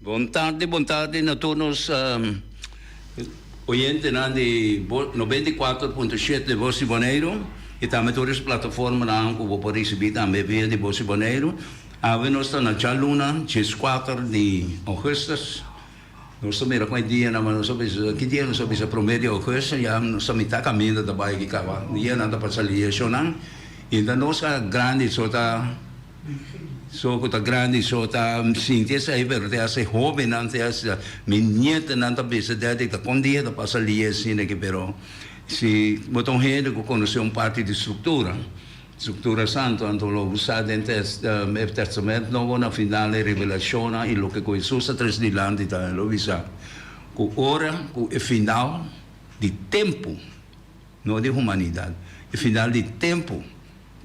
Bon tardi, bon tardi na tur nos oyentenan di 94.7 Voz di Boneiru y tambe tur es plataformanan cu bo por ricibi tambe via di Voz di Boneiru. Awe nos ta na djaluna 14 di augustus. Nos ta mira con e dianan, ma nos a bisa, ki dia nos a bisa? Prome di augustus, ya nos ta mitad caminda ta bay aki caba. Dianan ta pasa lieshonan y ta nos a grandi so ta. So ku ta grandi so ta sinti esei pero te hasi hobennan te hasi mi nietonan ta bisa daddy ta kon dia ta pasa lia asina aki pero si bo ta un hende ku konosé un parti di struktura struktura santu anto lo bo sa den e testament nobo na final e revelashonnan i loke ku Hesus a trese dilanti ta lo bisa ku ora ku e final di tempu no di humanidat e final di tempu.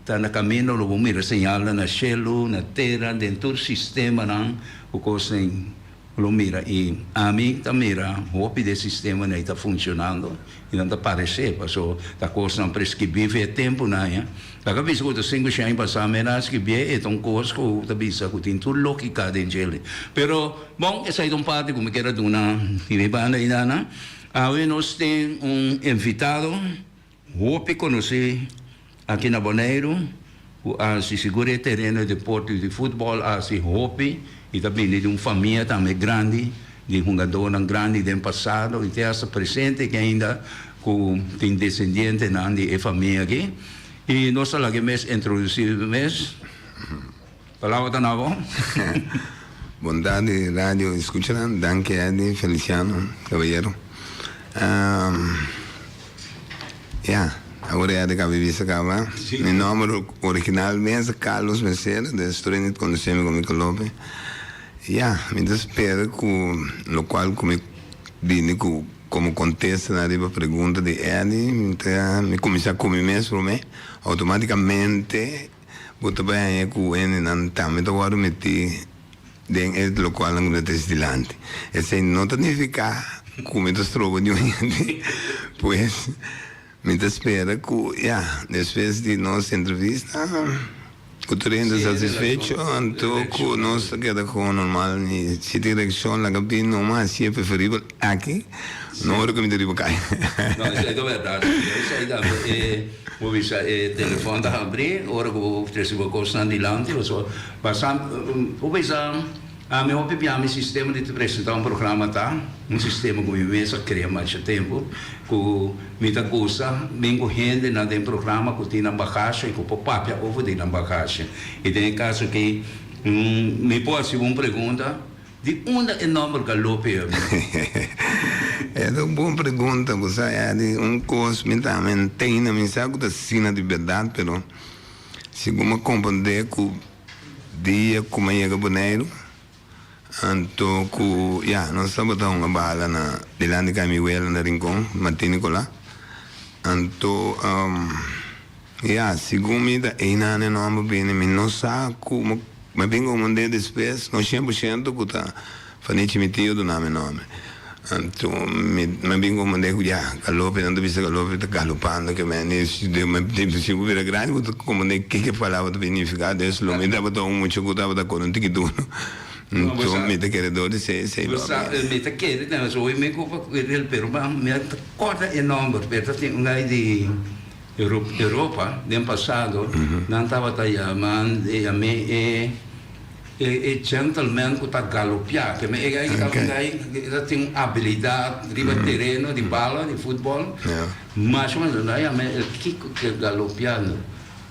Ta na camino lo bo mira señalnan na shelu, na tera, den tur sistemanan cu cosnan lo mira. Y ami ta mira hopi di e sistemanan ey ta funcionando y nan ta parece paso ta cosnan prescribi for e temponan ya. Laga bisa cu ta cinco shen aña pasa mi a scribié e ta un cos cu ta bisa cu tin tur logica den djele. Pero bon esey ta un parti cu mi kier a duna di mi banda y nana. Awe nos tin un invitado. Hopi konosí aki na Boneiru ku a hasi sigur e tereno di deporte di futbòl a hasi hopi i ta bini di un famia tambe grandi di hungadónan grandi den pasado i te hasta presente aki ainda ku tin desendientenan di e famia aki i nos ta laga e mes introdusí mes. Palabra ta na bo. Bon tardi radio escuchanan, danki Eddy, Feliciano, caballero. Ya, awor Eddy caba di bisa caba. Mi nomber original mes ta Carlos Becerra, des tur hende ta conoce mi como Calope. Ya, mi ta spera cu locual cu mi bini cu como contesta na riba pregunta di Eddy, mi ta mi cuminsa cu mi mes prome, automaticamente. Bo ta bai haña ku hendenan tambe ta wòrdu metí den e lokualnan ku mi ta trese dilanti. Esei no ta nifiká ku mi ta stroba niun hende. Pues, mi ta spera ku, ya, despues di nos entrevista, ku tur hende ta satisfecho, anto ku nos ta keda kon normal. I si tin reakshon, laga bin numa, hasié preferibel aki, no ora ku mi ta riba kaya. No, esei ta bèrdat. Esei tambe e. Bo bisa e telefon ta habri ora ku bo trese bo kosnan dilanti pasobra basa bo bisa ami hopi bia mi sistema di ta presenta un programa ta un sistema ku mi mes a krea masha tempu ku mi ta gusta bin ku hendenan den programa ku tin nan bagashe i ku por papia over di nan bagashe i den e kaso aki mi por hasi bo un pregunta. Di unda e nomber Galope a bini? E ta un bon pregunta, bo sa Eddy, un kos mi tambe ntende, mi sa ku ta asina di bèrdat, pero segun mi a komprendé ku dia ku mi a yega Boneiru, anto ku ya, nos tabata hunga bala na dilanti kaya mi wela na Rincon, Martin Nicolas, anto ya, segun mi ta einan e nomber bini, mi no sa ku. Mi a bin komprendé despues, no shen por shento ku ta Fanichi mi tio duna mi nòmber. Anto mi a bin komprendé ku ya, galope, nan ta bisa galope ta galopando ke men i si bo bira grandi bo ta komprendé ke ke palabra ta bin nifiká. Des lo mi tabata un mucha ku tabata kore un tiki duro. Anto mi ta kere dor di sei sei lo a bira. Mi ta kere den es hoy mi ku pa kere pero mi a kòrda e nòmber pero ta tin un gai di. Europa den pasado nan tabata yama yam'é e e gentleman ku ta galopiá ke men e gai ta un gai ta tin un abilidat riba tereno di bala di futbòl masha mas nan a yam'é el kiko ke galopiando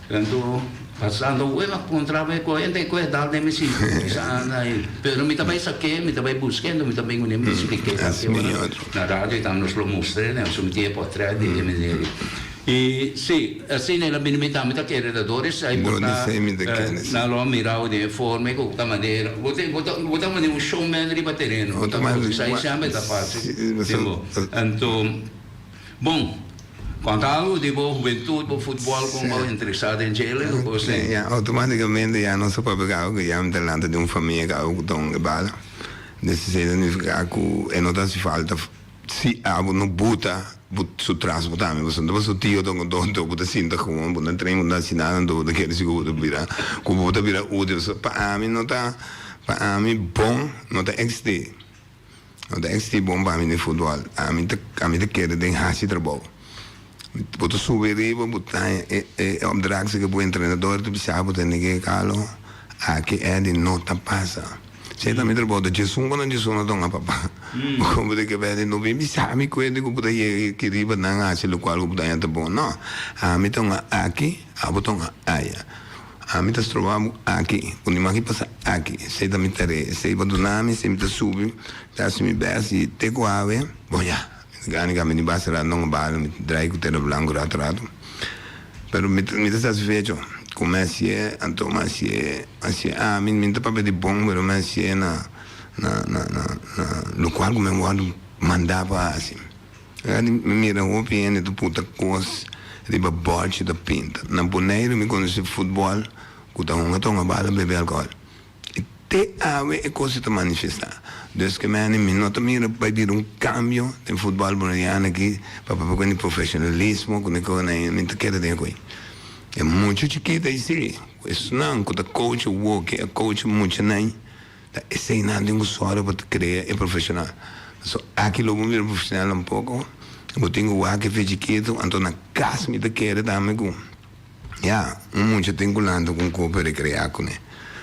anto pasando wea a kontra mi ku hende ku e dal den mi sinti anda ei pero mi ta bai sak'é mi ta bai busk'é mi ta bin kuné mi ta splik'é Na radio y tambe nos lo mustr'e den su miti e potret di e meneer. Y si, asina el a bini mi tambe ta kere ta door esai por ta nan lo a mirao den e forma y cu ta manera bo ta bo ta manera un showman riba tereno bo ta esai semper ta facil den bo. Anto bon conta algo di bo hubentud bo futbol con bo interesa den djele o cos den. Ya automaticamente ya nos a papia caba cu ya mi ta lanta den un famia caba cu ta un e bala. Esei ta nifiká ku e no ta hasi falta si abo no buta bo su tras bo tambe pasobra no ta pasobra tio ta konto bo ta sinta gewoon bo no train bo no ta hasi nada anto bo ta kere si ku bo ta bira ku bo ta bira útil pasobra pa ami no ta. Pa ami bon no ta eksistí. No ta eksistí bon pa ami den futbòl. Ami ta ami ta kere den hasi trabou. Bo ta subi riba bo ta haña e e opdracht ku bo entrenador ta bisa bo tene ke kalo aki Eddy no ta pasa. Esei ta mi trabou ta djesun ku nan djesun no ta papa. Bo komo ta kebe Eddy no bin bisa mi kuenta ku bo ta yega aki riba nan hasi lokual ku bo ta haña ta bon. No, ami ta un aki, abo ta un aya. Ami ta stroba bo aki, ku ni maki pasa aki. Esei ta mi tarea, esei bo duna mi, esei mi ta subi, ta hasi mi bes i te ku awe, bon ya, mi ta gana kami di basa rato nan bala, mi ta drai ku tera blanku rato rato. Pero mi ta mi ta satisfecho ku mi hasié, anto mi hasié, hasié ami, mi no ta papia di bon, pero mi hasié na na na na na lokual ku mi a wòrdu mandá pa hasi. Mi mira hopi hende ta puta kos riba bòrchi ta pinta. Na Boneiru mi konosé futbòl ku ta hunga ta hunga bala bebe alkohòl. I te awe e kos ta manifestá. Dus ke mene mi no ta mira bai bira un kambio den futbòl boneriano aki pa papia ku di profeshonalismo ku mi ta kere den e koi. E muchu chikito ei si, esnan ku ta coach awoki a coach muchanan. Ta esei nan tin ku sòru pa ta krea e profeshonal. Pasobra aki lo bo bira profeshonal un poko, bo tin ku wak e fechi ketu, anto na kas mi ta kere tambe ku ya, un mucha tin ku lanta ku un kopo rekreá kuné.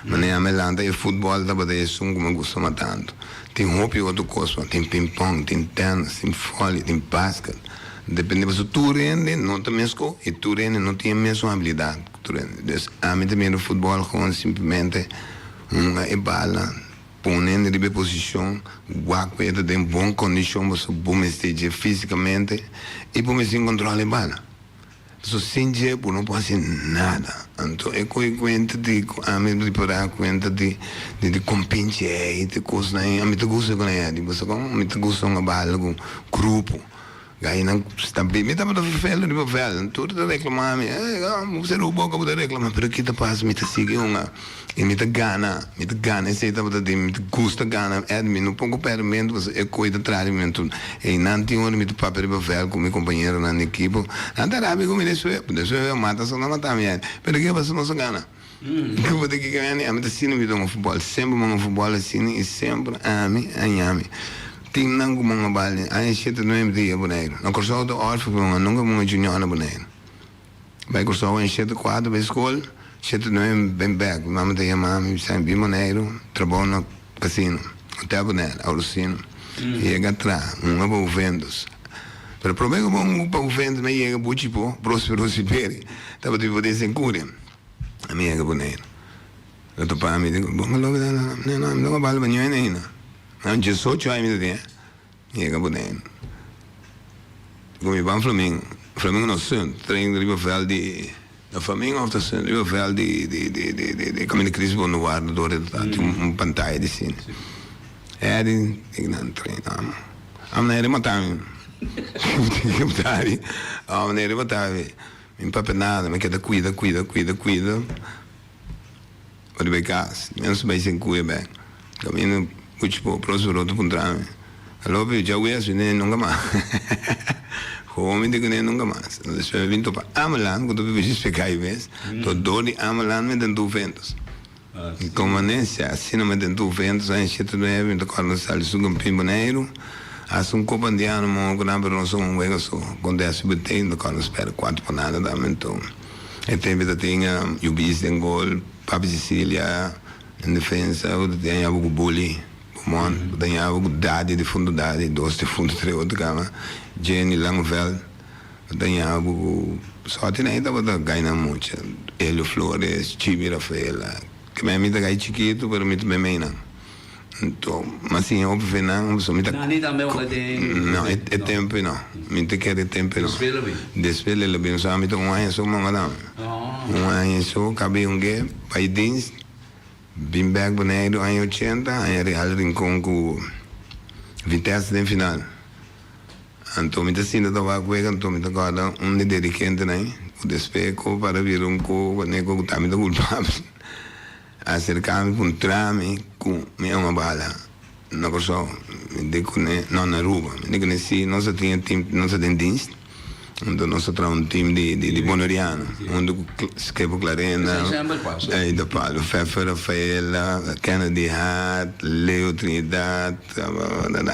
Manera mi a lanta e futbòl tabata esun ku mi a gusta mas tantu. Tin hopi otro kos, tin pinpòn, tin tènis, tin vòli, tin basket. Depende pasobra tur hende no ta mesko i tur hende no tin e mesun abilidat ku tur hende. Dus ami ta mira futbòl gewoon simplemente. Hunga e bala, pone riba e posishon, wak ku e ta den bon kondishon pasobra bo mester dje físikamente i bo mester kontrola e bala. Pasobra sin dje bo no por hasi nada. Anto e koe kuenta di ku ami ripará kuenta di di kompinchi ei, di kosnan ei, ami ta gusta ku nan ei. Pasobra mi ta gusta hunga bala ku grupo. Gainan sta bi mi tabata vervelen riba veld tur ta reclama mi eh bo sera bo boca bo ta reclama pero ki ta pasa mi ta sigui hunga y mi ta gana mi ta gana esey tabata den mi ta gusta gana Ed mi no poko perdimento pasobra e koe ta traha di mi anto eynan tin ora mi ta papia riba veld cu mi compañeronan di ekipo nan ta rabia cu mi despues despues mata so nan mata mi pero ke pasa nos a gana. Ku ta kiko mi ami ta sina mi ta hunga futbòl semper mi hunga futbòl asina i semper ami a ñami timnan ku mi hunga bal den aña shete nuebe mi ta yega Boneiru na Kòrsou ta òrfe pa mi hunga nunka mi hunga junior na Boneiru bai Kòrsou aña shete kuater bai skol shete nuebe mi bin bèk mi mama ta yama mi bisa mi bin Boneiru trabou na kasino hotel Bonaire Aurosino yega traha hunga pa Juventus pero prome ku mi hunga pa Juventus mi a yega Buchipo Prospero Siberi tabata biba den Senkuria. Ami yega Boneiru. Lo topa mi, digo, bon aloke ta na, no, no, mi no bal pa ñoe ainda. Na diesocho aña mi ta tin, mi yega Boneiru. Digo, mi ban Flamingo. Flamingo no, Sunt, train riba veld di, na Flamingo of ta Sunt, riba veld di, di, di, di, di, di Kaminda Chris Bonduwardo dor e ta tin un pantaya di sine. Eddy, digo, nan train, amo. Amo na hende mata mi. Amo na hende mata mi. Mi no papia nada, mi keda kuida, kuida, kuida, kuida. Ora bai kas, mi no bai sin kuya bek. Kaminda muchu po Próspero ta puntra mi, Alo pi djawe mi ne nunka mas. Gewoon mi di ku ne nunka mas. Despues mi bin topa Ameland, ku ta biba djis pegá mes. To dor di Ameland mi den Juventus. Komanesia, asina mi den Juventus aña shete nuebe mi ta kòrda mi sali su kampin Boneiru, hasta un kopa andiano mo ku nan pero nos un wega so konta SBT mi ta kòrda nos pèrdè kuater pa nada tambe anto e tempu ta tin Yubis den gol, Papi Cecilia den defensa bo ta tin aña bo ku Bully Beaumont, bo ta aña bo ku Dadi difuntu Dadi dos difuntu tres otro kaba Jenny Langeveld. Daña bo ku sòti nan e tabata gaina mucha, Elio Flores, Chibi Rafaela, ke mi mi ta gai chikitu pero mi ta memei nan. Anto mi a siña hopi fe nan pasobra mi ta. Nani tambe ora den. No, e tempu no. Mi ta kere e tempu no. Despues lo bin. Despues lo bin. So ami ta un aña so monga tambe. Un aña so kabe un ke bai dienst, bin bek Boneiru aña ochenta, aña Real Rincon ku Vitesse den final. Anto mi ta sinta ta wak wega, anto mi ta kòrda un di dirigentenan ku despues ku para bira un ku wanneer ku ta mi ta kulpabel a aserká mi puntra mi ku mi a un bala na Kòrsou. Mi di kuné, no na Aruba, mi di kuné si nos a tin e tim, nos a den dienst. Anto nos a traha un team di di Boneriano huntu ku Skepo Clarenda, Aida Palo, Fefe Rafaela, Kennedy Hart, Leo Trinidad,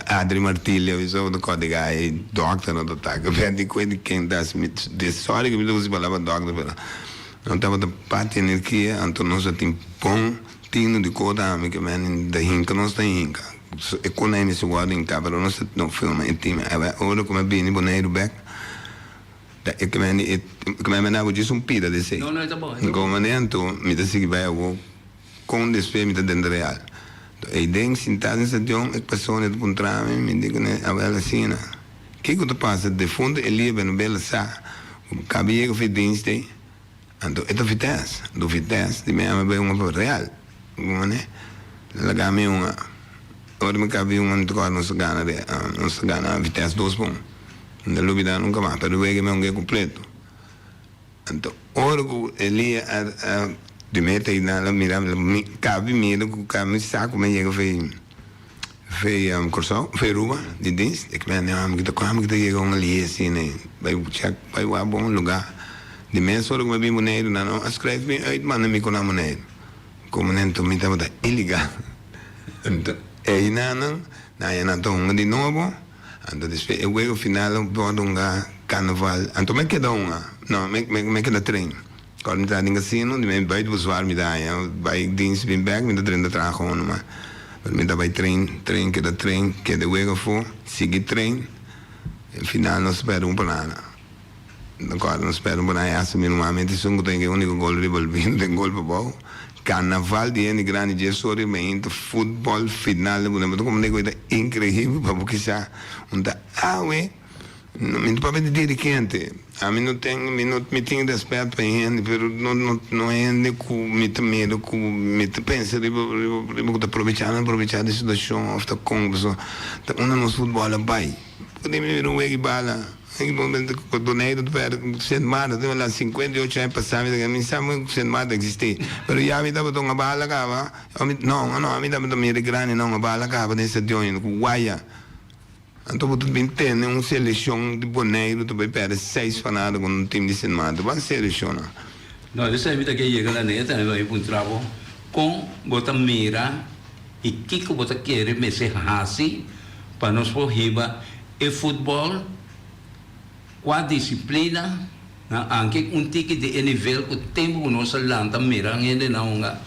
Adri Martilia, mi so ta kòrda e gai dòkter no ta taka bèt di kue di ken ta hasi mi sorry ku mi ta usa e palabra dòkter pero no tabata parti energia anto nos a tin bon tino di kota ami ke men ta hinka nos ta hinka e konai mester wòrdu hinká pero nos ta no firma e team ora ku mi a bini Boneiru bèk ta e ke men e ke men manda bo djis un pida di esei komo manera anto mi ta sigui bai awor kon despues mi ta den Real eiden sintá den stadion e persona ta puntra mi mi di kuné awel asina kiko ta pasa defuntu Elia Benobela sa ku kabi yega for e dienst ei. Anto e ta Vitesse, anto Vitesse di mi ama bai un pa Real, como ne? Laga mi un, ora mi caba un mi ta corda nos a gana nos a gana Vitesse dos pa un, mi no lubida nunca mas, pero wega mi a hunga completo. Anto ora cu Elia a a di meta y nan a mira mi caba di mira cu mi sa cu mi a yega fey. Fei Kòrsou, fei Aruba di dienst. Ik ben ja, mi ta kwam mi ta yega un alie asina ei. Bai check, bai wak bon lugá. Di mes ora ku mi a bin Boneiru nan a skrijf mi uit manda mi ku nan Boneiru. Komo nento mi tabata ilegal. Anto einanan nan a nan ta hunga di nobo. Anto despues e wega final a wòrdu hunga karnaval. Anto mi a keda hunga, no mi mi a keda train. Kòrda mi traha den kasino, di mi bai bezwaar mi ta haña, bai dienst bin bèk mi ta drenta traha gewoon nomás. Pero mi ta bai train, train, keda train, keda e wega afó, sigui train. E final nos pèrdè un panana. Mi kòrda nos pèrdè un panana i hasta mi ruman mete esun ku ta e úniko gol riba el bini den gol pa bou. Karnaval di hende grandi djes ora i mainta futbòl final bo ta komprendé ku e ta inkreibel pa bo kisa un ta awe. Mi no papia di dirigente, ami no ten, mi no, mi tin respet pa e hende, pero no, no, no hende ku mi ta mira ku mi ta pensa riba, riba, riba ku ta probecha nan probecha di situashon òf ta kon, pasobra ta unda nos futbòl a bai. Por mi mira un wega di bala, ku Boneiru ta pèrdè ku Sint Maarten, ta la 58 aña pasá mi ta mi sa ku Sint Maarten eksistí, pero ya mi tabata un bala kaba, no, no, ami tabata mira e grandinan un bala kaba den stadion ku waya. Anto bo ta bin tene un selekshon di Boneiru ta bai pèrdè seis pa nada ku un tim di Sint Maarten. Ban selekshonnan. No, esei mi ta ke yega na neta, mi bai puntra bo kon bo ta mira i kiko bo ta kere mester hasi pa nos por hiba e futbòl Kua disiplina nan anke un tiki di e nivel ku tempu ku nos a lanta mira hendenan hunga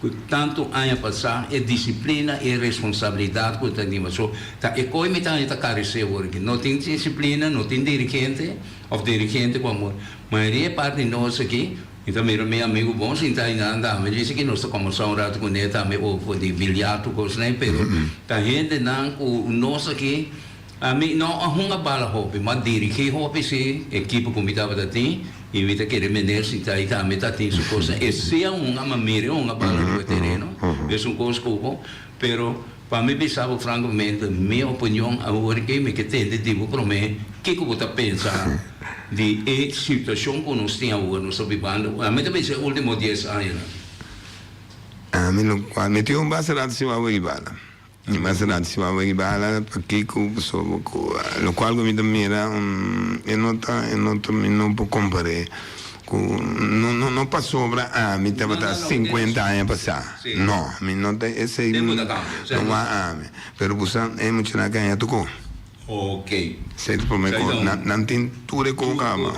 ku tantu aña pasá e disiplina i e responsabilidat ku ta niba. So ta e koi mi ta haña ta karesé awor aki. No tin disiplina, no tin dirigente òf dirigente ku amor. Mayoria e parti di nos aki, mi ta mira mi amigu bon sinta einan tambe dice ki nos ta kòmbersá un ratu kuné tambe over di bilyar tur kosnan pero ta hendenan ku nos aki. Ami no a hunga bala hopi, ma dirigí hopi sí, ekipo ku mi tabata tin, i mi ta kere mener si ta i tambe ta tin su kosnan. E sí a hunga, ma mira e hunga bala riba e tereno, es un kos ku bo, pero pa mi bisa bo frankamente, mi opinion awor ke mi ke tende di bo promé, kiko bo ta pensa di e situashon ku nos tin awor, nos ta bibando, ami ta bisa e ultimo dies añanan. Ami lo, mi tin un base rato si bo a wei bala. Mi mas rato si wou riba ala pakico pasobra cu locual cu mi ta mira e no ta e no ta mi no por compare cu no no no pasobra ami tabata cincuenta aña pasa no mi no ta esey no wak ami pero bo sa e muchanan aki aña tuco esey ta prome cos nan tin tur e cos caba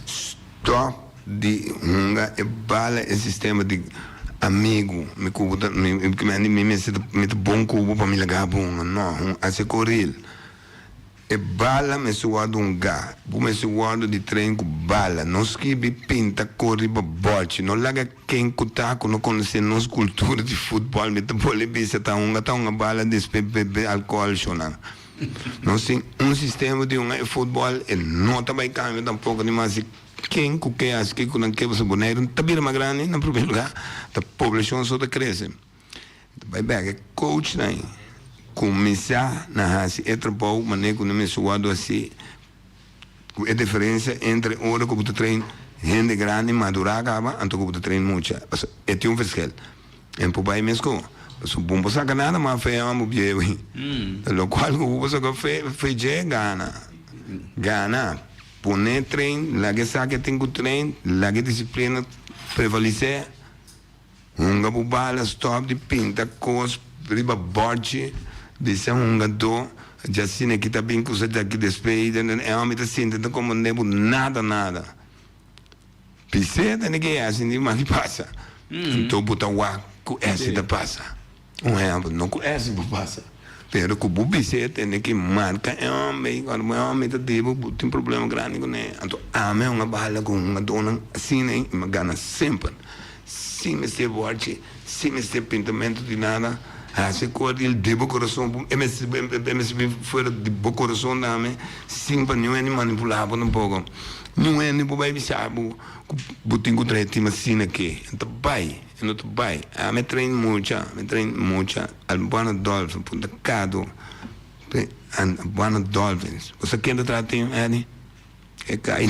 stop. Di hunga e bala e sistema di amigu mi kubo ta mi mi mester ta mi ta bon kubo pa mi laga bo hunga no hunga hasi koril e bala mester wòrdu hungá bo mester wòrdu di train ku bala no skibi pinta kor riba bòlchi no laga ken ku ta ku no konosé nos kultura di futbòl mi ta bole bisa ta hunga ta hunga bala despues bebe alkohòl shonnan nos tin un sistema di hunga e futbòl e no ta bai kambia tampoko ni mas. Ken ku ke hasi ke ku nan ke pasobra Boneiru ta bira mas grandi na primer lugar ta poblashon so ta krese. Ta bai bek e coachnan ei kuminsá na hasi e trabou manera ku nan mester wòrdu hasi ku e diferensia entre ora ku bo ta train hende grandi madurá kaba anto ku bo ta train mucha pasobra e tin un verschil. En por bai mesco pasobra bo no por saka nada mas fe amo bieu ei. Lokual ku bo por saka fe fe dje gana gana. Pone train, laga e sa ke tin ku train, laga e disiplina prevalesé. Hunga bo bala, stòp di pinta kos riba bòrchi, bisa hungadó, djasina ki ta bin kusa djaki despues, e hòmber ta sinti ta komprendé bo nada nada. Bis'é ta ke esi di maki pasa, anto bo ta wak ku esi ta pasa. Un ehèmpel, no ku esi bo pasa, pero ku bo bis'é tene ki marka e hòmber ei, ora bo e hòmber ta dibo bo tin problema grandi kuné. Anto ami a hunga bala ku hungadónan asina ei i mi a gana semper, sin mester bòrchi, sin mester pintamentu di nada, hasi akordi di bo kurason, e mester e mester bin fuera di bo kurason tambe, sin pa niun hende manipulá bo tampoko. Niun hende por bai bisa bo ku bo tin ku traha e tim asina ke. E ta bai, e no ta bai. Ami a train mucha, mi a train mucha Albuana Dolphins, Punta Cado, Albuana Dolphins. Bo sa ken ta traha tim, Eddie? E kai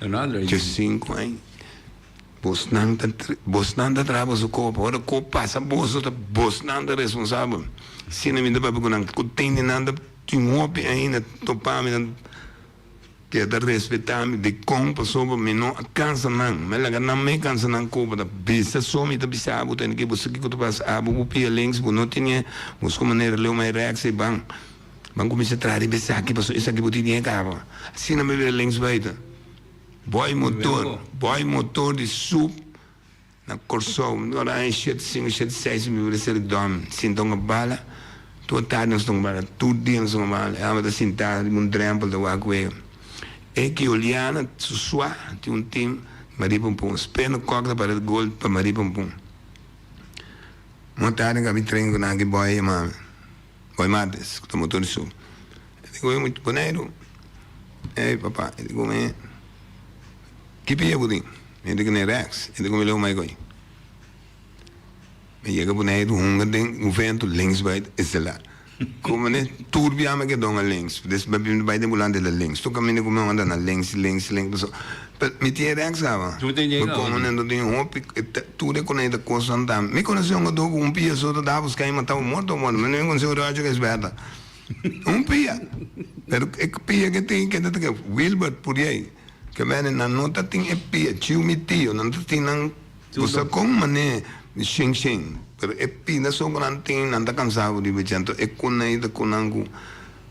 na 85 aña. Bosnan ta bosnan ta traha boso kopa. Ora ko pasa boso ta bosnan ta responsabel. Asina mi ta papia ku nan ku tende nan ta tin hopi ainda topa mi nan keda respeta mi dikon pasobra mi no a kansa nan. Mi a laga nan me kansa nan kopa ta bisa so mi ta bisa abo tende ke bo sa kiko ta pasa abo bo pia links bo no tene buska manera leu mai rèks ei ban ban kuminsa traha riba esaki pasobra esaki bo tin kaba. Asina mi bira links buiten. Boy motor, boy motor di sup na Kòrsou. Mi ora aña shete sinku, shete seis mi bira ser dòm. Sinta un bala, tur tardi nos ta un bala, tur dia nos ta un bala. E hòmber ta sintá riba un drèmpel ta wak wega. E ki Juliana su sua tin un tim Marie Pompon. Speno Kòk ta para gol pa Marie Pompon. Un tardi mi train ku nan ki boy yama mi. Boy Martes, ku ta motor di su. E di ku mi, Boneiru, ey papa, e di ku mi, ki pia bo tin? Mi di ku mi, Rex. E di ku mi, leu mai koi. Mi yega Boneiru, hunga den un vento, links bai estelar. Ku mi tur bia mi ke donga links. Des mi bai den volante la links. Tur kaminda ku mi anda na links, links, links. Paso, mi tin e rex kaba. Mi komo nan tin hopi. Tur e koneta kosnan ta. Mi konosé un gato ku un pia so ta daba buská i mataba morto o morto. Mi no konosé un Roger Gijsberta. Un pia. Pero e pia ke tin kende ta ke Wilbert Puriey. Ke mene nan no ta tin e pia. Chiu mi tio nan ta tin nan kusa kon mane shin shin. Pero e pia so ku nan tin nan ta kansa bo riba dje. Anto e koneta ku nan ku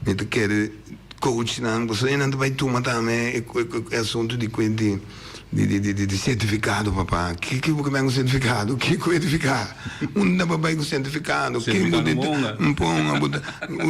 Mi ta kere coach nan pasobra nan ta bai tuma tambe e asuntu di kue di di certificado papa. Kiko bo ke bai ku certificado? Kiko e edifica? Unda bo bai ku certificado? Ken bo di mponga bo ta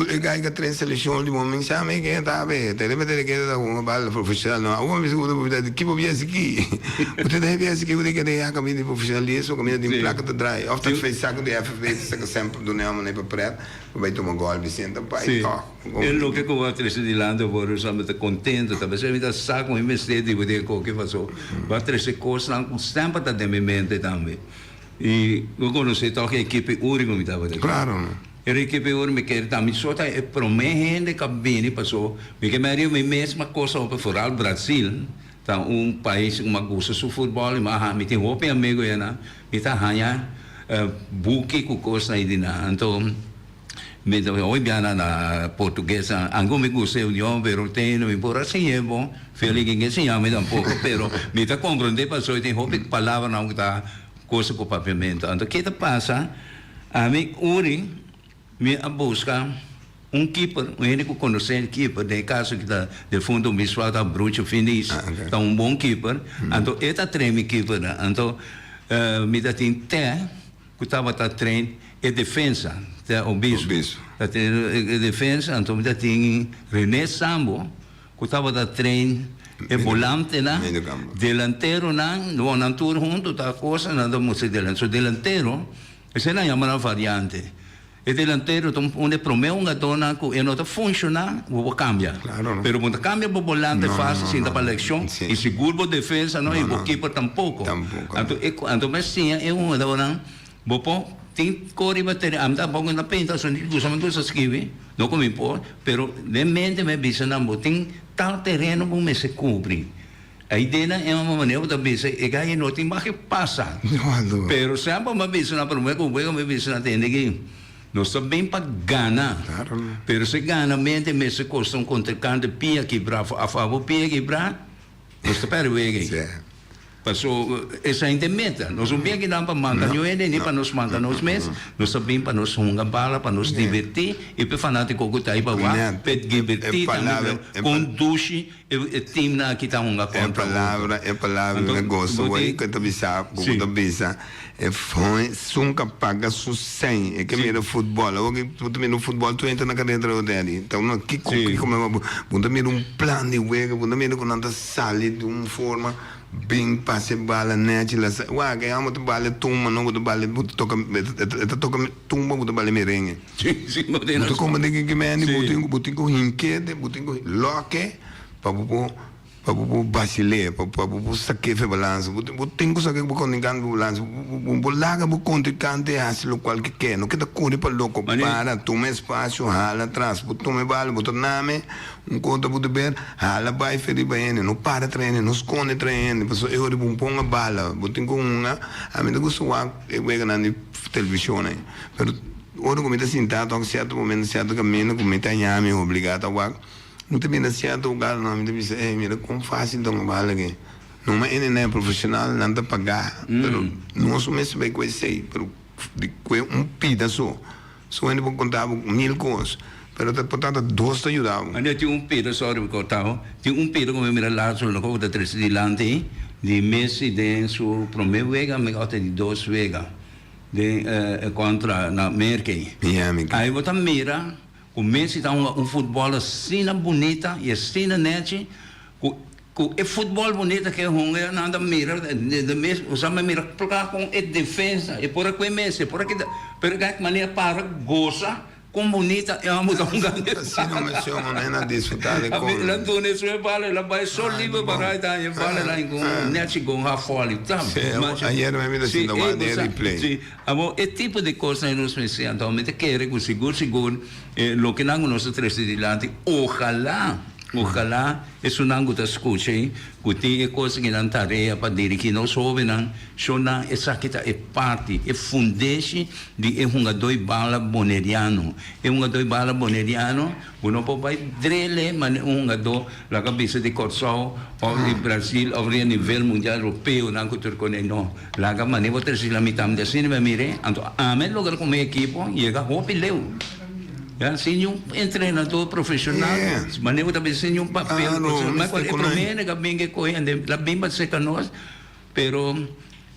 e guy ka train seleccion di bo mi sa mi ke ta be te riba te ke ta hunga bal profesional no awor mi seguro bo ta ki bo biasi ki bo ta debe biasi ki bo ta kere ya kaminda di profesionalismo kaminda tin plaka ta draai of ta feisa ku di FFB ta saka semper duna nan pa pret. Bo bai tuma gol mi sienta bai Sí. tòg. E loke ku bo a trese dilanti awor nos a ta kontento ta p'esei mi ta sa ku mi mester di bo den koke paso bo a trese kosnan ku semper ta den mi mente tambe i bo konosé tòg e ekipo uri ku mi tabata den. Klaro no. E ekipo uri mi kere ta mi so ta e promé hende ku a bini paso mi ke meri mi mes ma kos hopi foral Brasil ta un pais ku mi a gusta su futbòl i mi a haña mi tin hopi amigu einan mi ta haña Buki ku kosnan ei di nan. Anto mi ta hopi biaha na portugues angu mi gusta e union pero tene mi por a siña bon. Feli kin ke siña mi tampoko pero mi ta komprende pasobra tin hopi palabranan ku ta kosa ku papiamentu. Anto ke ta pasa ami uri Mi a buska un keeper, un hende ku konosé e keeper, den e kaso ki ta defunto mi sua ta Brucho Finis, ta un bon keeper, anto e ta train mi keepernan, anto mi ta tin Tè ku tabata train e defensa, Tè Obispo ta train e defensa, anto mi ta tin Rene Sambo ku tabata train e bolantenan, delanteronan, nan tur huntu ta kosa nan ta mustra delantero, so delantero. Esei nan yama nan variante. E delantero ta un e prome hungadónan ku e no ta funshoná, bo por kambia. Pero bo no ta kambia bo bolante fásil sinta pa lekshon i sigur bo defensa no i bo keeper tampoko. Anto e anto mi a siña e hungadónan bo por tin kor riba teren. Ami tampoko no ta pinta so ni gusta mi gusta skibi, no ku mi por, pero den mente mi a bisa nan bo tin tal tereno bo mester kubri. Ai den nan ema manera bo ta bisa e gai no tin mag e pasa. Pero semper mi a bisa nan prome ku wega mi bisa nan tende ki. Nos ta bin pa gana. Pero si ganamente mester kosta un kontrinkante pia kibrá of abo pia kibrá, nos ta pèrdè wega ei. Paso esei ta e meta. Nos no bin akinan pa manda niun hende ni pa nos manda nos mes. Nos ta bin pa nos hunga bala, pa nos divertí i pa e fanátiko ku ta ei pa wak pa e divertí tambe kon dushi e teamnan aki ta hunga kontra otro. E palabra mi ta gosta hoy ku ta bisa ku bo ta bisa e esun ka paga su sèn e ke mira futbòl. Awor ki bo ta mira un futbòl tur hende ta na kadera trae hotel ta una kiko kiko bo ta mira un plan di wega bo ta mira ku nan ta sali di un forma. Bin pasa e bala nechi la sa wak e amo ta bala e tumba no bo ta bala bo ta toka e ta toka tumba bo ta bala merengue bo ta komprende ke ke mende bo tin bo tin ku hink'e bo tin ku lok'e pa bo por pa bo por basil'e pa bo por sak'e for e balansa bo bo tin ku saka bo kontrinkante for e balansa bo bo laga bo kontrinkante hasi lokual ke ke no keda kore pa loko para tuma espasio hala atras bo tuma e bala bo ta name. Un konta bo deber, hala bai fe riba hende, no para tra hende, no skonde tra hende, pasobra e ora bo pon a bala, bo tin ku hunga. Ami ta gusta wak e weganan di televishon ei, pero ora ku mi ta sinta tok sierto momento, sierto kaminda ku mi ta haña mi obligá ta wak, mi ta mira sierto hugadanan, mi ta bisa, ey, mira kon fásil ta un bala aki. No ma hende nan e profeshonal, nan ta pagá, pero nos mester bai ku esei, pero di kue un pida so. Su hende por konta bo mil kos, pero ta por tanta dos ta yuda bo. Anto tin un pida, sorry mi korta bo, tin un pida ku mi mira laatste lo ku ta trese dilanti di Messi den su prome wega, mi ota di dos wega den kontra na Merca. Miami. Ai bo ta mira ku Messi ta hunga un futbòl asina bunita i asina nechi ku Ku e futbol bunita ke hunga nan ta mira de mes bo sa mira kla kon e defensa e por a kue mes e por a kita pero kak manera para gosa kon bunita e homber ta hunga Asina mi si un hende a disfruta de kon. El a duna e su e bala el a bai so liber para e ta haña e bala el a haña kon nechi gon half volley tam. Si ayer mi mira sinta wak den e replay. Si abo e tipo di kosnan nos mester anto mi ta kere ku sigur sigur loke nan ku nos ta trese dilanti ojalá ojalá. Esunnan ku ta skucha ei, ku tin e kos aki nan tarea pa dirigí nos hóbennan, shona esaki ta e parti, e fundeshi di e hungadó bala boneriano. E hungadó bala boneriano, bo no por bai drele manera un hungadó laga bisa di Kòrsou òf di Brasil òf riba nivel mundial europeonan ku tur kone. No, laga manera bo trese la mitad mi ta asina mi a mir'é, anto ami a logra ku mi ekipo yega hopi leu. Ya, sin niun entrenador profesional, manera bo ta bisa sin niun papel, ma e prome hende ku a bin ke kohe hende, el a bin pa seka nos, pero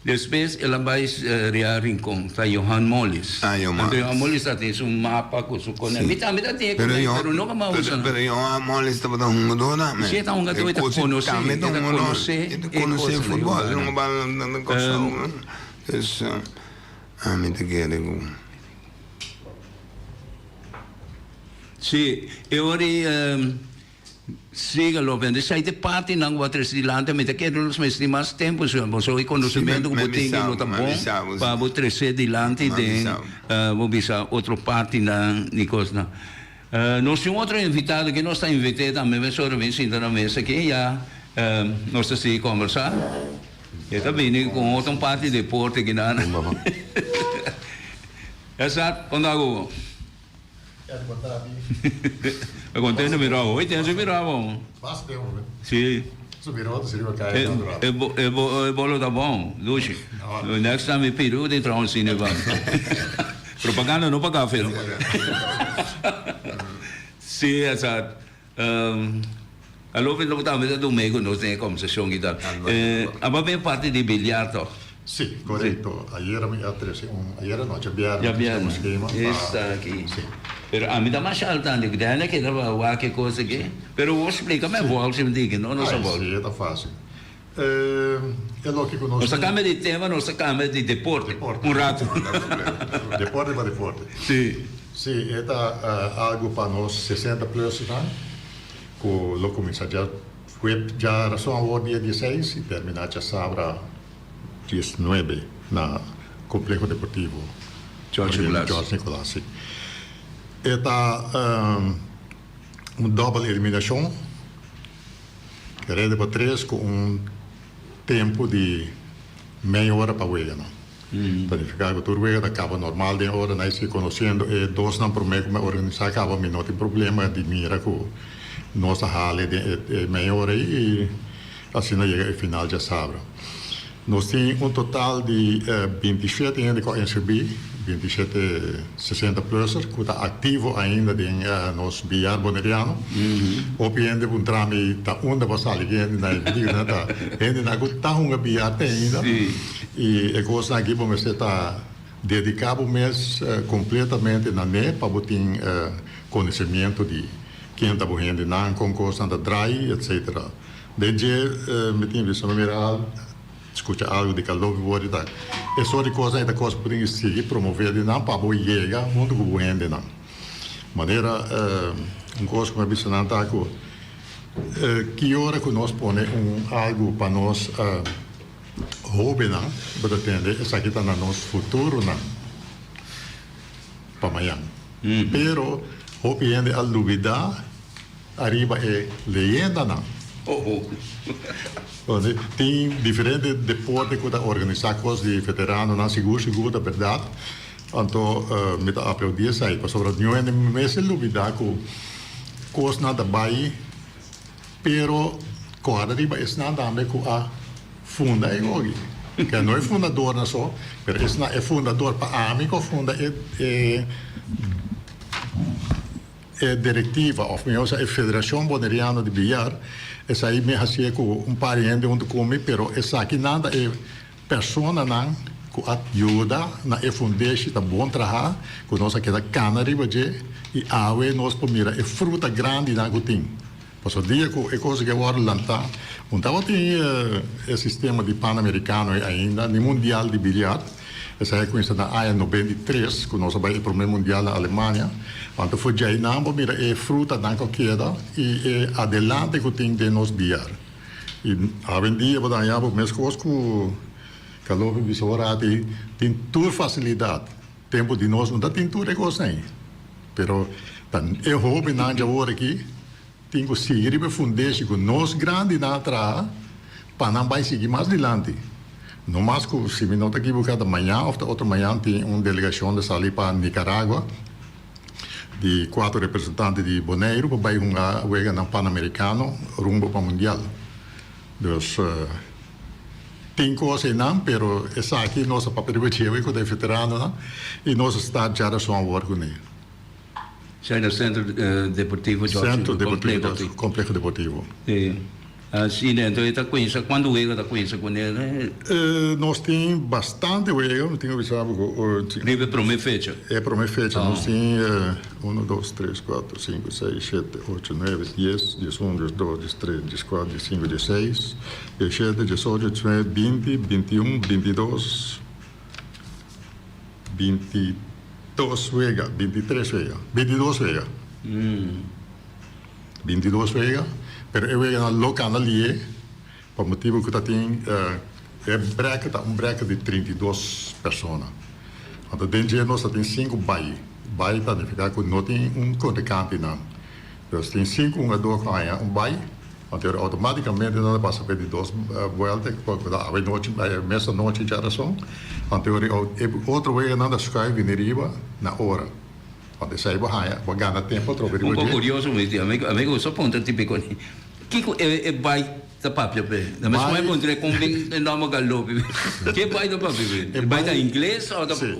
despues el a bai Real Rincon, ta Johan Molis. Anto Johan Molis ta tin su mapa ku su kone. Mi tambe ta tin e kone, pero no kaba usa nan. Pero Johan Molis tabata hungador tambe. Si e ta hungador, e ta konosé, e ta konosé e konosé futbòl, e hunga bal na Kòrsou. Dus, ami ta kere ku. Sí, e ora ei siga lo bende. Esei ta e partinan ku bo a trese dilanti. Mi ta kere nos mester tin mas tempu, señor. Bo e konosementu ku bo tin lo ta bon pa bo trese dilanti den bo bisa otro partinan di kosnan. Nos tin otro invitado ku nos ta invit'é tambe mesora bin sinta na mesa aki ya nos ta sigui kombersá. E ta bini ku otro parti deporte kinan. Esa kon ta ku. E kontento mira bo. Hoy ten su mira bo. Si. E bolo ta bon, dushi. Next time mi pidi bo tin traha un sine pa mi. Propaganda no pa kafe no. Si esa. Alo mi lo tambe ta duna ku nos den e kombersashon aki ta. Aba bin parti di biliar tok? Si, korekto. Ayera mi a trese un, ayera no, djabièrnè mi trese un skema pa. Esaki. Si. Pero ami ta masha al tantu, dende ke ta wak e kos aki. Pero bo splika mi vòl si mi di ki no nos a vòl. Ai, si, e ta fásil. E loke ku nos. Nos ta kambia di tema, nos ta kambia di deporte. Deporte. Un ratu. Deporte pa deporte. Si. Si, e ta algu pa nos sesenta plusnan ku lo kuminsá dja web dja rason awor dia dieseis i terminá djasabra diesnuebe na Kompleho Deportivo George Nicolas. George Nicolas, si. E ta un dòbel eliminashon. Rede pa tres ku un tempu di mei ora pa wega nan. Ta nifiká ku tur wega ta kaba normal den ora. Nai si konosiendo e dosnan promé ku mi a organisá kaba mi no tin problema di mira ku nos a hale den e mei ora ei i asina yega e final djasabra. Nos tin un total di 27 hende ku a inskribí, 27 60 plusser ku ta aktivo ainda den nos biyar boneriano. Hopi hende puntra mi ta unda bo a sali ku hende nan, mi di ku nan ta hendenan ku ta hunga biyar te ainda. I e kosnan aki bo mester ta dediká bo mes kompletamente na ne pa bo tin konosemiento di ken ta bo hendenan, kon kosnan ta drai, etsetera. Den dje mi tin bisa mi mira skucha algu di kalor mi wòrdu ta e sort di kosnan e ta kos ku bo tin ki sigui promové di nan pa bo yega huntu ku bo hendenan. Manera un kos ku mi a bisa nan ta ku ki ora ku nos pone un algu pa nos hóbennan bo ta tende esaki ta na nos futuronan pa mañan. Pero hopi hende a lubidá Ariba e leyendanan. Tin diferente deporte ku ta organisá kos di veteranonan, sigur sigur ta bèrdat. Anto mi ta aplaudí esei pasobra niun hende mester lubidá ku kosnan ta bai, pero kòrda riba esnan tambe ku a funda e gogi. Ke no e fundadornan so, pero esnan e fundador pa ami ku a funda e. E direktiva òf mihó sa e Federashon Boneriano di Billar, esei mi hasié ku un par di hende huntu ku mi, pero esakinan ta e personanan ku a yuda na e fundeshi ta bon traha, ku nos a keda kana riba dje i awe nos por mira e fruta grandinan ku tin. Pasobra dia ku e kos aki a wòrdu lantá, un tabatin e sistema di Panamericano ei ainda, ni Mundial di Biliar. Esei a kuminsá na aña 93 ku nos a bai e promé Mundial na Alemania. Anto for djainan bo mira e frutanan ku a keda i e adelante ku tin den nos biliar. I awendia bo ta haña bo meskos ku Kalopi bisa ora tin tur fasilidat. Tempu di nos no ta tin tur e kosnan ei. Pero ta e hóbennan djawor aki tin ku sigui riba e fundeshi ku nos grandinan a traha pa nan bai sigui mas dilanti. No mas ku, si mi no ta ekiboká, ta mañan òf ta otro mañan tin un delegashon ta sali pa Nicaragua di kuater representante di Boneiru pa bai hunga weganan Panamerikano rumbo pa Mundial. Dus. Tin cos einan, pero esaki nos a papia riba djewe cu ta e veteranonan y nos a start djarason awor cu ne. Esaki ta Centro Deportivo George Centro Deportivo George, Complejo Deportivo. Si. Asina, enton e ta cuensa, cuanto wega ta cuensa cu ne? Nos tin bastante wega, mi tin cu bisa bo cu. Riba e prome fecha? E prome fecha, nos tin. Uno, dos, tres, kuater, sinku, seis, shete, ocho, nuebe, dies, diesun, diesdos, diestres, dieskuater, diesinku, diesseis, diesshete, diesocho, diesnuebe, 20, 21, 22, 22 wega, 23 wega, 22 wega. 22 wega, pero e weganan lo kanda lié pa motibu ku ta tin e bracket ta un bracket di 32 persona. Anto den dje nos ta tin sinku bai. Bai ta nifiká ku no tin un kontrinkante nan. Dus tin sinku hungadó ku haña un bai, anto ora outomátikamente nan ta pasa pa e di dos buèlta ku ta awe nochi, mes anochi djarason. Anto ora e otro weganan ta skùif bini riba na ora. Anto esei bo haña, bo gana tempu atrobe riba Un dje. poko kurioso mi tin, ami gusta puntra típiko ni kiko e bai Ta papia p'e. Na mes moe puntra kon bin e nomber Galopi. Ke bai ta papia p'e? E bai ta ingles o ta Si.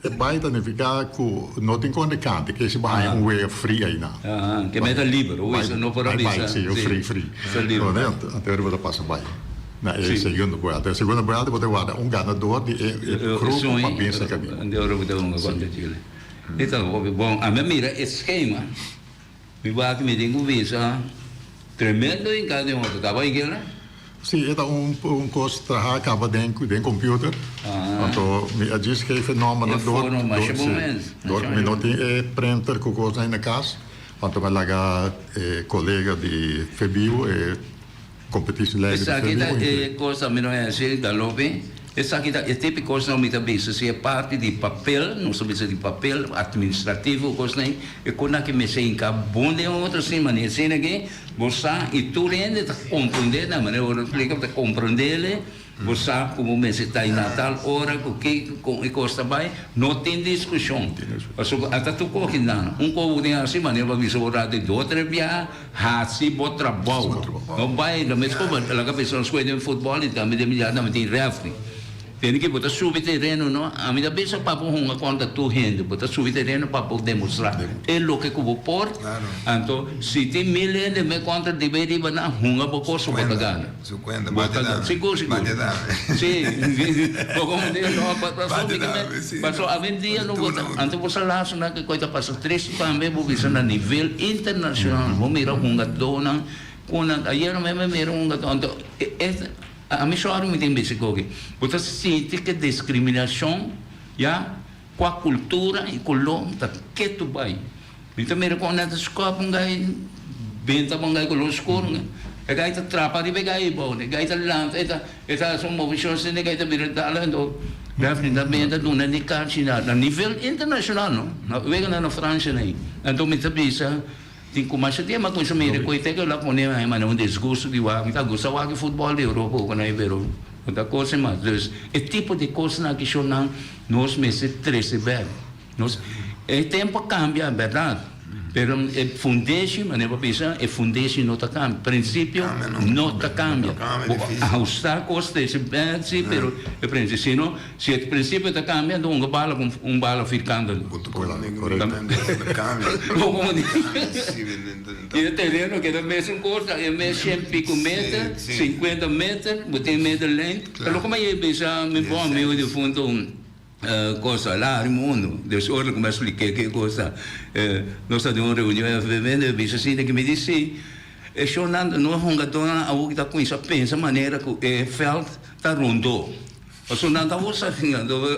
E bai ta nifiká ku no tin kon di kante, ke si bo haña un wea fri einan. Aha, ke mei ta liber, o esa no por a Bai bisa. bai, si, free free. Ta liber. Anto ora bo ta pasa bai na e segundo buelta. E segundo buelta bo ta warda un ganador di e grupo pa bin serka di bo. Anto ora bo ta hunga kontra Chile. E ta hopi bon. Ami a mira e skema. Mi wak mi tin ku bisa tremendo hinká den otro. Ta bai kila? Sí, e ta un un kos traha kaba den den computer. Anto mi a djis geef e nòmbernan E dor forma masha bon mens. dor ku mi no tin e printer ku kosnan na kas. Anto mi a laga e kolega di Febiu e Competitieleider di Esaki ta Febiu e kos ta mi no hasi Galope. Esaki ta e tipo kosnan mi ta bisa si e parti di papel, nos ta bisa di papel administrativo kosnan ei, e konan ke mester hinka bon den otro sin manera asina ke bo sa i tur hende ta komprende na manera bo ta splika bo ta komprendele. Bo sa ku bo mester ta na tal ora ku ki kon e kos ta bai, no tin diskushon. Pasobra ata tur koki nan. Un kos bo tin hasi manera bo a bisa bo rato dos tres biaha, hasi bo trabou. No bai na mes komo laga persona skohe den futbòl i tambe den billar tambe tin rèfri. Tene ki bo ta subi tereno no, ami ta bisa pa bo hunga kontra tur hende, bo ta subi tereno pa bo demostrá e loke ku bo por, anto si tin mil hende me kontra di bay riba nan, hunga bo kos bo ta gana. Bo ta gana, sigur sigur, si, bo komo di no, paso mi ta paso awendia no bo ta, anto bo sa laso nan ke koi ta pasa tristu tambe bo bisa na nivel internashonal, bo mira hungadónan ku nan, ayer mi a mira un hungadó, anto e. Ami sòru mi tin bisa koki. Bo ta sinti ke diskriminashon ya kua kultura i koló ta ketu bai. Mi ta mira kon nan ta skòp un gai benta pa un gai koló skur. E gai ta trapa riba e gai abou. E gai ta lanta e ta e ta hasi un movishon asina e gai ta bira dal anto rèfri ta benta duna di kachi na nivel internashonal no. Na weganan na Francia nan ei. Anto mi ta bisa. Tin cu masha dia mi a cuminsa mira cu e te cu la pone mi manda un disgusto di wak. Mi ta gusta wak e futbol di Europa cu nan pero no ta cosa mas. Dus e tipo di cosnan aki shon nos mester trece bek. Nos e tempo a cambia berdad pero e fundeshi manera bo a bisa e fundeshi no ta cambia. Principio no ta cambia. Bo ahusta cos trece bek si pero e principio sino Si e principio ta cambia, anto un bala cu un bala firkante. Y e tereno keda mesun cos, e mes cien pico meter, cincuenta meter, bo tin meter lijn. Ta loke mi a bisa mi bon amigo difunto cosa, Larry Mundo, des ora cu mi a spliké ke cos ta. Nos ta den un reunion FBB, mi a bisa asina ki mi di si, e shownan, nos hungadónan awor ta cuminsa pensa manera cu e veld ta rondó. Pasobra nan ta usa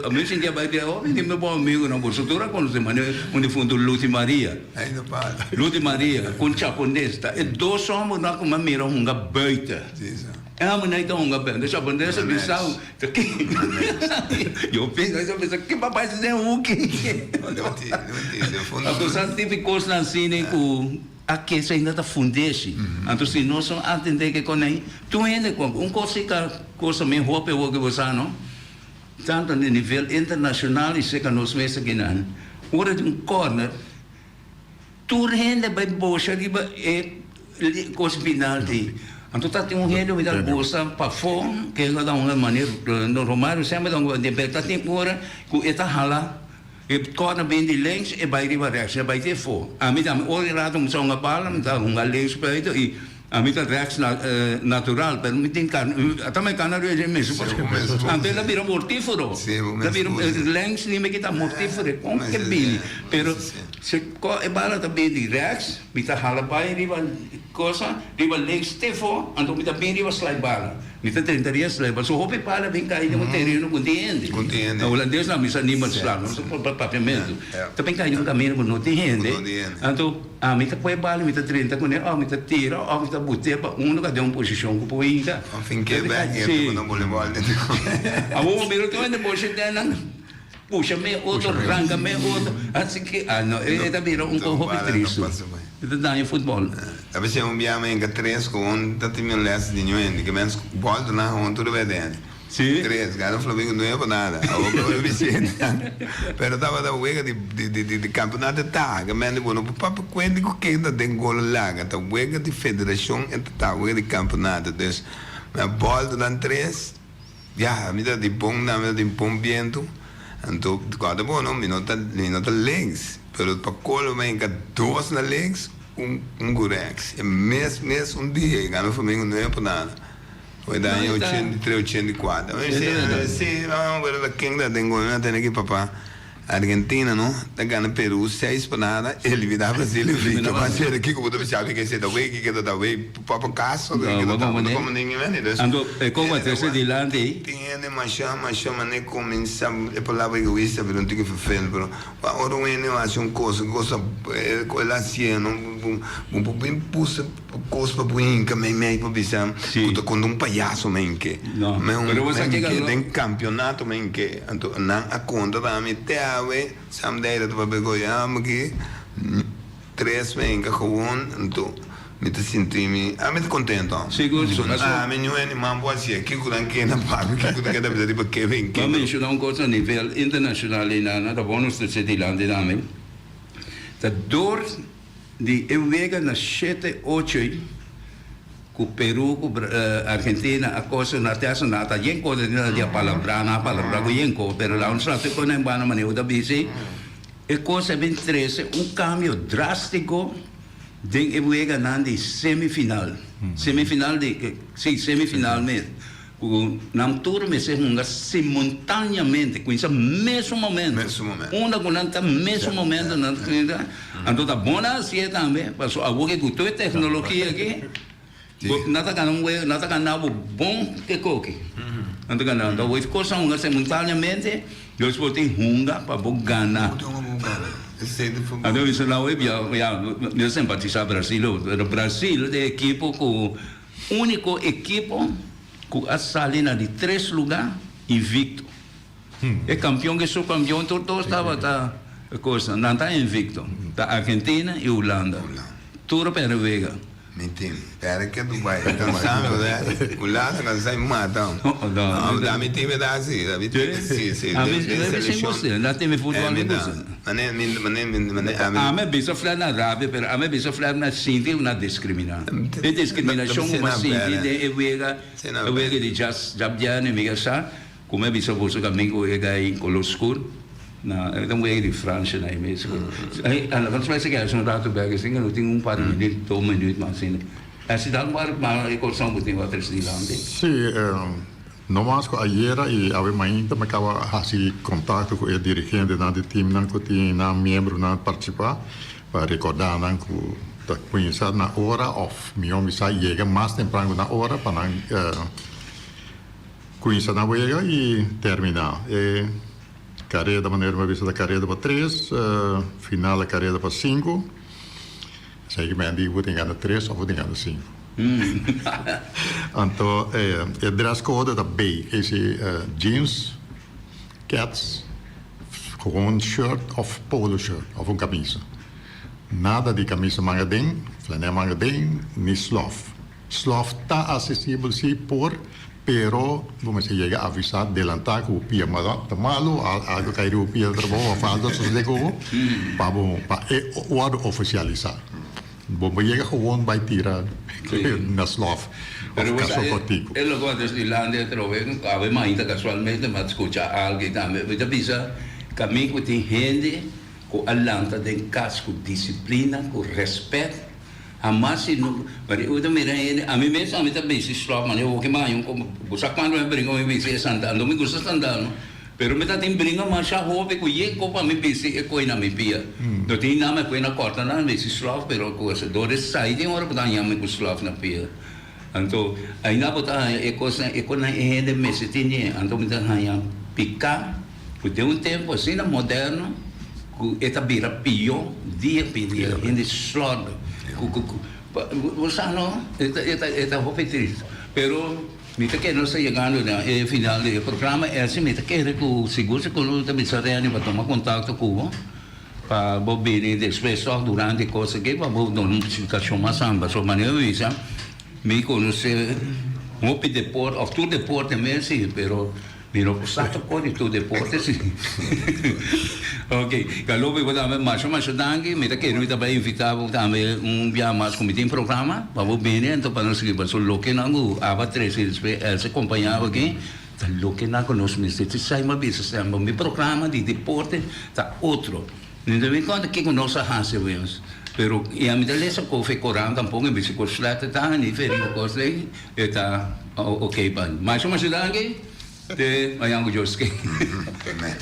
Mi sinti a bai bia hopi di mi bon amigunan, boso tur a konosé manera un difuntu Luti Maria. Luti Maria ku un chapondes ta e dos hòmbernan ku mi a mira hunga buiten. E hòmbernan ei ta hunga buiten. E chapondes a bisa Yo pensa, yo pensa, ke papá esei den huki? Anto sa tipi kosnan asina ku. A kesa ainda ta fundeshi. Anto si nos no atende ke konei, tur hende ku un kos si ta kosa mi hopi awor ke bo sa no, tanto na nivel internashonal i seka nos mes akinan, ora di un corner tur hende bai bosha riba e kos pinalti. Anto ta tin un hende mi ta gusta pafó ke ta un manera Romario semper ta un ta tin ora ku e ta hala. E kòrda bin di links e bai riba rèks, e bai te afó. Ami tambe ora di rato mi sa hunga bala, mi ta hunga links buiten i ami ta rèks natural, pero mi tin karni, ata mi kana riba dje mes. Anto el a bira mortífero, el a bira links ni mi kita mortífero, kon ke bini? Pero si e bala ta bin di rèks, mi ta hala bai riba cosa, riba links te afó, anto mi ta bin riba slai bala. Mi ta tenta di esla, pasobra hopi pala bin kai den un tereno ku tin hende. Na hulandes nan bisa niemandsland, no ta papiamentu. Ta bin kai den un kaminda ku no tin hende. Anto ami ta kue bala, mi ta drenta kuné, òf mi ta tira, òf mi ta but'é pa unu ka den un posishon ku por hinka. Sí. Awor bo mira tur hende boshe den nan, pusha me otro, ranka me otro. Asi ke, ah no, e ta bira un kos hopi tristu. E ta daña futbòl. Ta bisa un biaha mi hinka tres ku un ta tin mi un les di ñuende ke mens bòlta nan hon tur bes den. Sí. Tres, gana Flamingo nueve pa nada. Awor ku lo bishita. Pero tabata wega di di di di kampeonato e ta ke men di bo no por papia kuenta ku ken ta den gol laga. Ta wega di federashon e ta ta wega di kampeonato. Dus mi a bòlta nan tres. Ya, mi ta di bon na, mi ta di bon bientu. Anto, kòrda bo no, mi no ta, mi no ta links, pero pa kolo mi a hinka dos na links, un, un ku rèks. E mes, mes un dia, i gana Flamengo nuebe pa nada. Oi ta aña 83, 84. Mi si, si, no, pero ta ken ta den gol, mi a tene ki papá. Argentina no ta gana Peru seis pa nada, elimina Brasil invicto. Mas cierto kico bo ta bisa mi ke ta wey kico ta wey papa caso kico ta bo ta como nin meni dus. Anto e con a trece dilanti ey. Tin hende masha masha mane cuminsa e palabra egoista pero un tiki vervelend pero ora un hende haci un cosa cosa cu el hacié no bo por bin pusa Cos pa bo hinca mei mei pa bisa cu ta conta un payaso mei hinke. Mei un hinke den campeonato mei hinke. Anto nan a conta ta mi te awe Sam Deira ta papia cu amo ki tres mei hinca gewoon anto. Mi ta sinti mi, a mi ta contento. Sigur, sigur. So, ami niun hende man por hacié. Kico nan keda papia, kico nan keda bisa riba Kevin, Bo a kico. menciona un cos a nivel internacional ei nan, ta bon nos ta seti dilanti tambe. Ta door di e wega na shete ocho ei cu Peru cu Argentina a cosa na te haci na ta yen cosa na di a palabra, nan a palabra cu yen cosa, pero la un rato cu nan banda manera cu ta bisa ei, e cosa a bin trece un cambio drastico Den e weganan di semifinal, semifinal di, si, semifinal mes, ku nan tur mester hunga simultaneamente, kuminsá mesun momento, unda ku nan ta mesun momento nan ta kuminsá, anto ta bon nan hasié tambe, pasobra awor ke ku tur e teknologia aki, bo nan ta gana un wega, nan ta gana bo bon ke koki, nan ta gana, anto awor e kosnan hunga simultaneamente. Dios por tin hunga pa bo gana. Anto mi sa hoy bia ya mi simpatisa Brasil ho pero Brasil ta e ekipo ku uniko ekipo ku a sali na di tres luga invicto. E kampion ku e subkampion tur dos tabata kos nan ta invicto ta Argentina i Hulanda tur a perde wega. Mi tin perde ke Dubai kansa mi ora Hulanda kansa mi mata no da mi tin da si da mi tin si si den seleccion na tin mi futbol mi gusta mane mi mane mi mane ami ami bisa flat na rabia pero ami bisa flat na sinti una discrimina e discriminacion ku mi a sinti den e wega e wega di djas djabierne mi a sa Ku mi a bisa boso kaminda ku e gai koló skur na e ta un wega di Francia na e mes. Ala nos mester keda un ratu bek asin no tin un par di minüt, dos minüt mas asina. Esi ta un par ma e kosnan ku tin wak tres dilanti. Sí, no mas ku ayera i awe mainta mi kaba hasi kontakto ku e dirigentenan di timnan ku tin nan miembronan partisipá pa rekordá nan ku ta kuminsá na ora òf mihó bisa yega mas tempran ku na ora pa nan Cuminsa na wega y termina e careda manera mi a bisa ta careda pa tres, final a careda pa cinco. Esey ki men di bo tin gana tres of bo tin gana cinco. Anto e dress code ta bay, esi jeans, kets, gewoon shirt of polo shirt of un camisa. Nada di camisa manga den, flanel manga den, ni slof. Slof ta asesibel si por, pero bo mester yega avisá delantá ku bo pia ta malu, algu kai riba bo pia ta trabou òf algu a sosodé ku bo pa bo pa e wòrdu ofisialisá. Bo por yega gewoon bai tira na slof òf kaso kòrtiku. E loke wak destilante atrobe, awe mainta kasualmente mi a skucha algu tambe, mi ta bisa kaminda ku tin hende ku a lanta den kas ku disiplina, ku rèspèt. Hamas si no, pero eu ta mira hende, ami mes ami ta bisti slòf manera hopi maña un komo, bo sa kuantu mi bringa mi bisti e sandal, no mi gusta sandal no, pero mi ta tin bringa masha hopi ku ye kopa mi bisti e koi na mi pia, no tin nada mi koi na kòrta nan bisti slòf pero ku dor di sai tin ora bo ta haña mi ku slòf na pia, anto ainda bo ta haña e kosnan e kosnan e hende mester tin di anto mi ta haña piká. Ku den un tempu asina moderno ku e ta bira pió dia pa dia, hende slòrda ku ku bo sa no, e ta e ta e ta hopi trist. Pero mi ta kere nos ta yegando na e final di e programa esi mi ta kere ku sigur sigur lo ta bisa Renny pa tuma kontakto ku bo pa bo bini despues tòg durante e kos aki pa bo duna un splikashon mas amplio. Pasobra manera mi bisa mi konosé hopi deporte òf tur deporte mes si pero Mi no por sa tocó di tur deporte si. Ok, Galope bo tambe masha masha danki. Mi ta kere mi ta bai invita bo tambe un bia mas ku mi tin programa pa bo bini anto pa nos sigui pasobra loke nan ku aba trese despues Elsa kompaña bo aki ta loke nan ku nos mester ti sai mi a bisa semper mi programa di deporte ta otro. Mi ta bin konta kiko nos a hasi wens pero ya mi ta lesa kofe koran tampoko mi bisa ku slèt ta ni feriu kos ei. E ta ok pa mi. Masha masha danki te mañan ku Dios ke. Amen.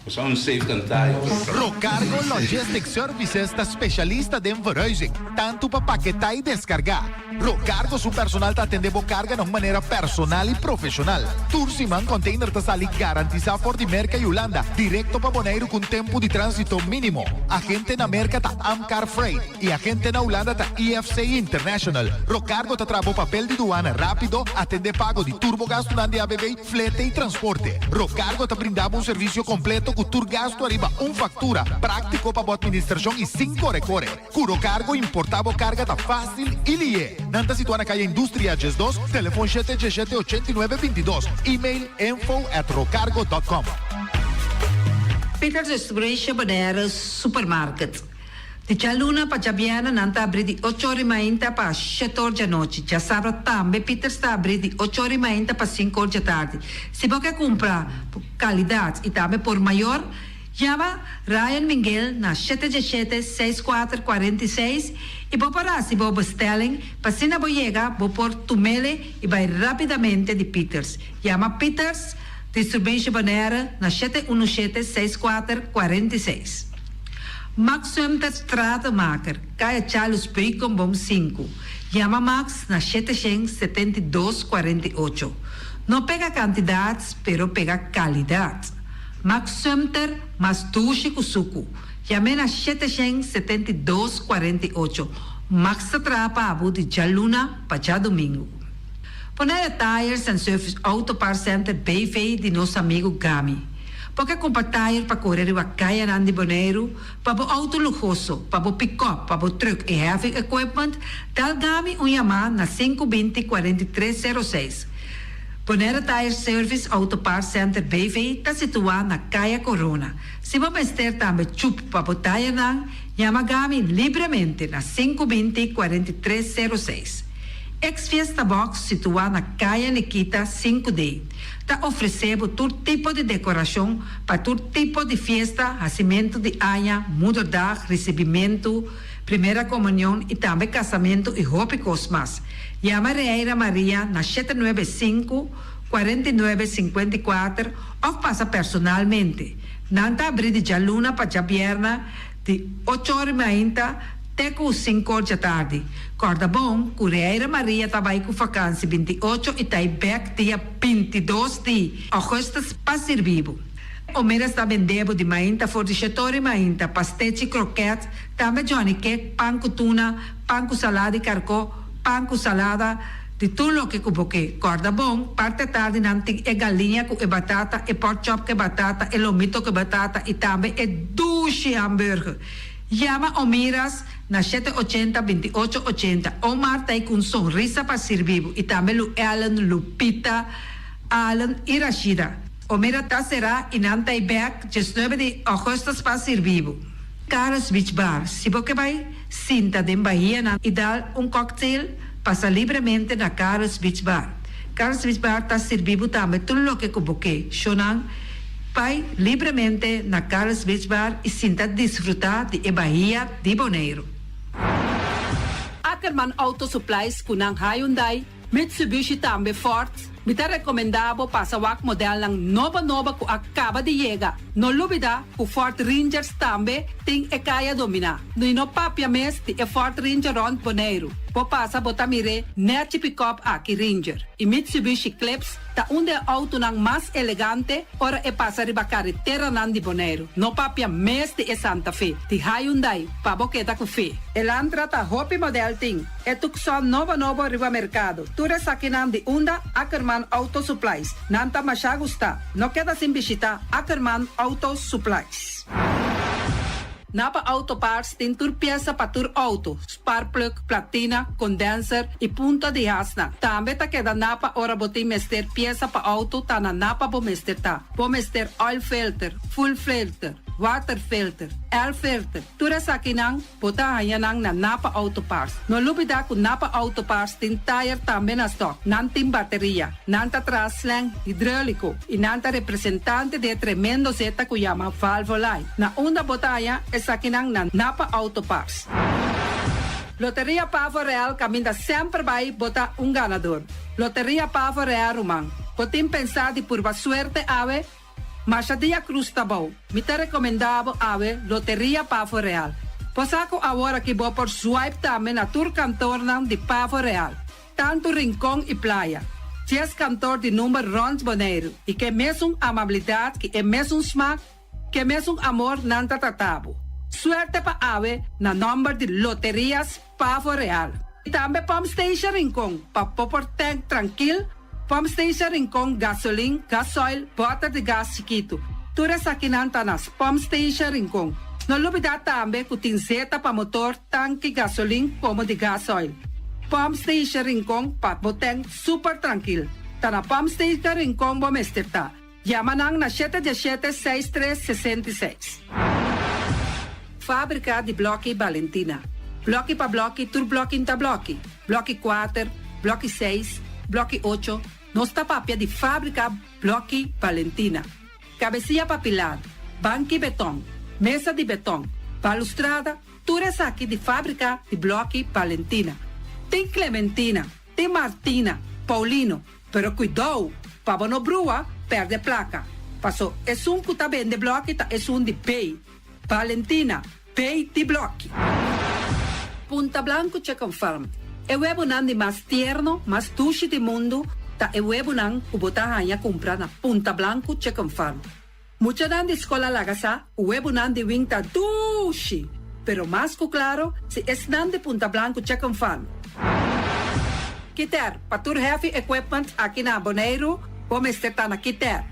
Bo un safe kantaya. Rocargo Logistics Services ta specialista den verhuizing, tantu pa paketá i deskargá. Rocargo su personal ta atendé bo karga na un manera personal i profeshonal. Tur siman container ta sali garantisá for di Merka i Hulanda direkto pa Boneiru ku un tempu di tránsito mínimo. Agente na Merka ta Amcar Freight. E agente na Hulanda ta IFC International. Rocargo ta traha bo papel di duana rápido, atendé pago di tur bo gastunan di ABV, flete i transporte. Rocargo ta brinda bo un servisio kompleto. kompleto ku tur gastu ariba un faktura, práktiko pa bo atministrashon i sin kore kore. Ku Rocargo importá bo karga ta fásil i lié. Nan ta situá na Kaya Industria 12, telefon shete djeshete ochenta i nuebe 22, email info@rocargo.com. Peters Distribution Bonaire Supermarket. Di djaluna pa djabièrnè nan ta abrí di 8 or di mainta pa 7 or djanochi. Djasabra tambe Peters ta abrí di 8 or di mainta pa 5 or djatardi. Si bo ke kumpra kalidat i tambe por mayor, yama Ryan Miguel na 717 6446 i bo por hasi bo bestelling pa asina bo yega bo por tum'é i bai rápidamente di Peters. Yama Peters Distribution Bonaire na 717 6446. Max Sumter Stratenmaker, Kaya Charles Beukenboom 5. Yama Max na 772 48. No pega kantidat, pero pega kalidat. Max Sumter, mas dushi ku suku. Yam'é na 772 48. Max ta traha pa bo di djaluna pa djadumingu. Bonaire Tires and Service Auto Parts Center BV di nos amigu Gami. Bo ke kumpra tire pa kore riba kayanan di Boneiru, pa bo outo luhoso, pa bo pick-up, pa bo truck i heavy equipment, dal Gami un yamá na 520 4306. Bonaire Tire Service Auto Parts Center BV ta situá na Kaya Corona. Si bo mester tambe chup pa bo tirenan, yama Gami libremente na 520 4306. Ex Fiesta Box, situá na Kaya Nikita 5D, ta ofresé bo tur tipo di dekorashon pa tur tipo di fiesta, hasimentu di aña, moederdag, risibimentu, primera komunion i tambe kasamentu i hopi kos mas. Yama Reira Maria na 795 49 54 òf pasa personalmente. Nan ta abrí di djaluna pa djabièrnè di 8 or mainta te ku 5 or djatardi. Kòrda bon, ku Reira Maria ta bai ku vakansi 28 i ta bèk dia 22 di ougùstùs pa sirbi bo. Omeras ta bende bo di mainta for di 7 or mainta, pastechi, kroket, tambe johnny cake, pan ku tuna, pan ku salada di karkó, pan ku salada, di tur loke ku bo ke. Kòrda bon, parti atardi nan tin e galiña ku e batata, e pork chop ku batata, e lomito ku batata i tambe e dushi hamburger. Yama Omiras na 780 2880. Omar ta ku un sonrisa pa sirbi bo. I tambe Lu Ellen, Lupita, Allen i Rashida. Omira ta será i nan ta bèk 19 di ougùstùs pa sirbi bo. Carlos Beach Bar. Si bo ke bai sinta den bahia nan i dal un cocktail, pasa libremente na Carlos Beach Bar. Carlos Beach Bar ta sirbi bo tambe tur loke ku bo ke. Shonan bai libremente na Carlos Beach Bar i sinta disfrutá di e bahia di Boneiru. Ackerman Auto Supplies ku nan Hyundai, Mitsubishi tambe Ford, mi ta rekomendá bo pasa wak modelnan nobo nobo ku a kaba di yega. No lubidá ku Ford Rangers tambe tin e kaya dominá. No no papia mes di e Ford Ranger rònt Boneiru. Bo pasa bo ta mir'é nèchi pick-up aki Ranger. I Mitsubishi Eclipse ta un di e outonan mas elegante ora e pasa riba kareteranan di Boneiru. No papia mes di e Santa Fe. Di Hyundai, pa bo keda ku fe. Elantra ta hopi model tin. E Tucson nobo nobo riba merkado. Tur esakinan di unda Ackerman Auto Supplies. Nan ta masha gusta. No keda sin bishitá Ackerman Auto Supplies. Napa Auto Parts tin tur piesa pa tur outo, spark plug, platina, condenser i punta di hasnan. Tambe ta keda Napa ora bo tin mester piesa pa outo ta na Napa bo mester ta. Bo mester oil filter, fuel filter, water filter, air filter. Tur esakinan bo ta haña nan na Napa Auto Parts. No lubidá ku Napa Auto Parts tin tire tambe na stock. Nan tin bateria, nan ta traha slang hidráuliko i nan ta representante di e tremendo zeta ku yama Valvoline. Na unda bo ta haña esakinan na Napa Auto Parts. Loteria Pavo Real kaminda semper bai bo ta un ganador. Loteria Pavo Real ruman. Bo tin pensá di purba suerte awe? Masha dia Cruz ta bou. Mi ta rekomendá bo awe Loteria Pavo Real. Bo sa ku awor aki bo por swipe tambe na tur kantornan di Pavo Real. Tantu Rincon i Playa. 10 kantor di number rònt Boneiru i ke mesun amabilidat ku e mesun smak, ke mesun amor nan ta trata bo. Suerte pa awe na nòmber di Loterias Pavo Real. I tambe Pump Station Rincon pa bo por tank trankil. Pump Station Rincon gasolin, gasoil, bòter di gas chikitu. Tur esakinan ta na Pump Station Rincon. No lubida tambe ku tin zeta pa motor, tanki gasolin komo di gasoil. Pump Station Rincon pa bo tank super trankil. Ta na Pump Station Rincon bo mester ta. Yama nan na shete diesshete seis tres 66. Fábrika di Blòki Balentina. Blòki pa blòki tur blòki n'ta blòki. Blòki kuater, blòki seis, blòki ocho, nos ta papia di Fábrika Blòki Balentina. Kabesia pa pilar, banki beton, mesa di beton, balustrada, tur esaki di Fábrika di Blòki Balentina. Tin Clementina, tin Martina, Paulino, Pero kuidou, pa bo no brua, pèrdè plaka. Paso esun ku ta bende blòki ta esun di Bay. Valentina, Bay di blòki. Punta Blanco Chicken Farm, E webonan di mas tierno, mas dushi di mundu ta e webonan ku bo ta haña kumpra na Punta Blanco Chicken Farm. Muchanan di skol a laga sa ku webonan di wing ta dushi, pero mas ku klaro si esnan di Punta Blanco Chicken Farm. Kiter, pa tur heavy equipment aki na Boneiru, bo mester ta na Kiter.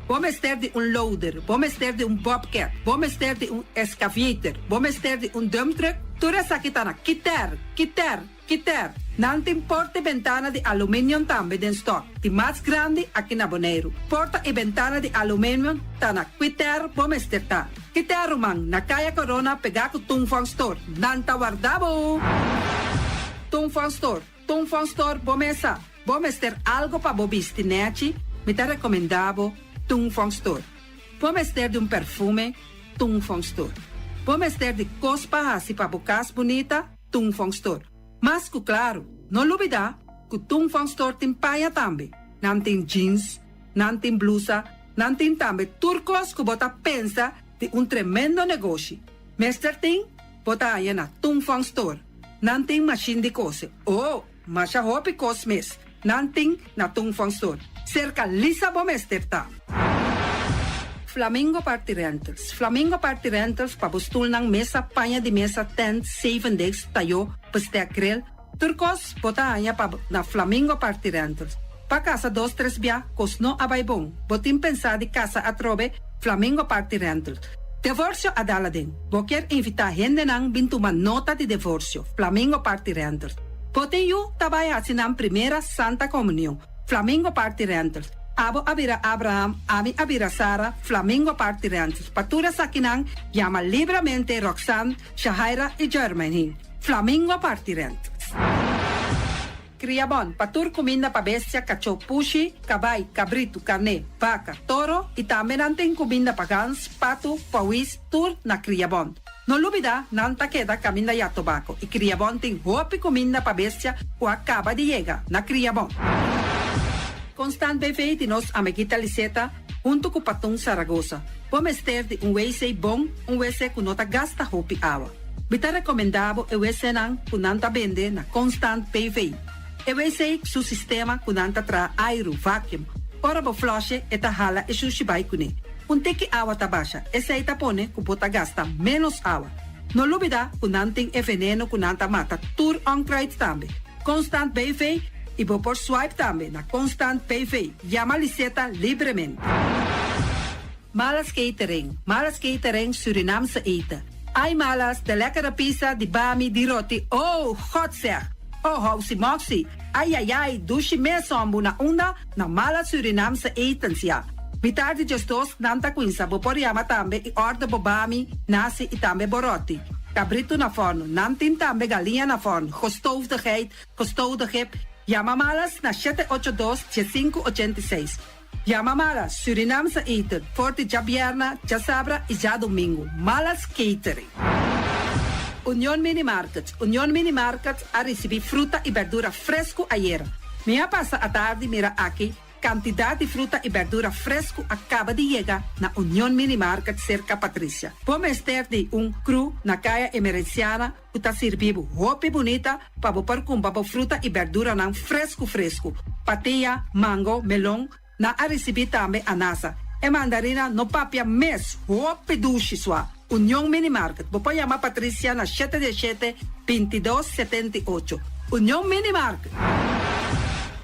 Bo mester di un loader, bo mester di un bobcat, bo mester di un excavator, bo mester di un dump truck, tur esaki ta na Kiter, Kiter. Kiter, nan tin porta i bentana di aluminium tambe den stock, di mas grandi aki na Boneiru. Porta i bentana di aluminium ta na Kiter bo mester ta. Kiter ruman, na Kaya Corona pegá ku Tung Fong Store. Nan ta warda bo! Tung Fong Store, Tung Fong Store bo mesa. Bo mester algo pa bo bisti nechi, mi ta rekomendá bo Tung Fong Store. Bo mester di un perfume, Tung Fong Store. Bo mester di kos pa hasi pa bo kas bunita, Tung Fong Store. Mas ku klaru, no lubidá ku Tung Fong Store tin paña tambe. Nan tin jeans, nan tin blusa, nan tin tambe tur kos ku bo ta pensa di un tremendo negoshi. Mester tin, bo ta haña na Tung Fong Store. Nan tin mashin di kose. Oh, masha hopi kos mes nan tin na Tung Fong Store. Serka Lisa bo mester ta. Flamingo Party Rentals Flamingo Party Rentals pa bo stulnan, mesa, paña di mesa, tent, zevendegs, tayó, bestek, grill, tur kos bo ta haña pa na Flamingo Party Rentals. Pa kasa dos tres bia kos no a bai bon, bo tin pensá di kasa atrobe, Flamingo Party Rentals. Devorsio a dal aden. Bo kier invitá hendenan bin tuma nota di devorsio, Flamingo Party Rentals. Bo tin yu ta bai hasi nan primera Santa Komunion. Flamingo Party Rentals. Abo a bira Abraham, ami a bira Sara, Flamingo Party Rentals. Pa tur esakinan, yama libramente Roxanne, Shahaira i Jermaine. Flamingo Party Rentals. Kriabon, pa tur kuminda pa bestia, kachó, pushi, kabai, kabritu, karné, baka, toro i tambe nan tin kuminda pa gans, patu, pawis, tur na Kriabon. No lubida, nan ta keda kaminda ya tobako i Kriabon tin hopi kuminda pa bestia ku a kaba di yega na Kriabon. Constant BV di nos amiguita Liseta huntu ku Patun Saragosa. Bo mester di un wc bon, un wc ku no ta gasta hopi awa. Mi ta rekomendá bo e wcnan ku nan ta bende na Constant BV. E wc su sistema ku nan ta traha airu, vacuum. Ora bo flush'e e ta hala e shushi bai kuné. Un tiki awa ta basha, esei ta pone ku bo ta gasta ménos awa. No lubidá ku nan tin e veneno ku nan ta mata tur onkruid tambe. Constant BV i bo por swipe tambe na Constant BV. Yama Liseta libremente. Malas Catering, Malas Catering Surinaamse eten. Ai Malas, de lekkere pizza, di bami, di roti, oh, God zeg! Oh, housi moxi, ai ai ai, dushi mes hombu na unda? Na Malas Surinaamse etens ya. Mitar di 12 nan ta cuinsa bo por yama tambe y order bo bami, nasi y tambe bo roti. Cabrito na forno, nan tin tambe galiña na forno, gestoofde geit, gestoofde kip. Yama Malas na 782 1586. Yama Malas Surinaamse eten for di djabierna, djasabra y djadomingo. Malas Catering. Union Mini Market Union Mini Market a ricibi fruta y berdura fresco ayera. Mi a pasa atardi mira aki cantidad di fruta y berdura fresco a caba di yega na Union Mini Market cerca Patricia. Bo mester di un crew na Caya Emerenciana cu ta sirbi bo hopi bunita pa bo por cumpra bo fruta y berduranan fresco fresco. Patia, mango, melon, Nan a ricibi tambe anasa. E mandarina no papia mes, hopi dushi sua. Union Mini Market, bo por yama Patricia na shete diesshete, 22 78. Union Mini Market.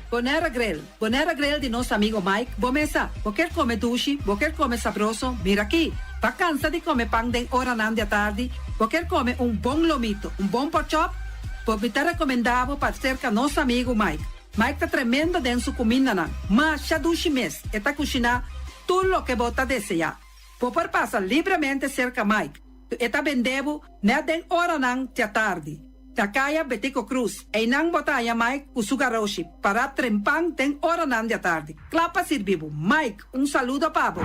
Bonaire Grill, Bonaire Grill di nos amigo Mike, bo mesa, bo kier come dushi, bo kier come sabroso, mira aki! Ba cansa di come pan den oranan di atardi, bo kier come un bon lomito, un bon porkchop? Bo mi ta recomenda bo pa cerca nos amigo Mike. Mike ta tremendo den su cumindanan, masha dushi mes, e ta cushina tur loke bo ta desea. Bo por pasa libremente serka Mike, ku e ta bende bo nèt den oranan djatardi. Na kaya Betico Cruz, einan bo ta haña Mike ku su garoshi pará trempan den oranan djatardi, kla pa sirbi bo. Mike, un saludo pa bo!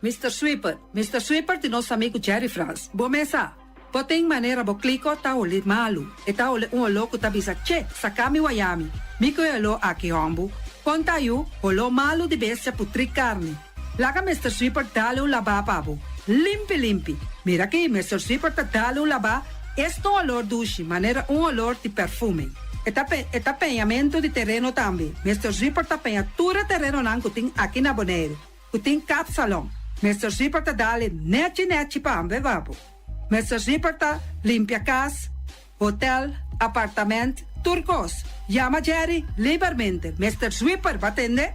Mister Sweeper, Mister Sweeper di nos amigu Jerry Frans. Bo mesa. Bo tin manera bo kliko ta holi malu. E ta holi un oló ku ta bisa, Che, saka mi wayami. Mi ku e oló aki hòmbu. Kon ta yu, holó malu di bestia putrí karni. Laga Mister Sweeper dale un labá pa bo. Limpi limpi. Mira aki, Mister Sweeper ta dale un labá, esta un olor dushi, manera un olor di perfume. E ta e ta peñamentu di tereno tambe. Mister Sweeper ta peña tur e terenonan ku tin aki na Boneiru. Ku tin kapsalon. Mister Zipper ta dale nechi nechi pa hamber babo. Mister Zipper ta limpia kas, hotel, apartament, tur kos. Yama Jerry libermente. Mister Zwipper ba tende?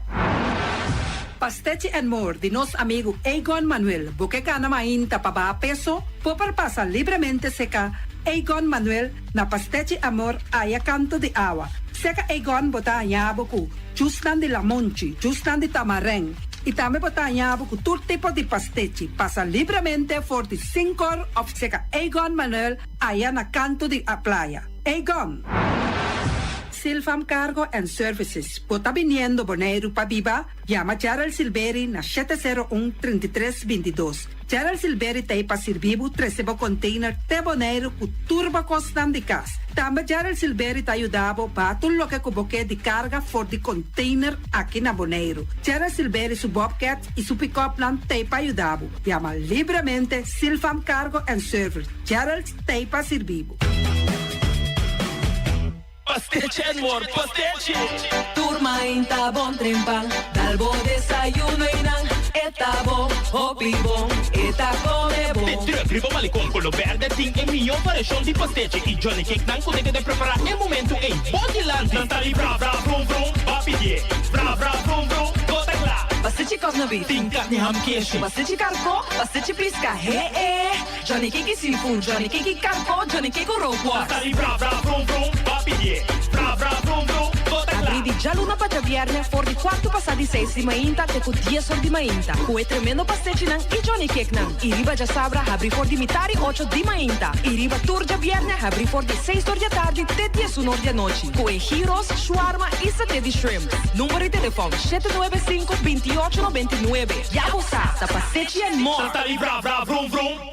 Pastechi and More di nos amigu Egon Manuel. Bo ke gana mainta pa baha peso? Bo por pasa libremente seka Egon Manuel na Pastechi Amor aya kanto di awa. Seka Egon bo ta haña bo ku Jusnan di lamonchi, jusnan di tamarèn i tambe bo ta haña bo ku tur tipo di pastechi. Pasa libremente for di Sinkor òf seka Egon Manuel aya na kantu di a playa. Egon! Silfam Cargo and Services, bo ta biniendo Boneiru pa biba? Yama Gerald Silberi na 701 33 22. Gerald Silberi ta ei pa sirbi bo trese bo container te Boneiru ku tur bo kosnan di kas. Tambe Gerald Silberi ta yuda bo baha tur loke ku bo ke di karga for di container aki na Boneiru. Gerald Silberi su bobcat i su pick-upnan ta ei pa yuda bo. Yama libremente Silfam Cargo and Service. Gerald ta ei pa sirbi bo. Pastechi and more pastechi. Tur mainta bon trempan, dal bo desayuno y nan e ta bo hopi bon, e ta come bon. De truck riba Malecon Colo Berde tin e mihó variashon di pastechi y Johnny Cake nan cu ta keda prepara e momento ey bo dilanti. Nan ta di bra bra vrum vrum, ba pidié bra bra vrum vrum, bo ta cla. Pastechi cosna beef. Tin carni ham keshi. Pastechi carco, pastechi pisca, he e. Johnny Cake y seafood, Johnny Cake y carco, Johnny Cake cu rookworst. Ta sali bra bra vrum vrum, ba pidié bra bra vrum vrum, bo ta kla. Abrí di djaluna pa djabièrnè for di kuartu pasá di seis di mainta te ku dies or di mainta ku e tremendo pastechinan i Johnny Cakenan. I riba djasabra habrí for di mitar i ocho di mainta i riba tur djabièrnè habrí for di seis or di atardi te diesun or di anochi ku e gyros, shawarma i saté di shrimp. Number di telefòn, 795 28 99. Ya bo sa, ta pastechi and more! Ta sali bra bra vrum vrum.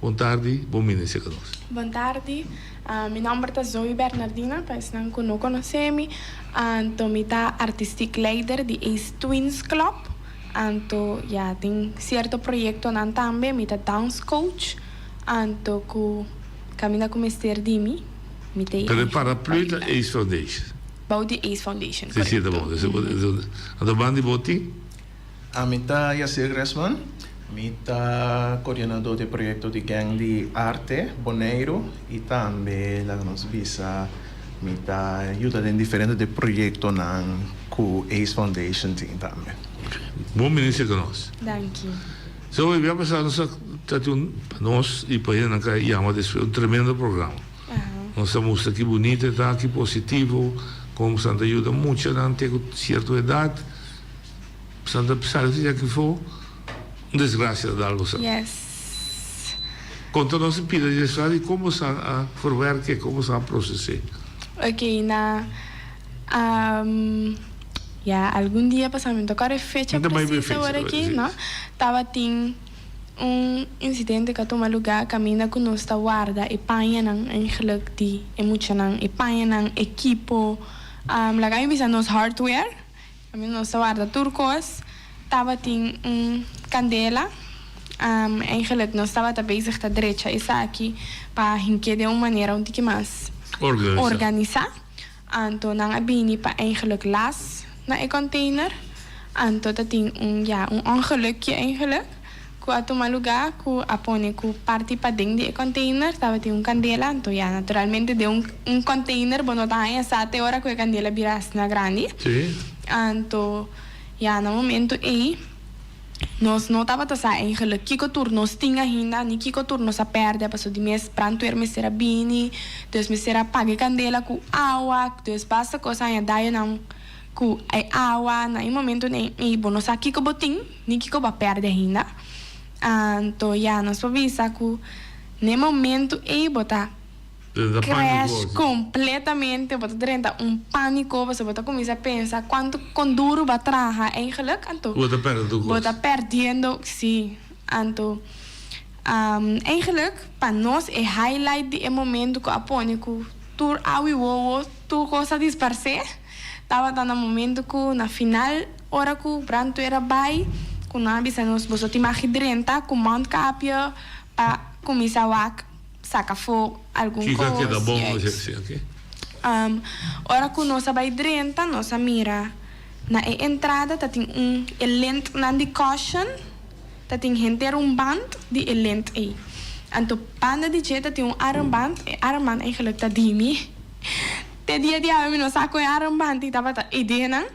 Bon tardi, bon bini serka nos. Bon tardi, mi nomber ta Zoe Bernardina, pa esnan ku no konosé mi, anto mi ta artistiek leider di Ace Twins Club, anto ya den sierto proyektonan tambe mi ta dance coach, anto ku kaminda ku mester di mi, mi ta Pero e paraplu ta Ace Foundation? Bou di Ace Foundation, Si, si, ta bon. Anto banda di bo tin? Ami ta Yasir Gresman. Mi ta koordinadó di e proyekto di Gang di Arte Boneiru i tambe laga nos bisa mi ta yuda den diferente di proyektonan ku ace Foundation tin tambe. Bon bini serka nos. Danki. So e bia pasá nos a ta tin un pa nos i pa hendenan ka yama despues un tremendo programa. Nos a mustra ki bunito e ta, ki positivo, kon boso ta yuda muchanan te ku sierto edat. Santa sali di aki fo un desgracia ta dal boso. Yes. Conta nos un pida di desgracia y con boso a verwerke, con boso a procese. Ok na ya algun dia pasa mi no ta acorda e fecha precies awor aki no tabatin un incidente cu a tuma lugar caminda cu nos ta warda e pañanan eigenlijk di e muchanan e pañanan ekipo laga mi bisa nos hardware. Ami nos ta warda tur kos. Tabatin un kandela. Eigenlijk nos tabata bezig ta drecha esaki pa hink'é den un manera un tiki mas organisá. Anto nan a bini pa eigenlijk las na e container. Anto ta tin un, ya, un ongelukje eigenlijk ku a tuma lugá ku a pone ku parti paden di e container tabatin un kandela. Anto ya, naturalmente den un un container bo no ta haña sa te ora ku e kandela bira asina grandi. Anto ya na momento ei nos no tabata sa eigenlijk kiko tur nos tin ainda ni kiko tur nos a pèrdè pasobra di mes brandweer mester a bini, dus mester a paga e kandela ku awa, dus basta kos a haña dañonan ku e awa. Na e momento ei bo no sa kiko bo tin ni kiko bo a pèrdè ainda. Anto ya nos por bisa ku na e momento ei bo ta Crash completamente, bo ta drenta un panico pasobra bo ta cuminsa pensa cuanto con duro bo a traha eigenlijk anto Bo ta perde tur cos. Bo ta perdiendo, si. Anto eigenlijk pa nos e highlight di e momento cu a pone cu tur awi wowo tur cos a disparce tabata na momento cu na final ora cu brandweer a bay cu nan a bisa nos boso tin mag drenta cu mondkapje pa cuminsa wak Saka afó algun Kiko a keda kos, bon juist. si, oké. Ora ku nos a bai drenta, nos a mira na e entrada ta tin un e lentnan di caution, ta tin henter un band di e lent ei. Anto banda di dje ta tin un armband, e armband eigenlijk ta di mi. Te dia di awe mi no sa kon e armband ei tabata ei denan.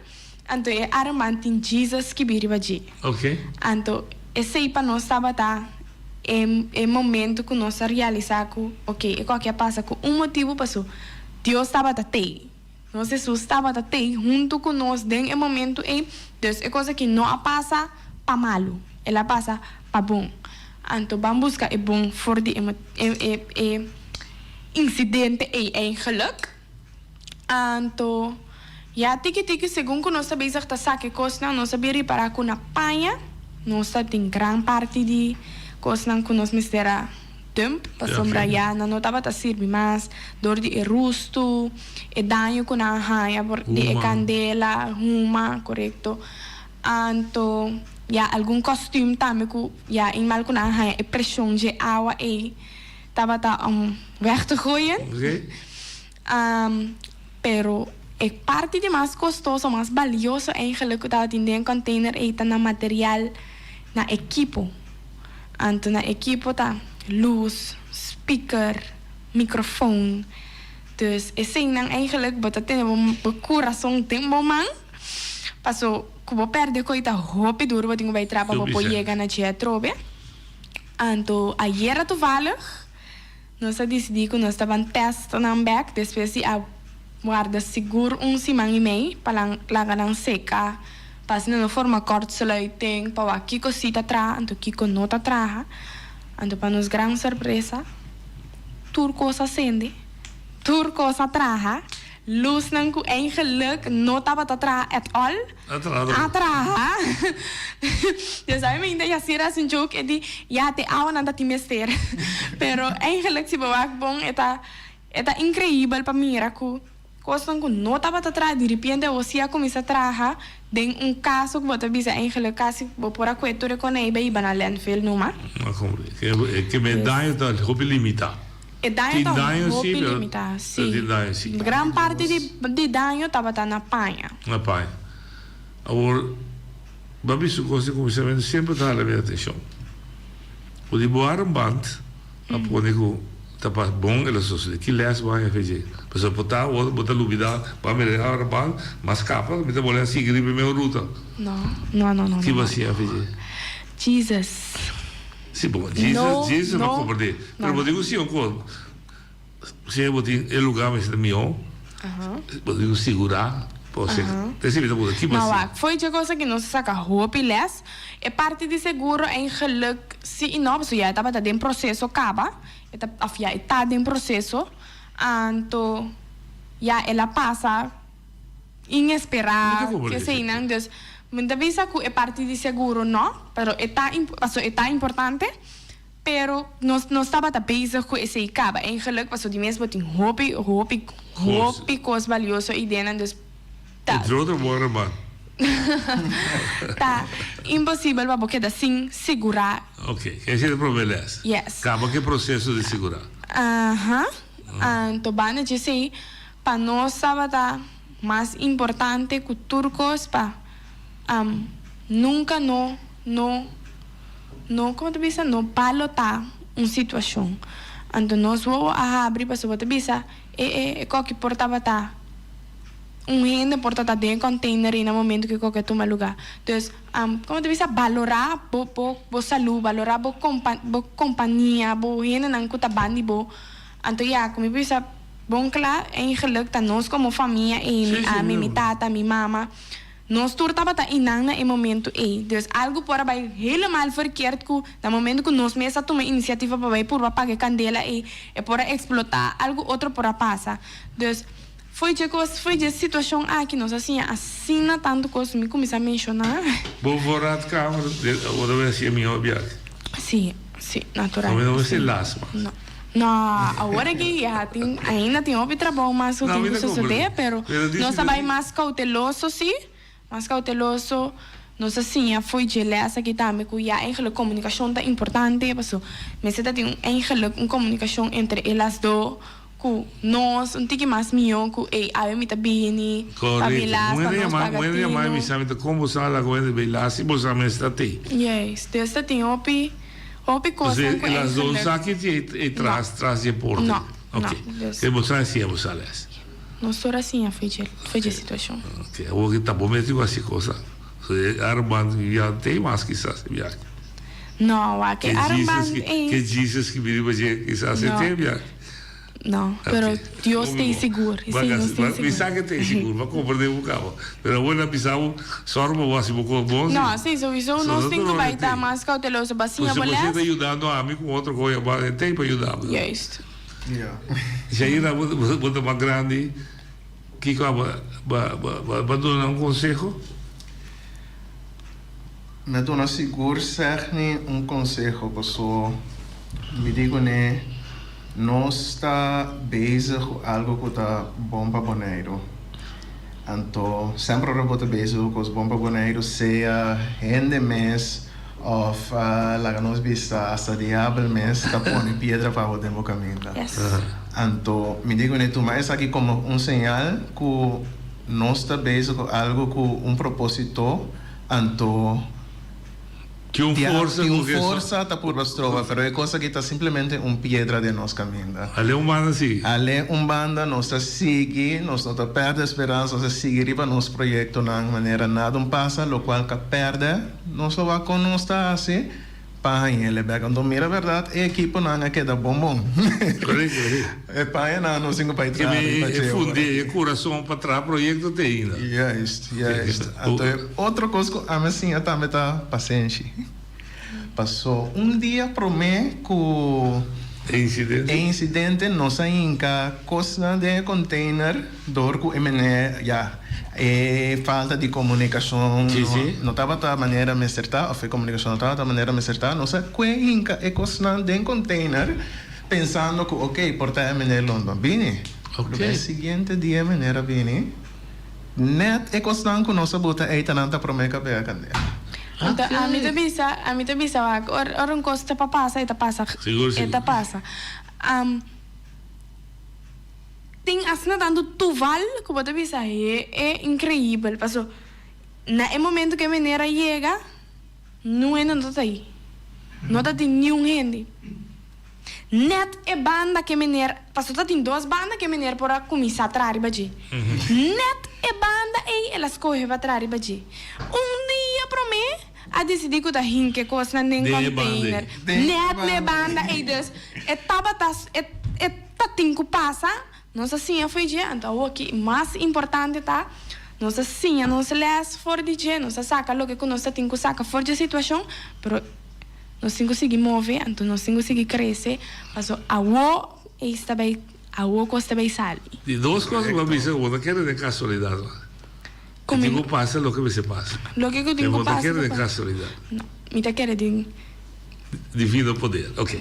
Anto e armband tin Jesus skibí riba dje. Oké. Anto esei pa nos tabata e e momento ku nos a realisá ku oke e koke a pasa ku un motibu paso Dios tabata tei. Nos Hesus tabata tei huntu ku nos den e momento ei, dus e kos aki no a pasa pa malu, el a pasa pa bon. Anto ban buska e bon for di e e e insidente ei eigenlijk. Anto, ya tiki tiki segun ku nos ta bezig ta saka e kosnan, nos a bin ripará ku na paña nos ta tin gran parti di kosnan ku nos mester a dump, pasobra ya nan no tabata sirbi mas dor di e rustu, e daño ku nan a haña por di e kandela, huma, korekto. Anto, ya algun kòstüm tambe ku ya eenmaal ku nan a haña e preshon dje awa ei tabata om weg te gooien. Pero e parti di mas kostoso, mas balioso eigenlijk ku tabatin den e container ei ta na material, na ekipo. Anto na ekipo ta lus, speaker, microfoon. Dus eseinan eigenlijk bo ta tene bo kurason den bo man, paso ku bo pèrdè koi ta hopi duru bo tin ku bai traha pa bo por yega na dje atrobe. Anto ayera toevallig Nos a disidí ku nos ta ban tèst nan bèk despues di a warda sigur un siman i mei pa lan laga nan seka pa asina no forma kortsluiting pa wak kiko si ta traha anto kiko no ta traha. Anto pa nos gran sorpresa tur kos a sende, tur kos a traha. Lusnan ku eigenlijk no tabata traha at all a traha. Dus ami mi inta Yasir hasi un joke e di ya te awanan ta tin mester. Pero eigenlijk si bo wak bon e ta e ta increibel pa mira ku kosnan ku no tabata traha diripiente awor si a kuminsa traha den un kaso ku bo ta bisa eigenlijk kasi bo por a kue tur e konei bai hiba na landfill numa. Ke me daño ta hopi limita. E daño ta hopi limitá, sí. Gran parti di daño tabata na paña. Na paña. Awor, bo a bisto kos di kuminsamentu semper ta hala mi atenshon. Ku di bo armband a pone ku ta pas bon el a sosodé. Ki lès bo haña fe dje? Pasobra por ta awor bo ta lubidá, bo a mira e armband, mas kapa mi ta bolbe a sigui riba e meun ruta. No, no, no, no. Ki bo a siña fe dje? Jesus. Si bo Jesus No, Jesus no no, komprendé. no, Pero bo no. tin ku siña un kos. Si bo tin e lugá mester ta mihó, Aha. bo tin ku sigurá pa bo Aha. Te si mi ta puntra ki bo No hasi? wak, fo'i dje kos aki nos a saka hopi lès. E parti di seguro eigenlijk si i no, pasobra ya e tabata den proseso kaba, e ta òf ya e ta den proseso, anto ya el a pasa. Inesperá, keseinan. Dus, mi ta bisa ku e parti di seguro no, pero e ta paso e ta importante, pero nos nos tabata bezig ku esei kaba. Eigenlijk paso di mes bo tin hopi, hopi, hopi kos balioso eidenan, dus ta. Entre otro bo arma. Ta imposibel pa bo keda sin segurá. Ok, esei ta e prome les. Yes. Kaba ku e proseso di segurá. Aha. Anto banda djesei. Pa nos tabata mas importante ku tur kos pa nunka no no no komo ta bisa no balotá un situashon. Anto nos wowo a habri pasobra bo ta bisa e e e koki por tabata un hende por ta ta den e container ei na momento ku e koki a tuma lugá. Dus komo ta bisa balorá bo bo bo salú balorá bo kompa bo kompania bo hendenan ku ta bandi bo. Anto ya ku mi bisa. Bon kla, eigenlijk ta nos komo famia ei, mi ami, mi tata, mi mama, nos tur tabata einan na e momento ei. Dus algu por a bai helemaal verkeerd ku na momento ku nos mes a tuma inisiativa pa bai purba paga e kandela ei, e por a eksplotá, algu otro por a pasa. Dus, fo'i dje kos, fo'i dje situashon aki nos a siña asina tantu kos, mi kuminsá menshoná. Bo voorraadkamer, ora bo a hasi e mihó biahe? Sí, sí, natural. No, mi no mester las mas. No. No, awor aki ya tin ainda tin hopi trabou mas ku tin ku sosodé, pero nos a bai mas kouteloso sí, mas kouteloso. Nos a siña fo'i dje lès aki tambe ku ya eigenlijk komunikashon ta importante, paso mester ta tin un eigenlijk un komunikashon entre e las do ku nos un tiki mas mihó ku ey awe mi ta bini pa bin las pa nos paga tinu. Juist, dus ta tin hopi. Hopi kosnan ku E las dos eigenlijk. sa ki ti e tras tras di e porta. No, no. Ok. Dus. E bo sa siña bo sa les. Nos tur a siña fo'i dje fo'i dje situashon. Ok, awor ki ta bo mester ku hasi kosa. So e armband ya tei mas kisas e biaha. No, wak e Ke Jesus armband ki ei. ke Jesus ki bini pa dje kisas e No. tei biaha. No, pero Dios ta sigur. Esei nos ta sigur. Mi sa ke ta sigur, mi a komprende bo kaba. Pero awor nan bisa bo, sòru pa bo hasi bo kos bon si. No, si, souiso nos tin ku bai ta mas kauteloso pa siña bo les. Pues si bo ta yudando ami ku otro kos, ya bo tei pa yuda bo. Juist. Jaira, bo ta mas grandi, kiko abo bo a duna un konseho? Mi a duna sigur Segni un conseho paso mi di cune nos ta bezig cu algo cu ta bon pa Boneiru. Anto semper ora bo ta bezig cu cos bon pa Boneiru sea hende mes of laga nos bisa hasta diabel mes ta pone piedra pa bo den bo caminda. Anto mi di cune tuma esaki como un señal cu nos ta bezig cu algo cu un proposito. Anto Tin un forsa tin un ku ke forsa ta purba stroba, pero e kos aki ta simplemente un piedra den nos kaminda. Ale un banda sigui. Ale un banda, nos ta sigui, nos no ta pèrdè speransa, nos ta sigui riba nos proyektonan manera nada un pasa, lokual ka pèrdè, nos lo wak kon nos ta hasi. Pa hañ'el bek. Anto mira bèrdat e ekiponan a keda bon bon. Korekto, sí. E pañanan no sin ku bai traha riba E dje ora. fund'é e kurason pa traha proyekto te ainda. Juist, juist. Anto e otro kos ku ami a siña tambe ta pasenshi. Paso un dia promé ku. E incidente? E incidente nos a hinca cosnan den e container door cu e meneer ya e falta di comunicacion no tabata manera mester ta of e comunicacion no tabata manera mester ta nos a cue hinca e cosnan den container pensando cu ok por ta e meneer lo no bini. Pero e siguiente dia e meneer a bini. Net e kosnan ku nos a buta ei ta nan ta promé ka pega kandela. Anto ami ta bisa, ami ta bisa wak, ora ora un kos ta pa pasa e ta pasa, Sigur, e sigur. ta pasa. Tin asina tantu tuval ku bo ta bisa he e inkreibel, paso na e momento ku e meneer a yega niun hende no ta ei, no ta tin niun hende. Net e banda ke meneer, pasobra ta tin dos banda ke meneer por a kuminsá traha riba dje. Net e banda ei el a skohe pa traha riba dje. Un dia promé a disidí ku ta hinka e kosnan den container. Net n'e banda ei. Dus e tabata, e e ta tin ku pasa. Nos a siña for di dje. Anto awoki mas importante ta nos a siña nos lès for di dje. Nos a saka loke ku nos ta tin ku saka for dje situashon, pero. Nos tin ku sigui move, anto nos tin ku sigui krese, paso awo eis ta bai, awo kos ta bai sali. Di dos kos ku bo a bisa ku bo ta kere den kasualidat ma. E tin ku pasa loke mester pasa. Loke ku tin ku pasa. Bo ta kere den kasualidat. No, mi ta kere den. Divino poder, ok.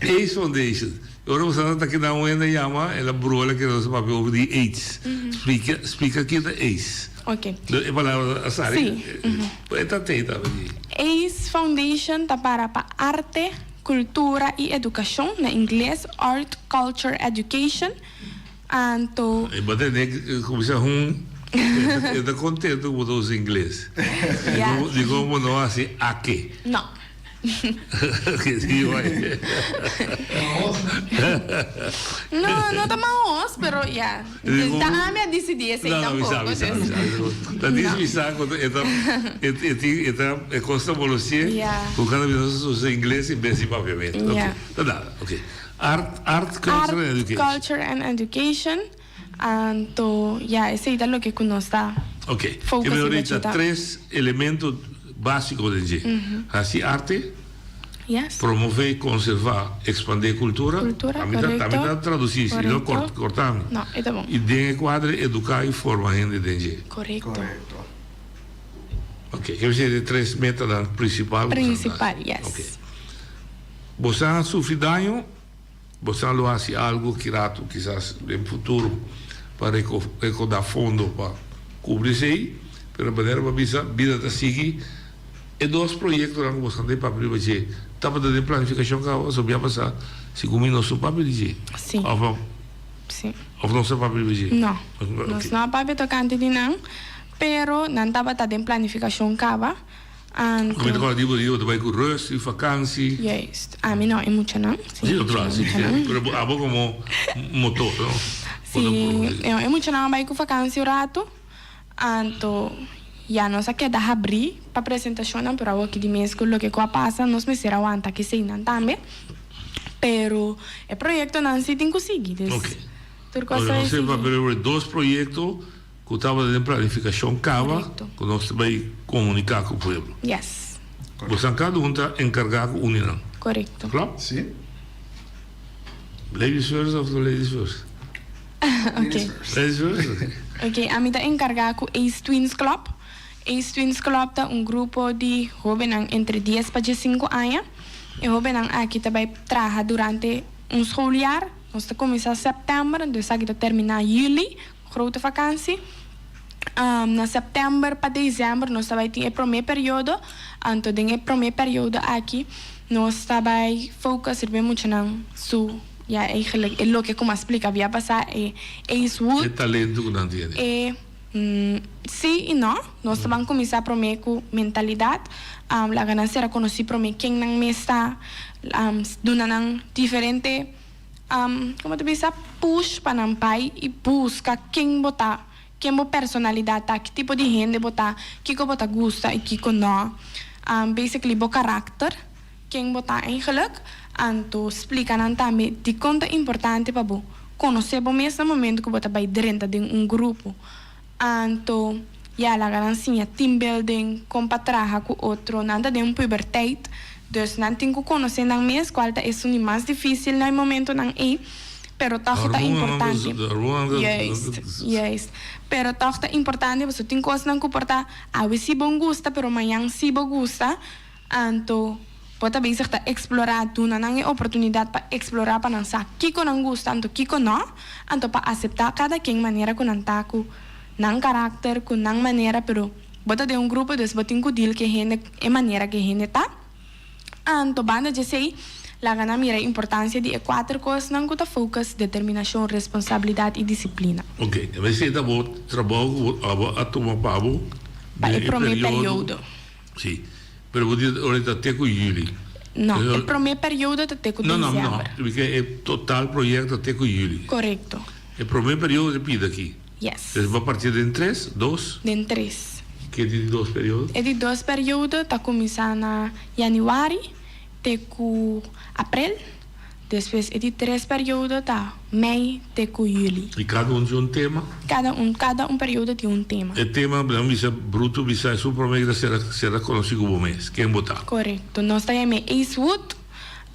Aids Foundation. Ora bo sa ta keda un hende yama, el a brua, el a kere nos papia over di aids. Splika, splika ki ta aids. Ok. E palabra a sali. Sí. E ta tei tambe di. Aids Foundation ta para pa Arte, Kultura i Edukashon, na ingles Art, Culture, Education. Anto. E bo tende kuminsá hun, e ta kontento ku bo ta usa ingles. Yes. Dikon bo no hasi ake? No. No, no ta mahos, pero ya. Ta ami a disidí esei No, no, tampoco. mi sa, mi sa, mi sa. Ta dis mi sa ku e ta, e tin, e ta, e kos ta bolosié Ya. ku kada bes nos usa ingles en bes di papiamentu. Ya. Ok, ta nada, ok. Art, art, culture and Art, education. culture and education. Anto, ya, esei ta loke ku nos ta Ok, focus ke mi riba ahorita dje ta. tres elemento básiko den dje. Hasi arte, Yes. promové, konservá, ekspandé kultura. Kultura, Ami ta, ami korekto. ta tradusí, si no Korekto. kortá mi. No, e ta bon. I den e kuadro eduká i forma hende den dje. Korekto. Korekto. Ok, ke mi e tres metanan prinsipal ku boso a Prinsipal, dal. yes. Ok. Boso a sufri daño? Boso lo hasi algu ki ratu, kisas den futuro, pa rekoudá fondo pa kubri esei, pero manera bo a bisa, bida ta sigui. E dos proyektonan ku boso ta papia riba dje tabata den planifikashon kaba? Pasobra bia pasá, segun mi, nos no papia di dje. Sí. Òf Sí. òf nos a papia riba dje? No. Nos no a papia tokante di nan, pero nan tabata den planifikashon kaba. Anto. Ku mi ta kòrda di bo di bo ta bai ku rust i fakansi. Juist. Ami no, e muchanan. Si, otro lado, si. Pero bo abo komo motor, no? Si, e muchanan a bai ku fakansi un ratu. Anto, ya nos a keda habrí pa presentashonnan, pero awoki di mes ku loke ku a pasa nos mester a wanta keseinan tambe. Pero e proyektonan si tin ku sigui, dus tur kos ta bai sigui. Nos a papia riba dos proyekto. Ku tabata den planifikashon kaba ku nos ta bai komuniká ku pueblo. Yes. Bosan kada un ta enkargá ku un di nan. Korekto. Klòp? Si. Ladies first òf ladies first? Ok. Ladies first? Ok. Ok, ami ta enkargá ku Ace Twins Club. Ace Twins Club ta un grupo di hóbennan entre dies pa diesinku aña. E hóbennan aki ta bai traha durante un schooljaar. Nos ta kuminsá sèptèmber, anto esaki ta terminá yüli. Grote vakantie. Na sèptèmber pa desèmber nos ta bai tin e promé periodo. Anto den e promé periodo aki nos ta bai focus riba e muchanan su, ya eigenlijk e loke ku mi a splika bia pasá e Ace Wood. E talento ku nan tiene. E si i no. Nos ta ban kuminsá promé ku mentalidat. Laga nan sera konosí promé ken nan mes ta. Duna nan diferente. Como ta bisa, push pa nan bai y busca ken bo ta, ken bo personalidad ta, ki tipo di hende bo ta, kico bo ta gusta y kico no. Basically bo karakter, ken bo ta eigenlijk. Anto splica nan tambe dicon ta importante pa bo conoce bo mes na momento cu bo ta bai drenta den un grupo. Anto ya laga nan siña team building, con pa traha cu otro. Nan ta den un puberteit. Dus nan tin ku konosé nan mes, kual ta esun di mas difísil na e momentonan ei, pero tòg ta importante. Juist, juist. Pero tòg ta importante pasobra tin kosnan ku por ta awe sí bo gusta, pero mañan sí bo gusta, anto bo ta bezig ta eksplorá, duna nan e oportunidat pa eksplorá pa nan sa kiko nan gusta anto kiko nò, anto pa aseptá kada ken manera ku nan ta ku nan karakter, ku nan manera, pero. Bo ta den un grupo dus bo tin ku deal ku e hende e manera ku e hende ta. Anto banda djesei laga nan mira e importansia di e kuater kosnan ku ta focus, determinashon, responsabilidat i disiplina. Ok, esei ta bo trabou ku bo abo a tuma pa bo Pa den e e promé periodo. periodo. Si, pero bo di ora ta te ku yüli. No, e promé periodo ta te ku No, no, no, desèmber. mi ke e total proyekto ta te ku yüli. Korekto. E promé periodo ta pida aki. Yes. Pues bo a parti den tres, dos? Den tres. Ke di dos periodo? E di dos periodo ta kuminsá na yanüari te ku aprel. Despues e di tres periodo ta mei te ku yüli. I kada un tin un tema? Kada un, kada un periodo tin un tema. E tema, nan bisa bruto bisa esun promé ku ta sera sera konosí ku bo mes. Ken bo ta? Korekto. Nos ta yam'é Ace Wood.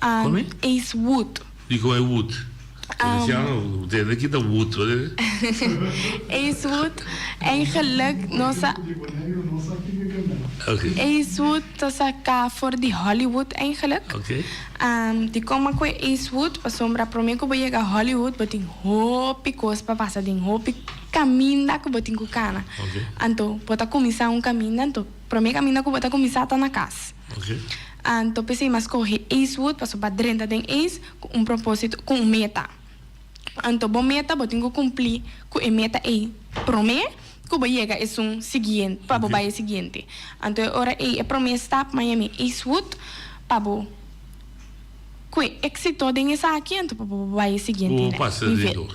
Kome? Ace Wood. Dikon e Wood? Cristiano, tende ki ta wood, wat is Ace Wood, eigenlijk nos a. Oké. Ace Wood ta saká for di Hollywood eigenlijk. Oké. Dikon mi a kohe Ace Wood? Pasobra promé ku bo yega Hollywood bo tin hopi kos pa pasa den, hopi kaminda ku bo tin ku kana. Oké. Anto bo ta kuminsá un kaminda, anto promé kaminda ku bo ta kuminsá ta na kas. Oké. Anto p'esei mi a skohe Ace Wood pasobra pa drenta den Ace ku un propósito, ku un meta. Anto bo meta bo tin ku kumplí ku e meta ei promé ku bo yega esun siguiente, pa bo bai e siguiente. Anto e ora ei e promé stap Miami Eastwood pa bo kue éksito den esaki anto pa bo bai e siguiente Bo pasa di nivel. dos.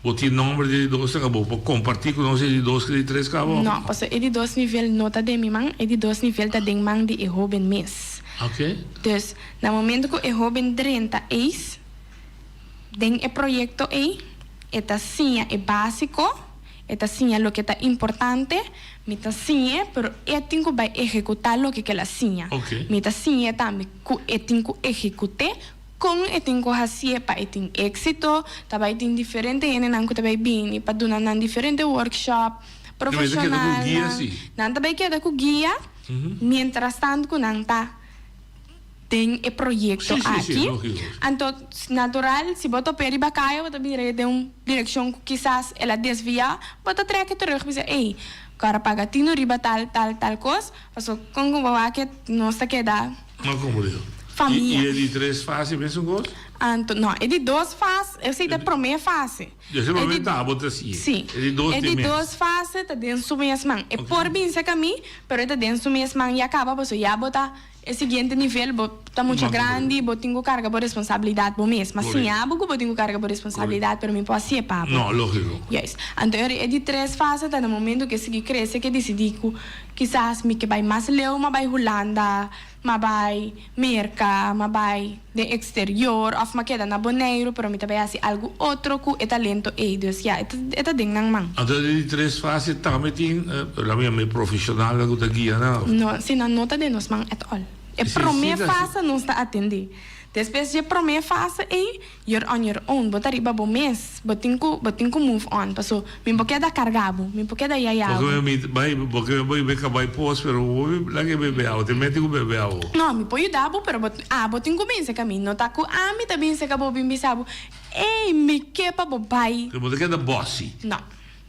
Bo tin nomber di e di dos nan bo por kompartí ku nos e di dos ku e di tres kaba? No, pasobra e di dos nivel no ta den mi man, e di dos nivel ta den man di e hóben mes. Oké. Dus, na momento ku e hóben drenta eis den e proyekto ei, e ta siña e básiko, e ta siña loke ta importante, mi ta siñ'e, pero e tin ku bai ehekutá loke ku el a siña. Oké. Mi ta siñ'e tambe ku e tin ku ehekut'é, kon e tin ku hasié pa e tin éksito. Ta bai tin diferente hendenan ku ta bai bini pa duna nan diferente workshop, Nan ta keda ku guia profeshonalnan. sí. Nan ta bai keda ku guia, mientras tanto ku nan ta den e proyekto Sí, sí, sí, aki. lógiko. Anto, natural, si bo top'é riba kaya, bo ta bira den un direkshon ku kisas el a desviá, bo ta trèk'e terug bisa, Ey, kòrda paga tinu riba tal, tal, tal kos, paso kon ku bo wak nos ta keda No komprendé. famia. I e di tres fase mesun kos? Anto, no, e di dos fase, esei ta e promé fase. Esei E promé di- ta bo ta siña. Sí. E di dos E tin di mes. dos fase ta den su mes man. E por bin serka mi, pero e ta den su mes man ya kaba, pasobra ya bo ta e siguiente nivel, bo ta mucha Mas grandi, bo tin ku karga bo responsabilidat bo mes. Ma Correcto. siña bo ku bo tin ku karga bo responsabilidat, pero mi por hasié pa bo. No, lógiko. Juist. Anto e ora e di tres fase ta na momento ku e sigui krese, ku e disidí ku kisas mi ke bai mas leu, m'a bai Hulanda, M'a bai Merka, m'a bai den eksterior òf m'a keda na Boneiru, pero mi ta bai hasi algu otro ku e talento ei. Dus ya, e ta e ta den nan man. Anto den di tres fase tambe tin, la mi yama e profeshonalnan ku ta guia nan òf? No, si nan no ta den nos man at all. E Si, promé si ta fase nos ta atendé. Despues dje promé fase ei, You're on your own, bo ta riba bo mes, bo tin ku bo tin ku move on, paso mi por keda karga bo, mi por keda yaya bo. Porque mi bai porque mi bai beka bai pos pero bo laga e bebe awa, te mete ku bebe awa. No, mi por yuda bo pero bo abo tin ku bin serka mi, no ta ku ami ta bin serka bo bin bisa bo, ey mi ke pa bo bai. Pero bo ta keda bossy. No,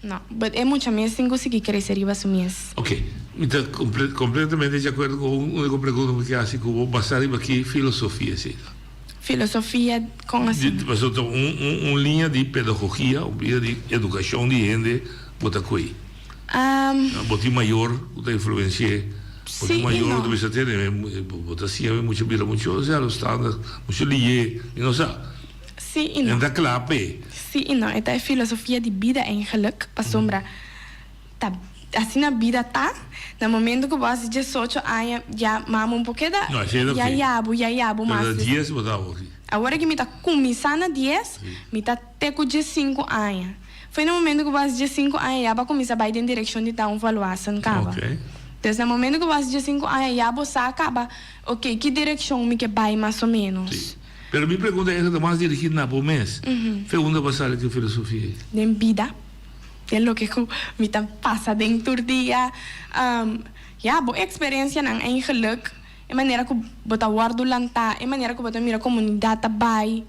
no, but e mucha mes tin ku sigui krese riba su mes. Ok, mi ta completamente di akuerdo ku un uniko pregunta ku mi ke hasi ku bo basa riba ki filosofia esei ta. Filosofia kon asina? Pasobra ta un un un liña di pedagogia, un liña di edukashon di hende bo ta koe. Bo tin mayor ku ta influensi'é, bo tin Sí i mayor ku no. ta bisa tene bo ta siña mi mucha bira mucho zelfstandig, mucho lié, mi no sa. Sí i no. En ta kla p'e. Sí i no, e ta e filosofia di bida eigenlijk, pasobra Ta asina bida ta, na momento ku bo hasi diesocho aña ya mama un por keda No, esei ta ya oké. yabu, ya yabu Pero mas. na dies bo ta awor. Awor aki mi ta kuminsá na dies, mi ta te ku diesinku aña. Foi na momento ku bo hasi diesinku aña ya bo a kuminsá bai den direkshon di ta un volwassen kaba. Oké. Dus na momento ku bo hasi diesinku aña ya bo sa kaba, ok, ki direkshon mi ke bai mas o ménos. Pero mi pregunta e ta mas dirigí na bo mes. Fe unda bo a sali ku e filosofia ei? Den bida, den loke ku mi ta pasa den tur dia. Ya, bo eksperensianan eigenlik, e manera ku bo ta wòrdu lantá, e manera ku bo ta mira komunidat ta bai,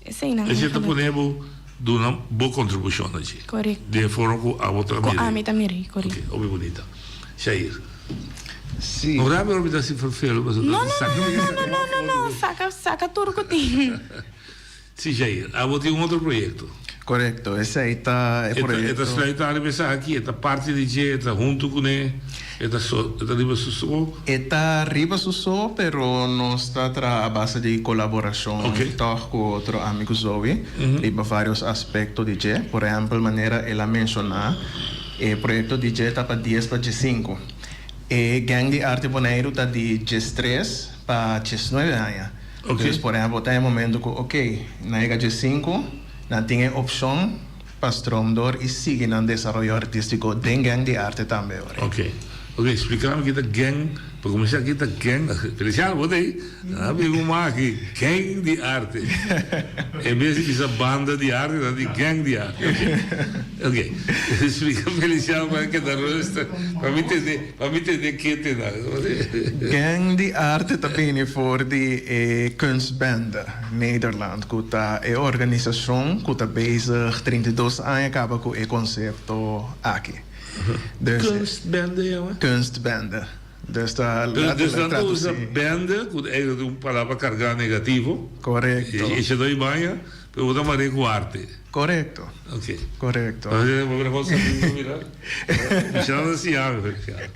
eseinan Esei ta eigenlik. pone bo duna bo kontribushon na dje. Korekto. Den e forma ku abo ta Ku mir'é. ami ta mir'é, korekto. Oke, hopi bunita. Shair. Sí. No rabia ora mi ta hasi ferfelu pasobra No, no, saca no, no, no, no, no, no, saca, saca tur cu tin. Sí, Jair, abo tin un otro proyecto. Correcto, esey ta e proyecto. E ta sluit ariba esaki, e ta parti di dje, e ta hunto cune, e ta so, e ta riba su so? E ta riba su so, pero nos ta traha a base di colaboracion toch cu otro amigo Zoe riba varios aspecto di dje. Por ehempel, manera el a menciona, e proyecto di dje ta pa dies pa diescinco. E Gang di Arte Boneiru ta di diestres pa diesnuebe aña. Dus por ehempel ta e momento ku ok, nan yega diesinku, nan tin e opshon pa stroom door i sigui nan desaroyo artístiko den Gang di Arte tambe ora. Ok, ok, splika mi kita gang, pa kuminsá kita gang, Feliciano bo ta ei? Nan a bin un man aki, gang di arte. En bes di bisa banda di arte, nan di gang di arte. Ok, ok. Splika Feliciano pa e keda rustig, pa mi tende, pa mi tende kete nan. Gang di arte ta bini for di e Kunstbende Nederland, ku ta e organisashon ku ta bezig 32 aña kaba ku e konsepto aki. Dus, Kunstbende yama? Kunstbende. Dus ta Dus letterlijk nan ta usa traducí. bende, ku eigenlijk ta un palabra kargá negativo. Korekto. I esei ta di baña, pero bo ta mar'é ku arte. Korekto. Oké. Korekto. Bo mira kon sabí bo mira. Michelle ta siña mi, Feliciano.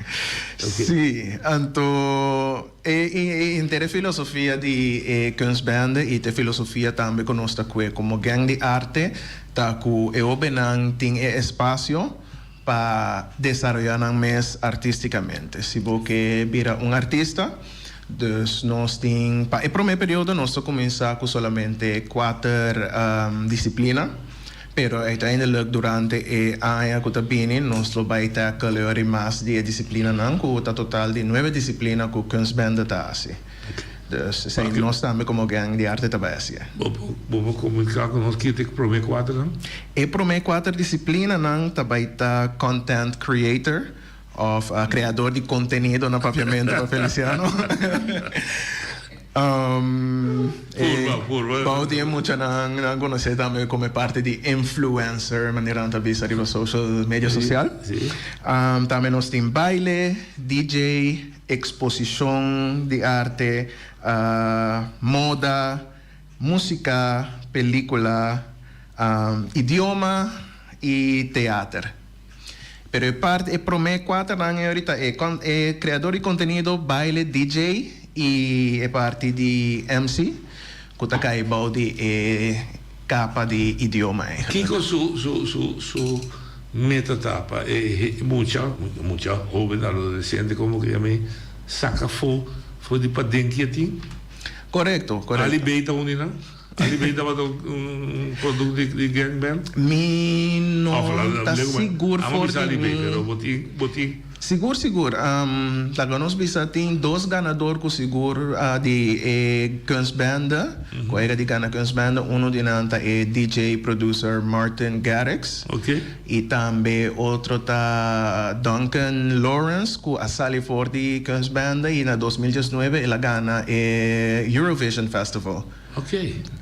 Oké. Sí, anto e e henter e filosofia di e kunstbende i ta e filosofia tambe ku nos ta kue komo gang di arte ta ku e hobennan tin e espasio pa desaroyá nan mes artístikamente. Si bo ke bira un artista, dus nos tin, pa e promé periodo nos ta kuminsá ku solamente kuater disiplina, pero uiteindelijk durante e aña ku ta bini nos lo bai tackle e ora mas di e disiplinanan ku ta total di nuebe disiplina ku Kunstbende ta hasi. Dus esei nos tambe komo Gang di Arte ta bai hasié. Bo por bo por komuniká ku nos ki ta e promé kuaternan? E promé kuater disiplinanan ta bai ta Content Creator òf kreador di kontenido na papiamentu pa Feliciano. Purba, purba. Bou di e muchanan nan konosé tambe komo e parti di influencer manera nan ta bisa riba social media sosial. Tambe nos tin baile, DJ. Eksposishon di arte, moda, músika, pelíkula, idioma i teater. Pero e parti, e promé kuaternan e orita e e kreador di kontenido, baile, DJ i e parti di MC ku ta kai bou di e kapa di idioma eigenlijk. Kiko su su su su Meta ta pa e mucha, mucha, hoben, adolescente como ke yam'e, saca afo for di paden ki e tin. Corecto, corecto. Ali B ta un di nan? Ali B tabata un producto di gang band? Mi no ta sigur for di mi. Ali B, pero bo tin, bo tin. Sigur sigur. Laga nos bisa tin dos ganador ku sigur di e Kunstbende, ku a yega di gana Kunstbende. Uno di nan ta e DJ producer Martin Garrix. I tambe otro ta Duncan Lawrence ku a sali for di Kunstbende i na 2019 el a gana e Eurovision Festival. Ok.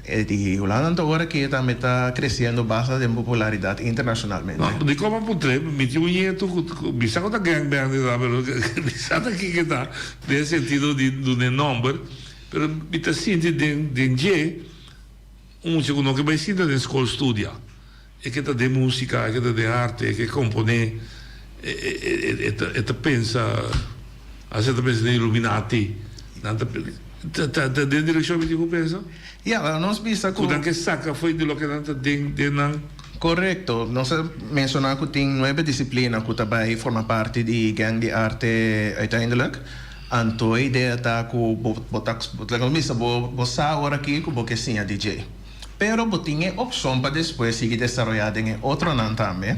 E di Hulanda anto ora ki tambe ta creciendo basta den popularidad internacionalmente. No, di como a puntr'é, mi tin un nieto cu mi sa cu ta gang band y ta, pero mi sa ta kico ta den sentido di dun'é nomber, pero mi ta sinti den den dje un mucha cu no ke bay sinta den scol studia. E ke ta den músika, e ke ta den arte, e ke komponé, e ta pensa, asina ta pensa den Illuminati, nan ta ta ta den direkshon mi tin ku pensa? Ya, pero nos bisa ku. Ku nan ke saka fo'i di loke nan ta den den nan. Korekto. Nos a menshoná ku tin nuebe disiplina ku ta bai forma parti di Gang di Arte uiteindelijk. Anto e idea ta ku bo bo ta, laga nos bisa bo bo sa ora aki ku bo ke siña DJ. Pero bo tin e opshon pa despues sigui desaroyá den e otronan tambe.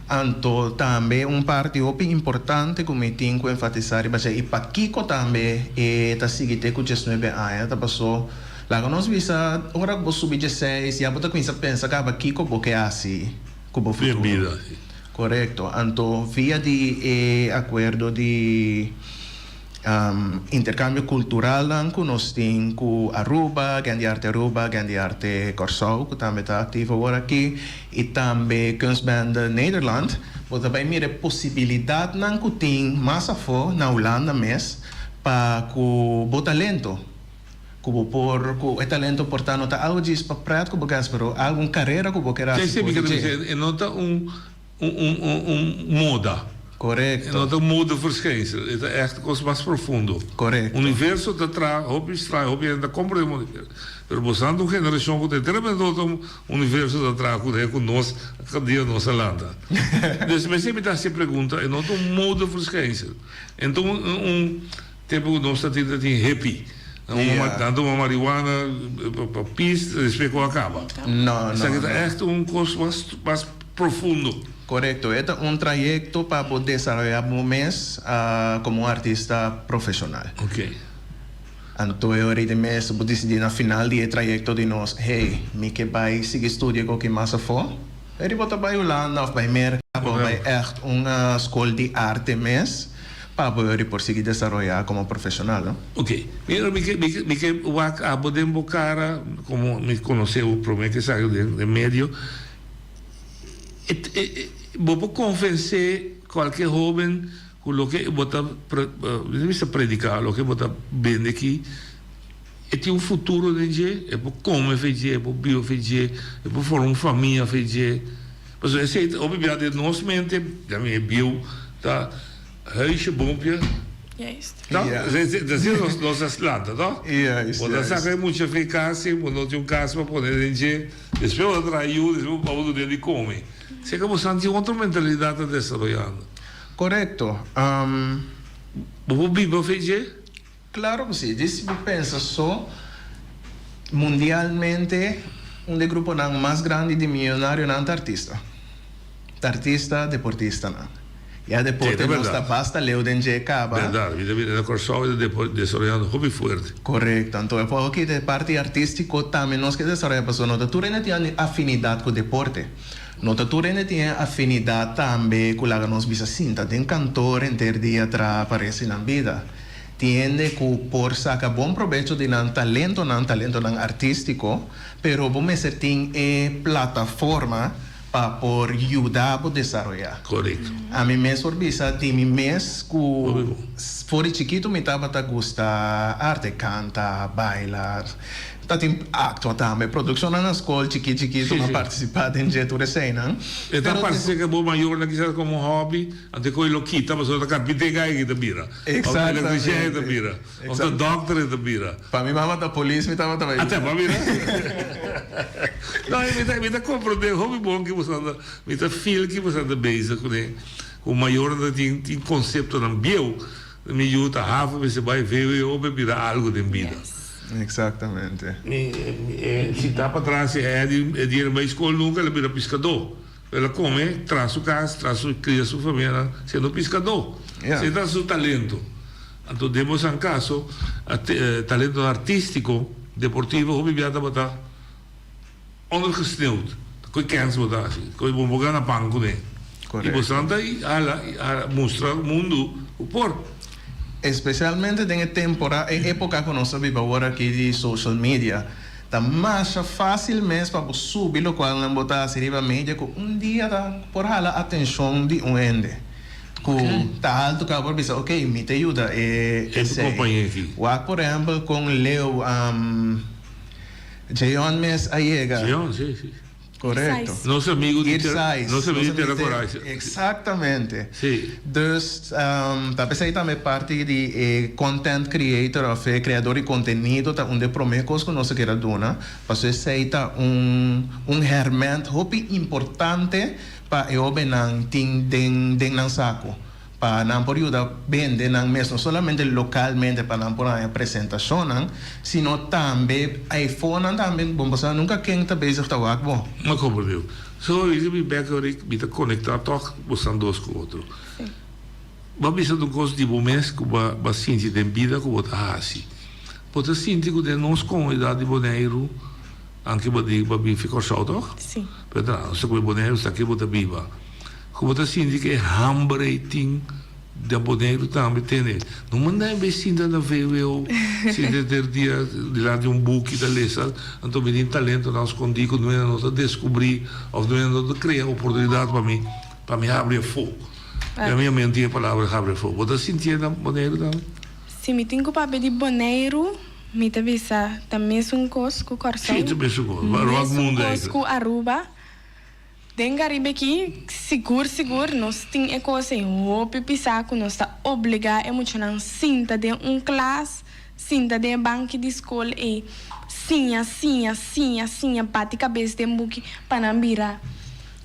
Anto tambe un parti hopi importante ku mi tin ku enfatisá riba dje i pakiko tambe e ta sigui te ku diesnuebe aña ta pasó laga nos bisa ora ku bo subi dieseis ya bo ta kuminsá pensa kaba kiko bo ke hasi ku bo futuro. Korekto. Anto via di e akuerdo di. Interkambio kulturalnan ku nos tin ku Aruba, Gang di Arte Aruba, Gang di Arte Kòrsou ku tambe ta aktivo awor aki i tambe Kunstbende Nederland, bo ta bai mira e posibilidatnan ku tin mas afó na Hulanda mes pa ku bo talento, ku bo por ku e talento por ta no ta algu djis pa prèt ku bo ke hasi pero algu un karera ku bo ker hasi for di dje. E no ta un Un un un un moda. Correcto. E no ta un modeverschijnsel, e ta echt cos mas profundo. Correcto. Universo ta traha hopi straño, hopi hende ta comprende universo. Pero bo sa ta un generacion cu ta enteramente otro universo ta traha cu cu nos dia nos a lanta. Dus mester mi ta haci e pregunta, e no ta un modeverschijnsel. E no ta un un Tempu ku nos ta tin ta tin hippie. Nan tuma marihuana pa pis despues ku a kaba. No, no. Esaki ta ègt un kos mas mas profundo. Korekto. E ta un trayekto pa bo desaroyá bo mes komo un artista profeshonal. Oke. Anto e ora di mes bo disidí na final di e trayekto di nos, hey, mi ke bai sigui studia koki mas afó. Eri bo ta bai Hulanda òf bai Merka, bo bai ègt un skol di arte mes. Pa bo yori por sigui desaroyá komo profeshonal, no? Ok. Mira, mi ke, mi ke, mi ke wak abo den bo kara, komo mi konosé bo promé ke sali den, den medio. E, e, e, bo por konvensé kualke hóben ku loke bo ta pre, mi ta bisa prediká, loke bo ta bende aki, e tin un futuro den dje, e por kome fe dje, e por biba fe dje, e por forma un famia fe dje. Pasobra esei ta hopi bia den nos mente, ya mi e bieu ta huisje, boompje. Juist. Ta? Asina nos nos a lanta, to? Juist, Bo ta juist. saka e mucha fe kas i bo no tin un kas pa pone den dje, despues bo ta traha yu, despues bo bo duna di kome. Seka bo san tin otro mentalidat ta desaroyando. Korekto. Bo por biba fe dje? Claro cu si. Djis si bo pensa so, mundialmente un di e gruponan mas grandi di milionarionan ta artista. Ta artista, deportistanan. Ya deporte nos ta basta leu den dje caba. Berdad. Mi ta mira na Corsou e ta desaroyando hopi fuerte. Correcto. Anto e por aki e parti artistico tambe nos ke desaroya pasobra no ta tur hende tin afinidad cu deporte. No ta tur hende tin e afinidad tambe cu laga nos bisa sinta den kantoor henter dia traha pa resti nan bida. Tin hende cu por saca bon probecho di nan talentonan, talentonan artistico, pero bo mester tin e plataforma pa por yuda bo desaroya. Correcto. Ami mes por bisa di mi mes cu for di chikito mi tabata gusta arte, canta, baila. Ta tin actua tambe. Produccionnan na scol chikí chikí tuma participa den dje tur eseinan. E ta parce cu bo mayornan kisas como un hobby, anto e coge lo kita pasobra ta carpinter e guy ta bira, of ta electricien e ta bira, of ta doctor e ta bira. Pa mi mama ta polis mi tabata bay. A ta bira. No, mi ta mi ta comprende hopi bon ki boso ta, mi ta feel ki boso ta bezig cune, cu mayornan ta tin tin conceptonan bieu, mi yu ta havo mester bay vwo pa bira algo den bida. Exactamente. Mi si ta patras e Eddie e dia no bai skol nunca el a bira piskadó. El a come tras su cas tras su cria su familianan siendo piskadó. Esei ta su talento. Anto den bosan caso talentonan artistico, deportivo hopi bia tabata ondergesneeuwd. Ta koe kens bo ta hasi, koe bo por gana pan kuné. I bosan ta hala mustra mundu ku por. Especialmente den e tempora, e epoca cu nos ta biba awor aki di social media, ta masha facil mes pa bo subi locual nan bo ta haci riba media cu un dia ta por hala atencion di un hende cu ta alto caba por bisa ok mi ta yuda e esey. Wak por ehempel con Leo Jeon mes a yega. Jeon, si, si. Correcto. Nos amigo di Tera, nos amigo di Tera Coraje. Exactamente. Si. Dus ta p'esei tambe parti di e content creator of e creador di contenido ta un di e prome cos cu nos a kere duna, pasobra esei ta un un herment hopi importante pa e hobennan tin den den nan saco. Pa nan por yuda bende nan mes no solamente localmente pa nan por haña presentacionnan, sino tambe eifonan tambe bon pasobra nunca ken ta bezig ta wak bo. No comprende. So mi mi bek ora mi ta conecta toch bosan dos cu otro. Bo a bisa un cos di bo mes cu bo a sinti den bida cu bo ta haci. Bo ta sinti cu den nos comunidad di Boneiru, anke bo di bo a bin fi Corsou toch? Si. Pero ta nos ta cu Boneiru sa aki bo ta biba. Ku bo ta sinti ku e hamber ei tin den Boneiru tambe tene. No manda e bay sinta na VWO, sinta henter dia dilanti un buki ta lesa, anto mi tin talentonan skondí ku nuena no ta deskubrí òf nuena no ta krea oportunidat pa mi, pa mi habri afó. Den mi mente e palabra habri afó. Bo ta sintié na Boneiru tambe? Si mi tin ku papia di Boneiru, mi ta bisa ta mesun kos ku Kòrsou, Sí, ta mesun kos. Rònt mesun mundu kos ku Aruba. Den Caribe aki, sigur sigur nos tin e kos ei hopi pisá ku nos ta obligá e muchanan sinta den un klas, sinta den e banki di skol ei, siña, siña, siña, siña, bati kabes den buki pa nan bira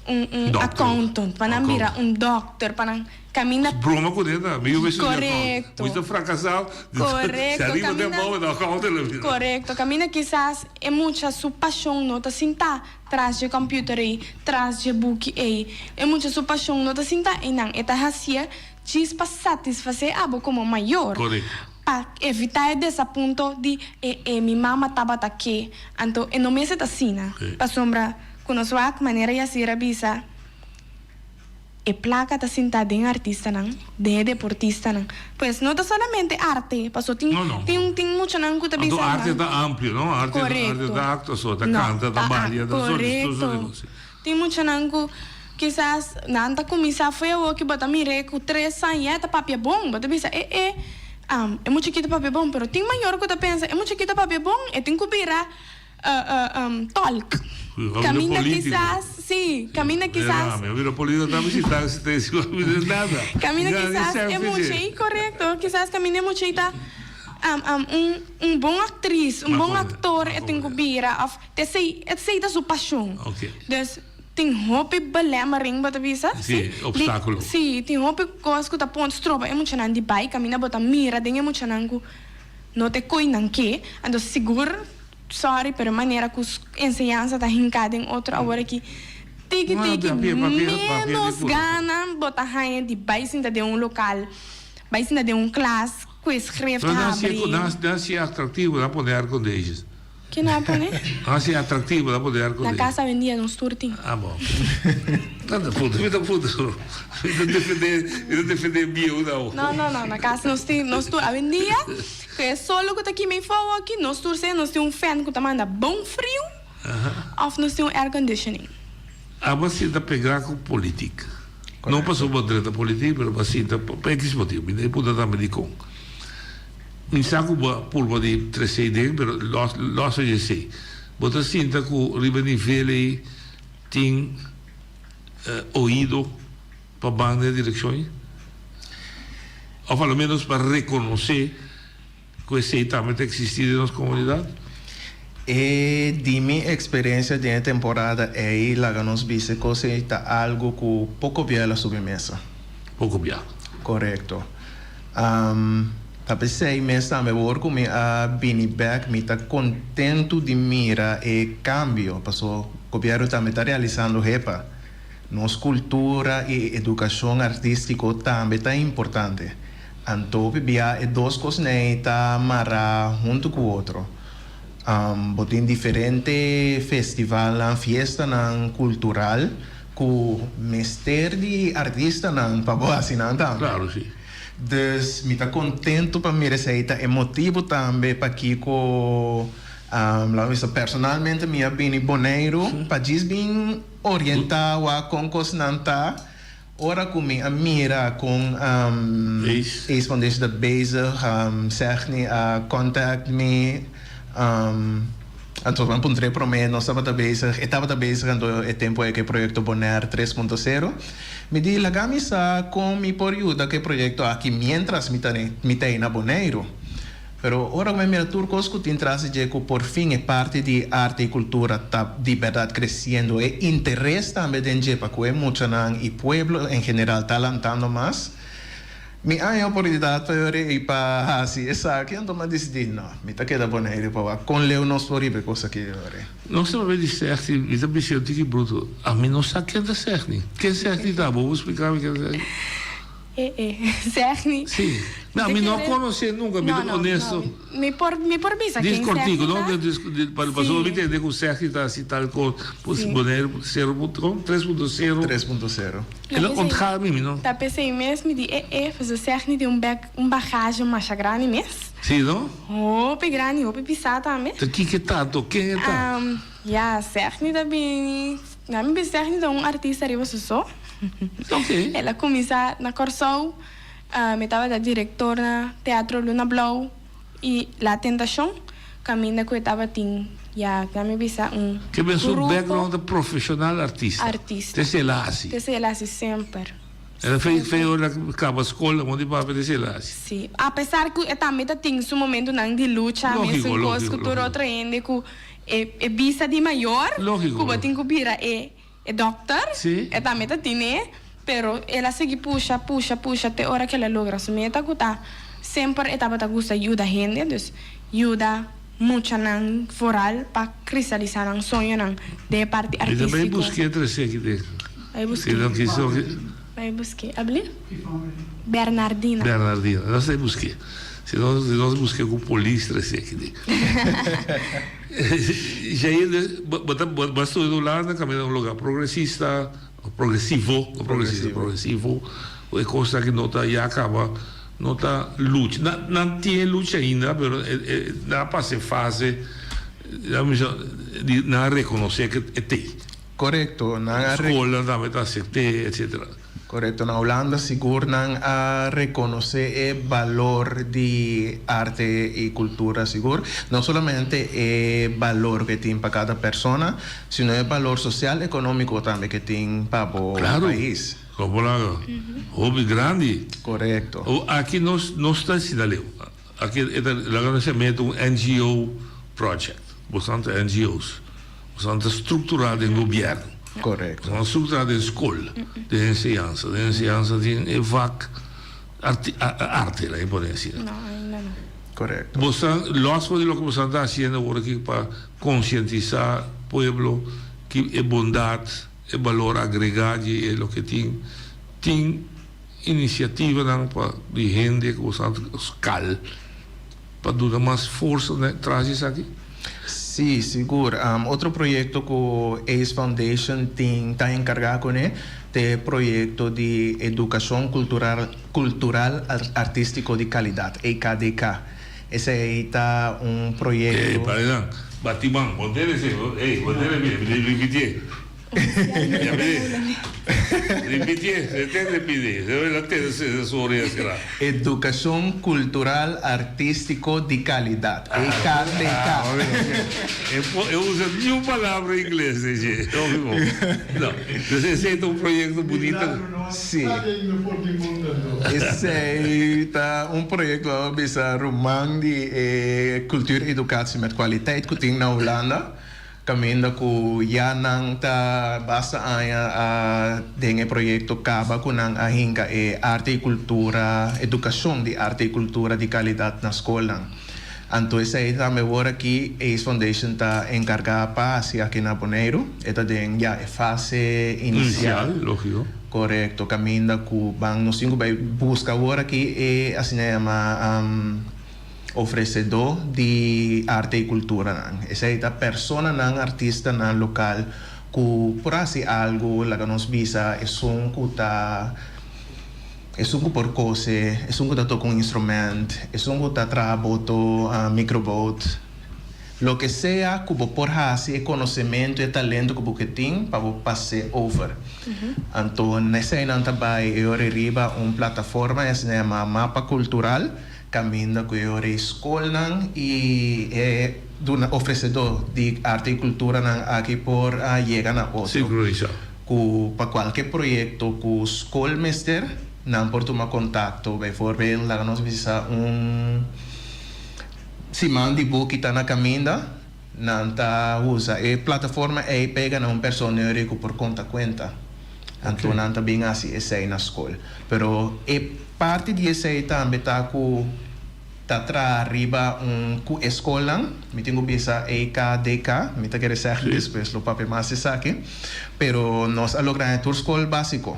un un accountant, pa nan bira un dòkter, pa nan kaminda. Broma ku den ta, mi yu mester di accountant. Korekto. Mi ta frakasá, Korekto, si ariba den kaminda. bou e ta accountant lo bira. Korekto, kaminda kisas e mucha su pashon no ta sintá Tras dje computer ei, tras dje buki ei. E mucha su pasion no ta sinta einan, e ta hacié djis pa satisfacé abo como mayor. Correcto. Pa evita e desapunto di e e mi mama tabata ke, anto e no mester ta asina. Pasobra cu nos wak manera Yasir a bisa. E plaka ta sintá den artistanan, den e deportistanan. Pues no ta solamente arte, paso tin tin tin muchanan ku ta Anto bisa arte nan. ta amplio, no? Arte arte Korekto. ta akto so, ta No, kanta, ta ta balia, ta so tur sort di korekto. kos. Tin muchanan ku kisas nan ta kuminsá fo'i awor ku bo ta mir'é ku tres aña ya e ta papia bon, bo ta bisa e e e muchachito papia bon, pero tin mayor ku ta pensa e muchachito papia bon, e tin ku bira Tolk. Caminda kisas, sí, caminda kisas. Caminda kisas e mucha ei, correcto, kisas caminda e mucha ei ta un un bon actriz, un bon actor e tin cu bira of esey esey ta su pasion. Dus tin hopi belemmering bo ta bisa, sí, sí, tin hopi cos cu ta pon stroba e muchanan di bay caminda bo ta mira den e muchanan cu no ta e coy nan ke, anto sigur. Sorry, pero e manera ku enseñansa ta hinká den otro awor aki, tiki tiki ménos gana bo ta haña di bai sinta den un lokal, bai sinta den un klas ku e schrift habri. Nan hasi atraktivo, nan pone air conditions. Ke nan a pone? Nan hasi atraktivo, nan pone air conditions. Na kas awendia nos tur tin. Ah bon. Nan ta puntra, mi ta puntra. Mi ta defendé, mi ta defendé bieu nan. No, no, no, na kas nos tin, nos tur awendia. Ku e solo ku ta kima e fogo aki, nos tur sea nos tin un fan ku ta manda bon friu òf nos tin un air conditioning. Abo a sinta pegá ku politik. No pasobra bo drenta politik, pero bo a sinta pa ekis motibu. Mi ta puntra tambe dikon. Mi sa ku bo a purba di trese den, pero lòs lòs di esei. Bo ta sinta ku riba nivel ei tin oido. Pa ban den e direkshon ei? Òf a lo ménos pa rekonosé ku esei tambe ta eksistí den nos komunidat? E di mi eksperensia den e temporada ei laga nos bisa e kos ei ta algu ku poko bia el a subi mesa. Poko bia. Korekto. Ta p'esei mes tambe awor ku mi a bini bèk mi ta kontentu di mira e kambio paso gobièrnu tambe ta realisando hepa. Nos kultura i edukashon artístiko tambe ta importante. Anto hopi bia e dos kosnei ta mará huntu ku otro. Bo tin diferente festivalnan, fiestanan kultural ku mester di artistanan pa bo hasi nan tambe. Klaro, si. Dus mi ta kontentu pa mira esei ta e motibu tambe pakiko, laga mi bisa, personalmente mi a bini Boneiru pa djis bin. Orientá wak kon kosnan ta. Ora ku mi a mira kon Ace Foundation ta bezig, Segni a contact mi. Anto mi a puntr'é promé, nos tabata bezig, e tabata bezig anto e tempu ei ku e proyekto Bonaire tres punto sero. Mi di, laga mi sa kon mi por yuda ku e proyekto aki miéntras mi ta mi ta ei na Boneiru. Pero ora ku mi a mira tur kos ku tin tras di dje ku por fin e parti di arte i kultura ta di bèrdat kresiendo, e interes tambe den dje pa ku e muchanan i pueblo en general ta lantando mas. Mi a haña oportunidat pa yora i pa hasi esaki, anto mi a disidí, no, mi ta keda Boneiru pa wak kon leu nos por riba e kos aki yora. Nos ta papia di Segni, mi ta bisa un tiki bruto, ami no sa ken ta Segni. Ken Segni ta? Bo por splika mi ken Segni? E e, Segni. Sí. No, mi no a konosé nunka, mi ta honesto. Mi por, mi por bisa ken Dis kortiku, Segni no? ta. Dis, pa, pasobra mi tende ku Segni ta hasi tal kos, Sí. Boneiru sero punto, kon? Tres punto sero. Tres punto sero. El a ontga mi, mi no. Ta p'esei mes mi di e e, pasobra Segni tin un bek, un bagage masha grandi mes. Sí, no? Hopi grandi, hopi pisá tambe. Ta kiko e ta anto? Ken e ta? Ya, Segni ta bini, na mi bisa Segni ta un artista riba su so. Ok. El a kuminsá na Kòrsou, mi tabata direktor na Teatro Luna Blou i La Tentashon, kaminda ku e tabatin, ya, na mi bisa un Ke men su grupo. background ta profeshonal artista. Artista. Te esei el a hasi. Te esei el a hasi semper. El a fei fei ora el a kaba skol, a mondi papia, te esei el a hasi. Sí, apesar ku e tambe ta tin su momentunan di lucha, Lógiko, mesun kos lógiko, ku tur lógiko. otro hende ku e e bisa di mayor, Lógiko, ku bo tin ku bira e E dokter, Sí. e tambe ta tine, pero el a sigui pusha, pusha, pusha te ora ku el a logra su meta ku ta semper e tabata gusta yuda hende, dus yuda muchanan vooral pa kristalisá nan soñonan den e parti Mi ta bai artístiko. busk'é trese aki den. Bai Si busk'é. no kiso ki. Bai busk'é. Abli? Bernardina. Bernardina. Nos ta busk'é. Si no, si nos busk'é ku polis trese aki den. Jair, bo ta bo a studia na Hulanda kaminda un lugar progresista, progresivo, no progresista, progresivo, ku e kos aki no ta ya kaba, no ta lucha, nan nan tin e lucha ainda, pero nan a pasa e fase, di nan a rekonosé ku e t'ei. Korekto, nan a. Skolnan tambe ta asept'é, etsetera. Korekto, na Hulanda sigur nan a rekonosé e balor di arte i kultura sigur, no solamente e balor ku e tin pa kada persona, sino e balor sosial ekonómiko tambe ku e tin pa bo pais. Claro, komo laga hopi grandi. Korekto. Aki nos nos ta asina leu, aki e ta laga nos yam'é un NGO project, boso ta NGO's. Nos ta strukturá den gobièrnu. Korekto. Nos ta strukturá den skol, den enseñansa. Den enseñansa tin e vak arti, arte, laga mi pone asina. No, ainda no. Korekto. Bo sa, lòs for di loke bo sa ta hasiendo awor aki pa konsientisá pueblo ki e bondat, e balor agregá di e loke tin, tin inisiativanan pa di hende ku bo sa skal. Pa duna mas forsa na tras di esaki? Sí, sigur. Otro proyekto ku ace Foundation tin ta enkargá kuné ta e proyekto di Edukashon Kultural Kultural Artístiko di Kalidat, EKDK. Esei ta un proyekto. Ey, parinan, bati man. Bo ntende esei? Ey, bo ntende mi? Ripitié. Ya mire. Ripitié, se te repite. Se la te se su orea será. Edukashon Kultural Artístiko di Kalidat, EKDK. E usa niun palabra ingles den dje. No. Entonces esei ta un proyekto bunita. Sí. Esei ta un proyekto ku a bisa ruman di e Cultuureducatie met Kwaliteit ku tin na Hulanda. Kaminda ku ya nan ta basta aña a den e proyekto kaba ku nan a hinka e arte i kultura, edukashon di arte i kultura di kalidat na skolnan. Anto esei tambe wor aki ace Foundation ta enkargá pa hasi aki na Boneiru. E ta den ya e fase inisial. Inisial, lógiko. Korekto, kaminda ku ban nos tin ku bai buska awor aki e asina yama. Ofresedó di arte i kulturanan. Esei ta personanan, artistanan lokal ku por hasi algu, laga nos bisa esun ku ta esun ku por kose, esun ku ta toka un instrument, esun ku ta traha boto, microboat, loke sea ku bo por hasi e konosementu, e talento ku bo ke tin pa bo pas'é over. Anto eseinan ta bai e ora riba un plataforma, e asina yama mapa kultural. Kaminda ku e ora e skolnan i e duna ofresedó di arte i kulturanan aki por a yega na otro. Sinkronisá. Ku pa kualke proyekto ku skol mester, nan por tuma kontakto. Bijvoorbeeld, laga nos bisa un siman di buki ta na kaminda, nan ta usa e plataforma ei pega na un persona ku por konta kuenta. Anto nan ta bin hasi esei na skol. Pero e parti di esei tambe ta ku ta traha riba un ku e skolnan, mi tin ku bisa EKDK, mi ta kere seg despues lo papia mas esaki, pero nos a logra haña tur skol básiko.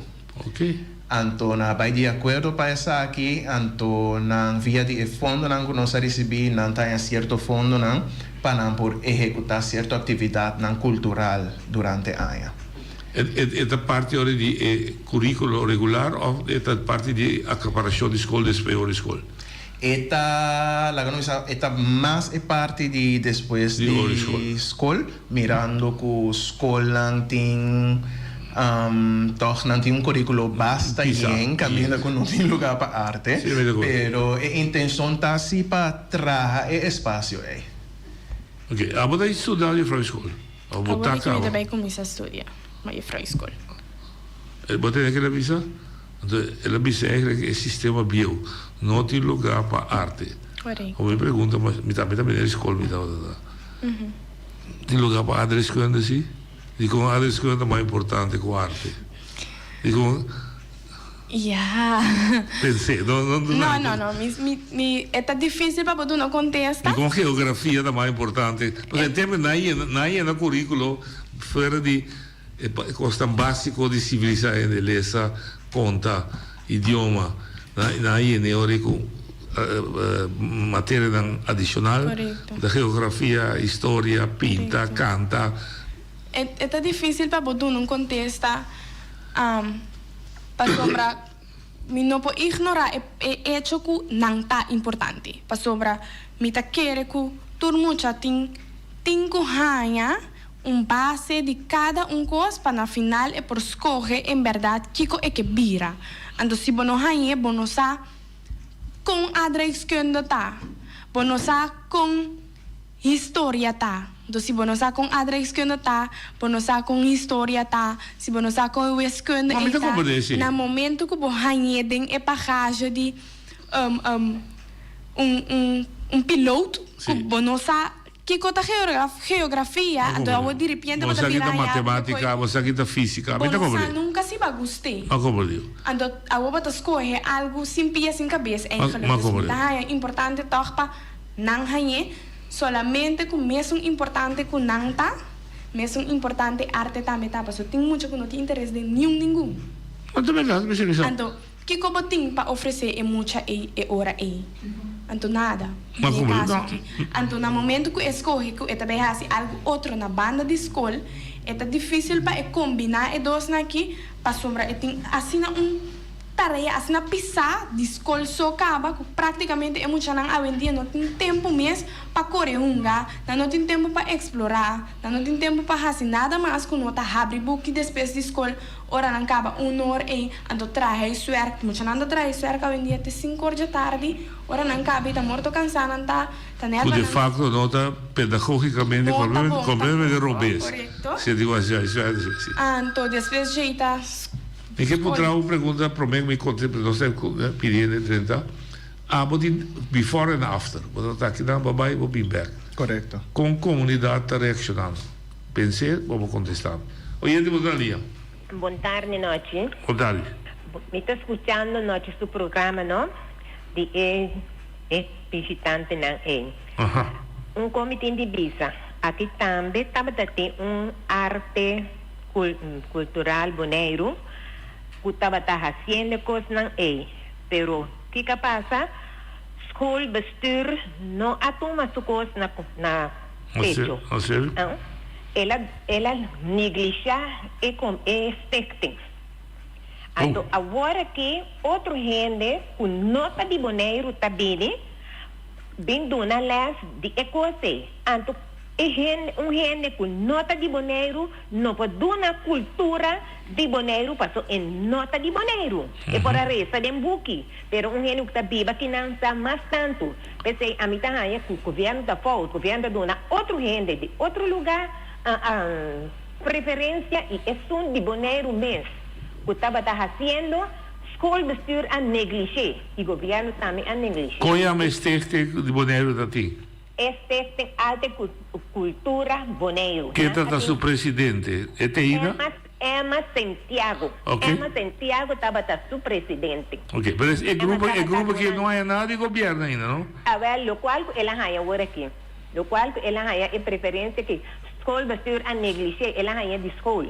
Anto nan a bai di akuerdo pa esaki, anto nan via di e fondonan ku nos a risibí nan ta haña sierto fondonan pa nan por ehekutá sierto aktividatnan kultural durante aña. E ta parti ora di e kuríkulo regular òf e ta parti di akaparashon di skol despues ora di skol? E ta, laga nos bisa, e ta mas e parti di despues di skol, mirando ku skolnan tin tòg nan tin un kuríkulo basta yen kaminda ku no tin lugá pa arte, pero e intenshon ta si pa traha e espasio ei. Oke, abo ta studia juffrouw di skol? Of bo ta Awor aki mi kaba? ta bai kuminsá studia ma juffrouw skol. Bo tende ke el a bisa? Anto el a bisa eigenlijk e sistema bieu no tin lugar pa arte. Correcto. Como mi pregunta mas mi tambe ta bini skol mi tabata ta. Tin lugar pa aardrijkskunde si? Dikon aardrijkskunde ta mas importante ku arte? Dikon Ya. Pensé, no, no, no. No, no, no. Mi, mi, mi, e ta difícil pa bo duna contesta. Dikon geografia ta mas importante? Pasobra e tempo nan yena, nan yena curriculo fuera di E kosnan básiko di sivilisá hende, lesa, konta, idioma, nan a yene ora ku materianan adishonal, ku ta geografia, historia, pinta, kanta. E ta difísil pa bo duna un kontesta pasobra mi no por ignorá e echo ku nan ta importante, pasobra mi ta kere ku tur mucha tin tin ku haña Un base di kada un kos pa na final e por skohe en bèrdat kiko e ke bira. Anto si bo no hañ'é bo no sa kon aardrijkskunde ta, bo no sa kon historia ta. Anto si bo no sa kon aardrijkskunde ta, bo no sa kon historia ta, si bo no sa kon wiskunde Ma mi ei ta ta, komprendé si. na momento ku bo hañ'é den e bagage di un un un piloot ku bo no sa Kiko ta geografia? Anto awor diripiente bo Bo ta sa ki bira ta haña matematica, bo sa ki ta fisica. Bo Mi ta no sa comprende. nunca si bo a gust'é. Ma comprende. Anto awor bo ta scohe algu sin pia sin cabes Ma eigenlijk. ma Dus mi comprende. ta haña importante toch pa nan hañ'é solamente cu mesun importante cu nan ta, mesun importante arte tambe ta. Pasobra tin mucha cu no tin interes den niun ningun. No ta berdad, mi sa. Anto Kiko bo tin pa ofresé e mucha ei e ora ei? Anto nada. Ma Den e como kaso no. aki. Anto na momento ku e skohe ku e ta bai hasi algu otro na banda di skol, e ta difísil pa e kombiná e dosnan aki pasobra e tin asina un tarea asina pisá di skol so kaba ku práktikamente e muchanan awendia no tin tempu mes pa kore hunga, nan no tin tempu pa eksplorá, nan no tin tempu pa hasi nada mas ku no ta habri buki despues di skol Ora nan kaba un or ei, anto traha e suerk. Muchanan ta traha e suerk awendia te sinku or dje tardi. Ora nan kaba i ta morto kansá nan ta ta nèt Ku pa de nan. facto no ta pedagógicamente No ta bon completamente tampoco, robes. korekto. Si e digo así, así, así, así. Anto despues dje i ta Mi ke skol. puntra un pregunta promé ku mi konte, pero nos ta pidiendo e 30. Abo tin before and after. Bo ta aki nan, bo bai, bo bin bèk. Korekto. Kon komunidat ta reakshonando? Pens'é, bo por kontestá. Oyente bo ta lia. Bon tardi nochi. Bon tardi. Mi ta skuchando nochi su programa no di e e bishitantenan ei. Aha. Un kon mi tin di bisa, aki tambe tabata tin un arte kultural Boneiru ku tabata hasiendo e kosnan ei, pero kiko a pasa? Schoolbestuur no a tuma su kos na na pecho. El a el a neglishá e kom e stichting. Anto awor aki otro hende ku no ta di Boneiru ta bini bin duna lès di e kos ei. Anto e hende un hende ku no ta di Boneiru no por duna kultura di Boneiru paso e no ta di Boneiru. E por a resa den buki pero un hende ku ta biba kinan sa mas tantu. P'esei ami ta haña ku gobièrnu ta fout. Gobièrnu ta duna otro hende di otro lugá preferensia i esun di Boneiru mes ku tabata hasiendo schoolbestuur a neglish'é i gobièrnu tambe a neglish'é. Kon yama e stichting di Boneiru ta tin? E stichting Arte Kultura Boneiru. Ken ta ta su presidente? E te ina? Emma Santiago. Ok. Emma Santiago tabata su presidente. Ok, pero e Emma grupo, e tabata grupo aki duna. no haya nada di gobierno ainda, no? Awel, locual cu el a haya awor aki, locual cu el a haya e preferencia ki schoolbestuur a neglishe, el a haya di school.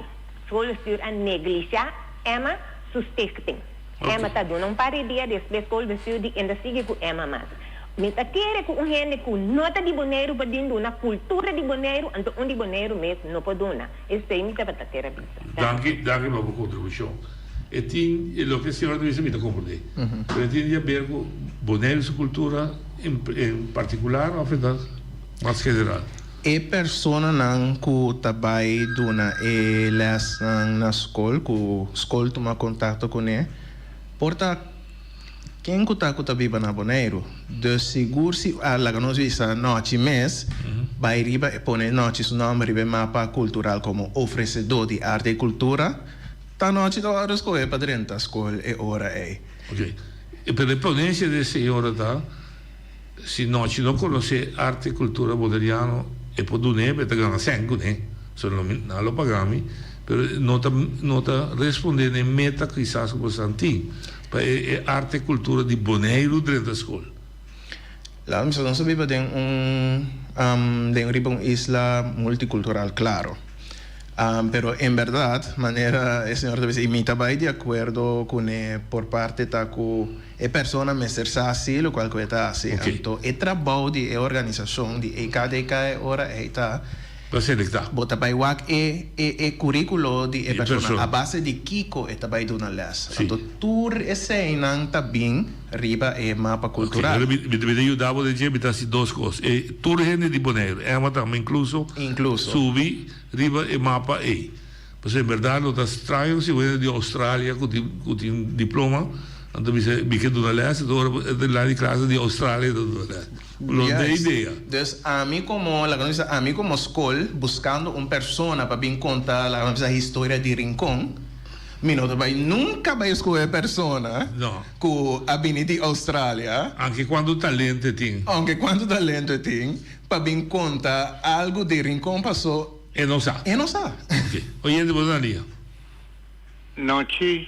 Schoolbestuur a neglisha Emma su stichting. Emma ta duna un par di dia despues schoolbestuur di enda sigui cu Emma mas. Mi ta kere ku un hende ku no ta di Boneiru por bin duna kultura di Boneiru, anto un di Boneiru mes no por duna. Esei mi tabata kere bisa. Danki, danki pa bo kontribushon. E tin, e loke e señora ta bisa mi ta komprendé. Pero e tin di haber ku Boneiru su kultura en en partikular òf e ta mas general? E personanan ku ta bai duna e lèsnan na skol, ku skol tuma kontakto kuné, por ta. Ken ku ta ku ta biba na Boneiru? Dus sigur si a laga nos bisa Nochi mes bai riba e pone Nochi su nòmber riba e mapa kultural komo ofresedó di arte i kultura, ta Nochi ta wòrdu skohe pa drenta skol e ora ei. Ok. Pero e ponensia di e señora ta, si Nochi no konosé arte i kultura boneriano e por dun'é, pero e ta gana sèn kuné. So lo mi, nan lo paga mi, pero no ta no ta respondé na e meta kisas ku bo san tin. Pa e e arte e kultura di Boneiru drenta skol. Laat mi sa, nos ta biba den un den riba un isla multikultural klaro. Pero en bèrdat, manera e señor ta bisa, i mi ta bai di akuerdo kuné por parte ta ku e persona mester sa si lokual ku e ta hasi. Anto e trabou di e organisashon di EKDK e ora ei ta. Ta selektá. Bo ta bai wak e e e kuríkulo di e persona a base di kiko e ta bai duna lès. Anto tur eseinan ta bin riba e mapa kultural. Oke, mi ta yuda bo den dje, mi ta hasi dos kos. E tur hende di Boneiru, Emma tambe inkluso, subi riba e mapa ei. Pasobra en bèrdat lo ta straño si un hende di Australia ku tin ku tin diploma anto bisa mi ke duna lès, anto ora e ta la di klase di Australia ta duna lès. Lo no Juist. idea. Dus ami komo, laga nos bisa, ami komo skol buskando un persona pa bin konta, laga nos bisa, historia di Rincon, mi no ta bai nunka bai skohe persona No. ku a bini di Australia. Aunke kuantu talento e tin. Aunke kuantu talento e tin, pa bin konta algu di Rincon paso. E no sa. E no sa. Ok. Oyente bo ta na lia. Nochi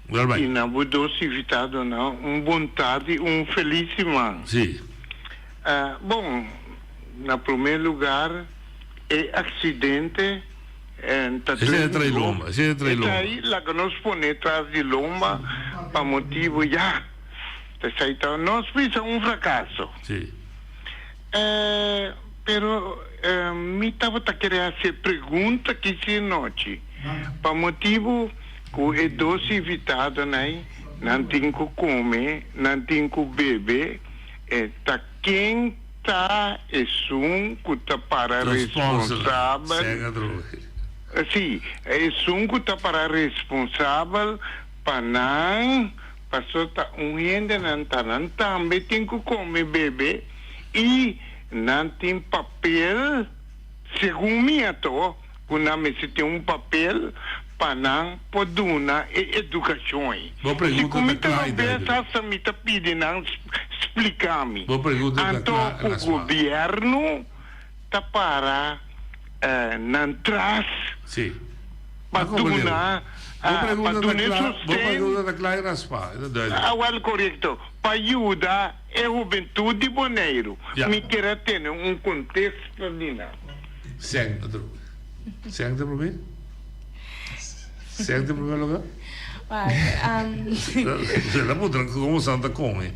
Wel y na bo dos invitadonan un bon tardi un feliz siman. Sí. Bon, na prome lugar e accidente ta Esei ta trae lomba, esei ta trae lomba. Esei laga nos pone tras di lomba pa motibo ya esei ta nos bisa un fracaso. Sí. Pero mi tabata kere hasi e pregunta aki si anochi, pa motibu ku e dos invitadonan ei nan tin ku kome, nan tin ku bebe, e ta ken ta esun ku ta para responsabel, si, esun ku ta para responsabel pa nan, paso ta un hendenan ta nan tambe tin ku kome, bebe i. Nan tin papel, segun mi ato, ku nan mester tin un papel pa nan por duna e edukashon ei. Bo Si pregunta ku mi ta ta kla i robes duidelijk. hasta mi ta pidi nan splika mi. Bo pregunta ta Anto kla, ku Rasma. gobièrnu ta para nan tras Sí. pa Ma comprendé. duna Bo pa pregunta ta duna e kla, bo sosten. pregunta ta kla i raspa. E ta duidelijk. Awel korekto. Pa yuda e hubentut di Boneiru, mi kier a tene un kontesta di nan. Sèn otro. Sèn ta promé? Sèn ta promé lugá? El a puntra komo san ta kome.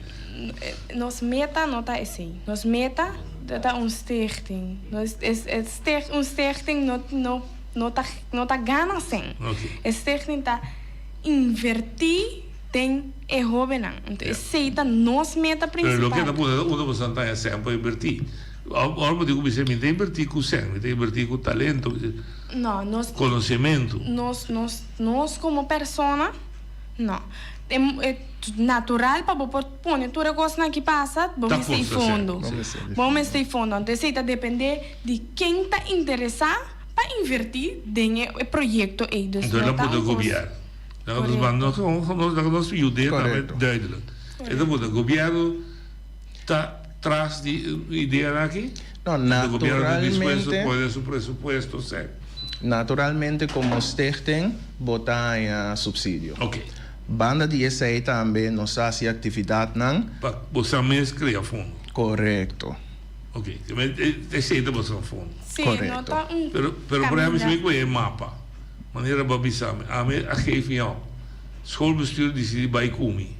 Nos meta no ta esei. Nos meta ta un stichting. Un stichting no ta gana sèn. E stichting ta invertí. Den e hóbennan. Anto esei ta nos meta Pero loke prinsipal. ta pone ta unda bo san taña sèn pa invertí. Ora bo tin ku bisa mi ta invertí ku sèn, mi ta invertí ku talento, No, nos. konosementu. Nos, nos, nos komo persona, no. E, e natural pa bo por pone tur e kosnan aki pasa, bo Ta mester e kosta sèn. fondo. Bo mester e fondo. Anto esei ta dependé di ken ta interesá pa invertí den e proyekto ei. Dus Anto no el a ta pone un kos. gobièrnu. Laga nos ban nos nos laga nos yud'é tambe duidelijk. E ta punta, gobièrnu ta tras di e ideanan aki? No, E gobièrnu ta dispuesto naturalmente. pone su presupuesto sèn. Naturalmente komo stichting bo ta haña supsidio. Banda di esei tambe nos ta hasi aktividatnan. Pa boso mes krea fondo. Korekto. Ok, esei ta boso fondo. Sí, no ta un Pero, pero por ehempel, si mi kohe e mapa, manera bo a bisa mi, ami a geef mi op. Schoolbestuur disidí bai ku mi.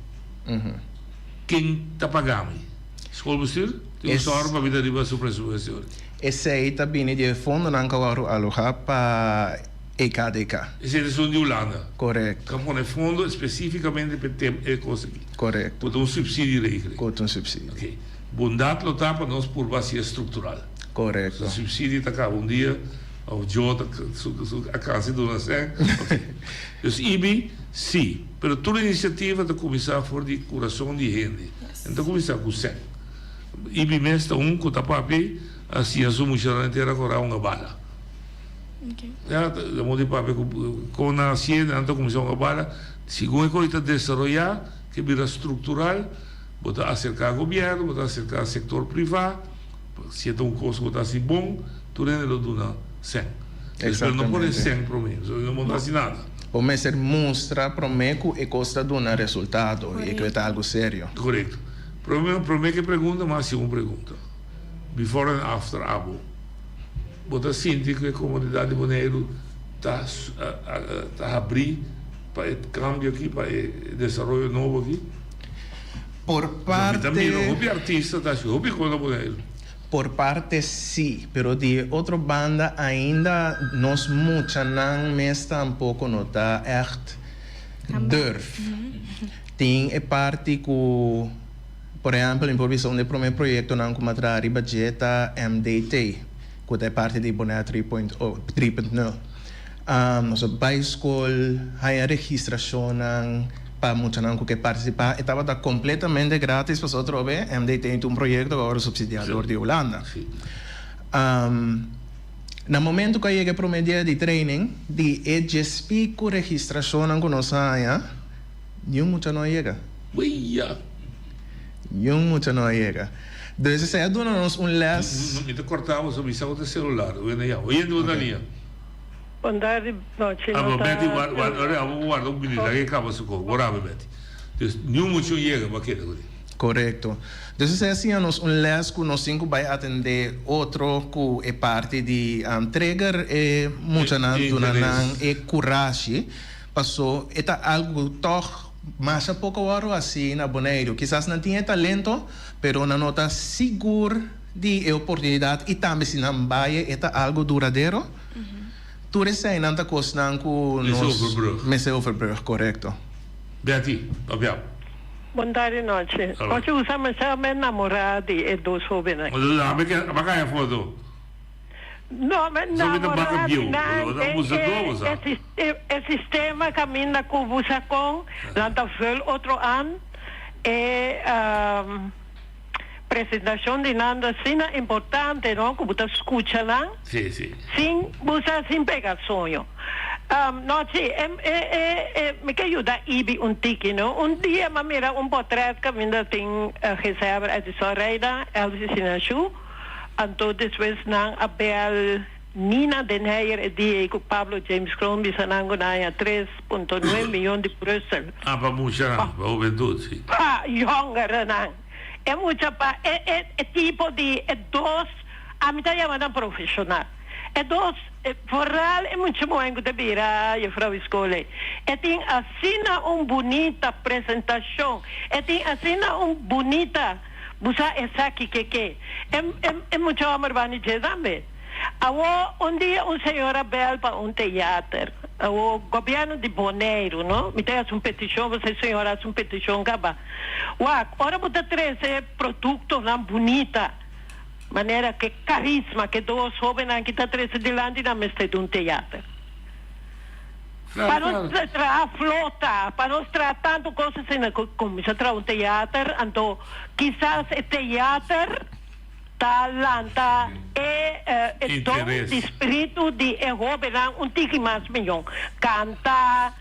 Ken ta paga mi? Schoolbestuur? Tin un sòru pa mi ta riba su presupuesto. Esei ta bini di e fondonan ku a wòrdu alohá pa EKDK. Esei ta esun di Hulanda. Korekto. Ku a pone fondo spesífikamente pa e tem e kos aki. Korekto. Ku ta un subsidieregeling. Ku ta un subsidie. Oké. Bondat lo ta pa nos purba hasi e struktural. Korekto. Su subsidie ta kaba un dia òf Joe ta su su a kansa di duna sèn. Oké. Dus IBI, sí. Pero tur inisiativa ta kuminsá for di kurason di hende. E no ta kuminsá ku sèn. Ibi mes ta un ku ta papia a siña su muchanan entera kora hunga bala. Ya, ta modo di papia ku kon nan a siña nan ta kuminsá hunga bala. Segun e kos ta desaroyá, ke bira struktural, bo ta aserká gobièrnu, bo ta aserká sektor privá, si e ta un kos ku bo ta hasi bon, tur hende lo duna sèn. Pero no pone sèn promé, pasobra no bo ta hasi nada. Bo mester mustra promé ku e kos ta duna resultado i ku e ta algu serio. Korekto. Prome prome ke pregunta mi hasi un pregunta. Before and after abo. Bo ta sinti ku e komunidat di Boneiru ta ta habrí pa e kambio aki, pa e desaroyo nobo aki? Por Mi ta parte. mira hopi artista ta hasi hopi kos na Boneiru. Por parte sí, pero di e otro banda ainda nos muchanan mes tampoko no ta ègt durf. Tin e parti ku, por ehèmpel, mi por bisa un di e promé proyektonan ku mi a traha riba dje ta MDT, ku ta e parti di Bonaire tri point o, tri punt nul. Nos a bai skol, haña registrashonnan pa muchanan ku ke partisipá. E tabata kompletamente grátis pasobra atrobe MDT ta un proyekto ku a wòrdu supsidiá dor di Hulanda. Na momento ku a yega e promé dia di training, di e djespiku registrashonnan ku nos a haña, Niun mucha no a yega. Wia! Niun mucha no a yega. Dus esei a duna nos un les. Mi ta corta bo so bisa bo ta celular. Wena ya. Oyente bo ta nia. Bon tardi nochi Ah no bo ta Betty warda warda abo bo warda un minuut laga e caba su co. Bo rabi Betty. Dus niun mucha no yega bo a keda cu di. Correcto. Dus esei a siña nos un les cu nos tin cu bay atende otro cu e parti di trigger e muchanan duna nan e curashi. Paso e ta algu ku tòg masha poko wòrdu hasi na Boneiru. Kisas nan tin e talento, pero nan no ta sigur di e oportunidat i tambe si nan bai e ta algu duradero. Tur eseinan ta kosnan ku Mester nos overbrug. mester overbrug, korekto. Betty, papia. Bon tardi nochi. Nochi usa masha mi namorá di e dos hóbennan. Ame ke a kaya foto. No, mi Zo mi ta baka namorá di bieu. nan Bo ta den abusador bo sa. e e sistema kaminda ku bo sa kon nan ta vul otro an. E presentashon di nan ta asina importante no ku bo ta skucha nan Sí, sí. sin bo sa sin pega soño. No si e e e e mi ke yuda Ibi un tiki no. Un dia mi a mira un potret kaminda tin Gezelhebber Edison Reina, Elvis Sinashu. Anto despues nan a bel Nina den Heyer e dia ei ku Pablo James Kroon bisa nan ku nan haña 3.9 miyon di Brussel. Ah, pa muchanan, pa hubentud, si. Pa yongerenan. E mucha pa e e e tipo di e dos, ami ta yama nan profeshonal. E dos, vooral e mucha muhé ku ta bira juffrouw di skol ei, e tin asina un bunita presentashon, e tin asina un bunita. Bu sa esaki ke ke? E e mucha homber bani dje tambe. Awo un dia un señora bel pa un teater. Awo gobierno di Boneiru, no? Mi ta haci un peticion, pasobra e señora haci un peticion caba. Wak, ora bo ta trece productonan bunita, manera ke carisma ke dos hobennan ki ta trece dilanti nan mester di un teater. Pa nos traha flota, pa nos traha tantu kos asina ku kuminsá traha un teater, anto kisas e teater ta lanta e e don di spiritu di e hóbennan un tiki mas mihó. Kanta,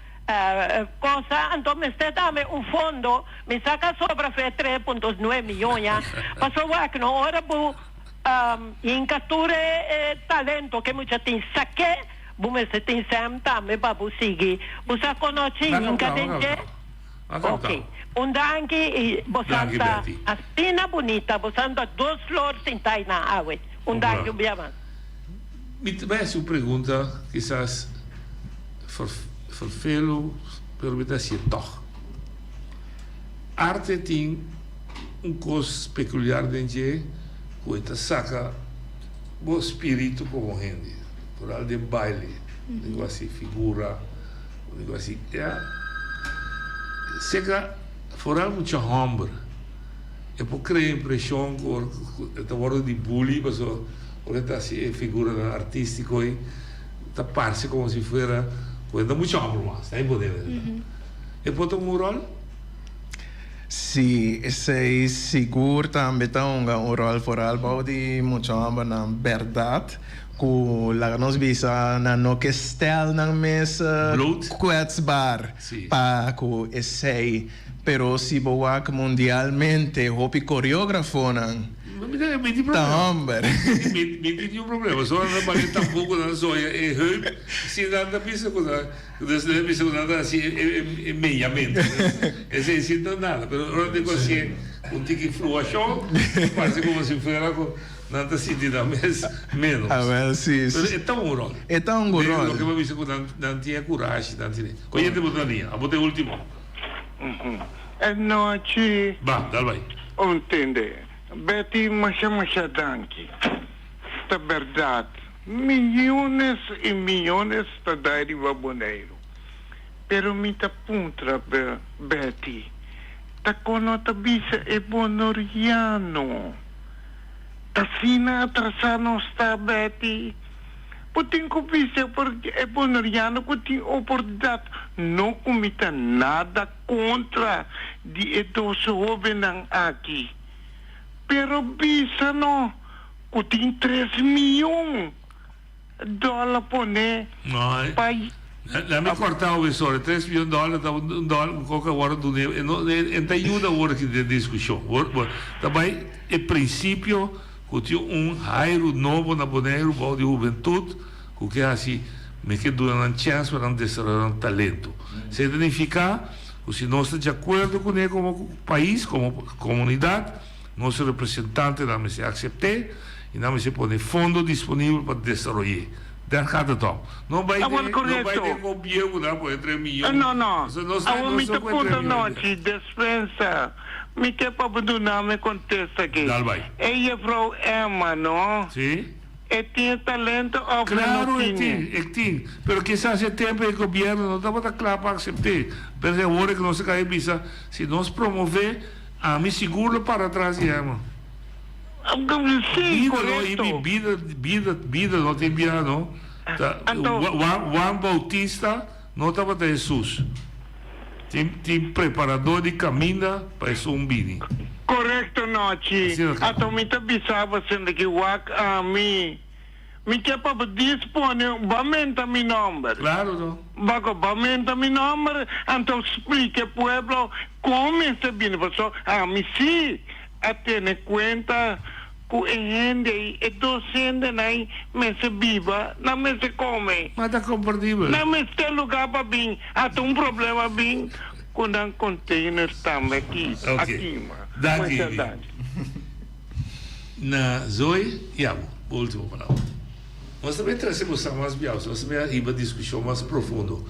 kosa, anto mester tambe un fondo, mi sa ka sobra fe 3.9 miyon ya, pasobra wak no ora bo hinka tur e talento ke mucha tin, sak'é. Bo mester tin sèm tambe pa bo sigui. Bo sa konochi hinka den dje? Ok. Un danki i bosan ta asina bunita. Bosan ta dos flor sintá einan awe. Un danki un bia mas. Mi ta bai hasi un pregunta kisas ferfelu pero mi ta hasié tòg. Arte tin un kos pekuliar den dje ku e ta saka bo spiritu komo hende, foral den baile, bo hasi figura, bo hasi ya. Seka foral mucha hòmber e por krea impreshon ku e ta wòrdu di bully pasobra ora e ta hasi e figuranan artístiko ei ta parse komo si fuera ku e no ta mucha hòmber mas, ta imponente. E por tuma un ròl? Sí, esei sigur tambe ta hunga un ròl foral bou di mucha hòmbernan. Bèrdat ku laga nos bisa nan no ke stèl nan mes kwetsbaar pa ku esei. Pero si bo wak mundialmente hopi koreógrafonan ta hòmber. Mi tin un problema. So nan ta bale tampoko nan soya e heup si nan ta bisa ku nan. Dus nan a bisa ku nan ta hasi e meyamentu. Esei si no nada, pero ora den ku hasié un tiki fluashon, parse komo si fuera ku nan ta sinti nan mes ménos. Awel, si. Pero e ta un ròl. E ta un ròl. Loke bo a bisa ku nan nan tin e kurashi, nan tin e. Oyente bo ta na liña, abo ta e último. E nochi. Ba, dal bai. Un tende. Betty, masha masha danki. Ta bèrdat. Miyones i miyones ta dai riba Boneiru. Pero mi ta puntra Betty, ta kon no ta bisa e bonoriano? Ta asina atrasá nos ta, Betty? Bo tin ku bisa e bonoriano ku tin oportunidat, no ku mi ta nada kontra di e dos hóbennan aki, pero bisa no Ku tin tres miyon dòler poné pa. Laat mi kòrta awe sòri, tres miyon dòler ta un dòler ku kòke awor a dun'é, e no e ta yuda awor aki den diskushon. Ta bai e prinsipio ku tin un hairu nobo na Boneiru bou di hubentut ku ke hasi mi ke duna nan chèns pa nan desaroyá nan talento. Esei ta nifiká ku si nos ta di akuerdo kuné komo pais, komo komunidat, Nos representantenan mester aksept'é i nan mester pone fondo disponibel pa desaroy'é. Daar gaat het om. No bai Awor den, no bai korekto. den gobieu ku nan pone tres miyon. No, no. Pasobra nos ta, Awor nos mi ta ta pone tres puntra miyon hoy dia. nochi, despensa. Mi ke pa bo duna mi kontesta aki. Dal bai. E jefrou Emma, no? Sí. E tin e talento of e no Claro e tin? tin, e tin. Pero kisas e tempo e gobierno no tabata kla pa aksept'é. Pero awor ku nos a kai bisa, si nos promové, Ami sigur lo para tras di Emma. Sí, Bida no, korekto. i bida, bida, bida no tin bia no. Ta, Anto. Juan, Juan Bautista no tabata Hesus. Tin, tin preparador di kaminda pa esun bini. Korekto, Nochi. Asina ta. Anto mi ta bisa bo sende ki wak ami. Mi ke pa bo dispone, bo a menta mi nomber. Claro no. Bako bo a menta mi nomber, anto splika e pueblo kon mester bini, paso ami si a tene kuenta ku e hende ei, e dos hendenan ei mester biba, nan mester kome. Ma ta kompartibel. Nan mester luga pa bin, ata un problema bin ku nan container tambe aki, a Ok. kima. Danki. Masha danki. Na Zoe, ya bo, bo ultimo palabra. Nos ta bay trece bosa mas biaus, nos ta bay hiba discusion mas profundo.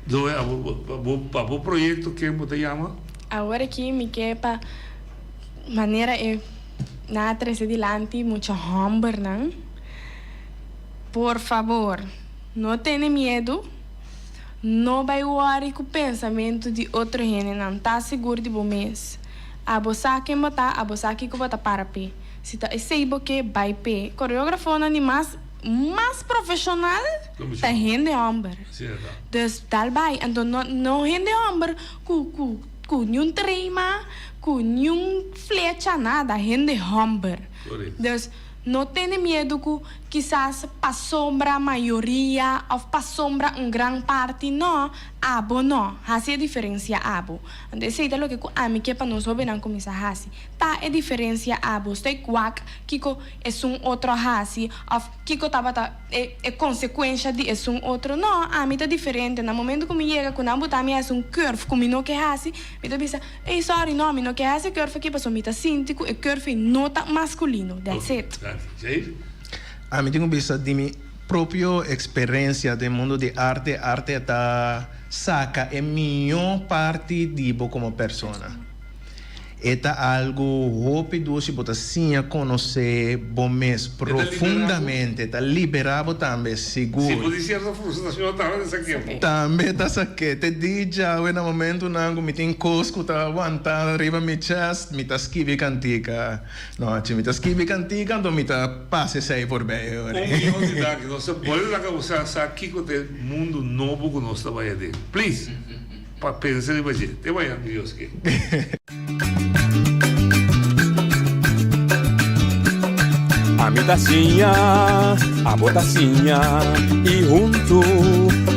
Zoe, abo, bo, pa bo proyecto ken bo ta yama? Awor aki mi ke pa manera e nan a trece dilanti mucha hombernan, por fabor no tene miedu, no bay worry cu pensamento di otro hendenan, ta sigur di bo mes. Abo sa ken bo ta, abo sa kiko bo ta para p'e. Si ta esei bo ke, bai p'e. Koreografonan di mas mas profeshonal ta hende hòmber. Dus dal bai. Anto no no hende hòmber ku ku ku niun trema, ku niun flecha, nada. Hende hòmber. Dus no tene miedu ku. kisas pasobra mayoria òf pasobra un gran parti no, abo no. Hasi e diferensia abo. Anto esei ta loke ku ami ke pa nos hóbennan kuminsá hasi. Ta e diferensia abo. Stoi wak kiko esun otro a hasi òf kiko tabata e e konsekuensha di esun otro. No, ami ta diferente. Na momento ku mi yega ku nan buta mi hasi un curve ku mi no ke hasi, mi ta bisa, Ey sorry, no, mi no ke hasi e curve aki pasobra mi ta sinti ku e curve ei no ta maskulino. That's it. Ami tin ku bisa di mi propio eksperensia den mundu di arte, arte ta saka e mihó parti di bo komo persona. E ta algu hopi dushi, bo ta siña konosé bo mes profundamente, ta liberá bo tambe, sigur. Si bo tin sierto frustrashon tambe ta sak'é bo. Tambe ta sak'é. Te di djawe na momentunan ku mi tin kos ku ta wantá riba mi chest, mi ta skibi kantika. Nochi mi ta skibi kantika anto mi ta pasa esei voorbij hoor. Un mion di danki. Nos ta bolbe laga bo sa sa kiko ta e mundu nobo ku nos ta bai aden. Please pa pensa riba dje. Te mañan ku Dios ke. Ami ta siña, abo ta siña y huntu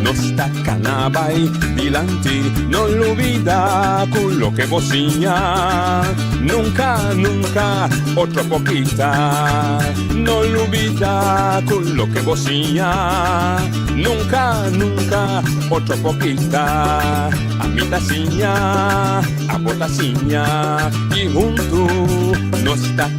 nos ta cana bay dilanti. No lubida cu loke bo siña nunca, nunca otro por kita. No lubida cu loke bo siña nunca, nunca otro por kita. Ami ta siña, abo ta siña y huntu nos ta.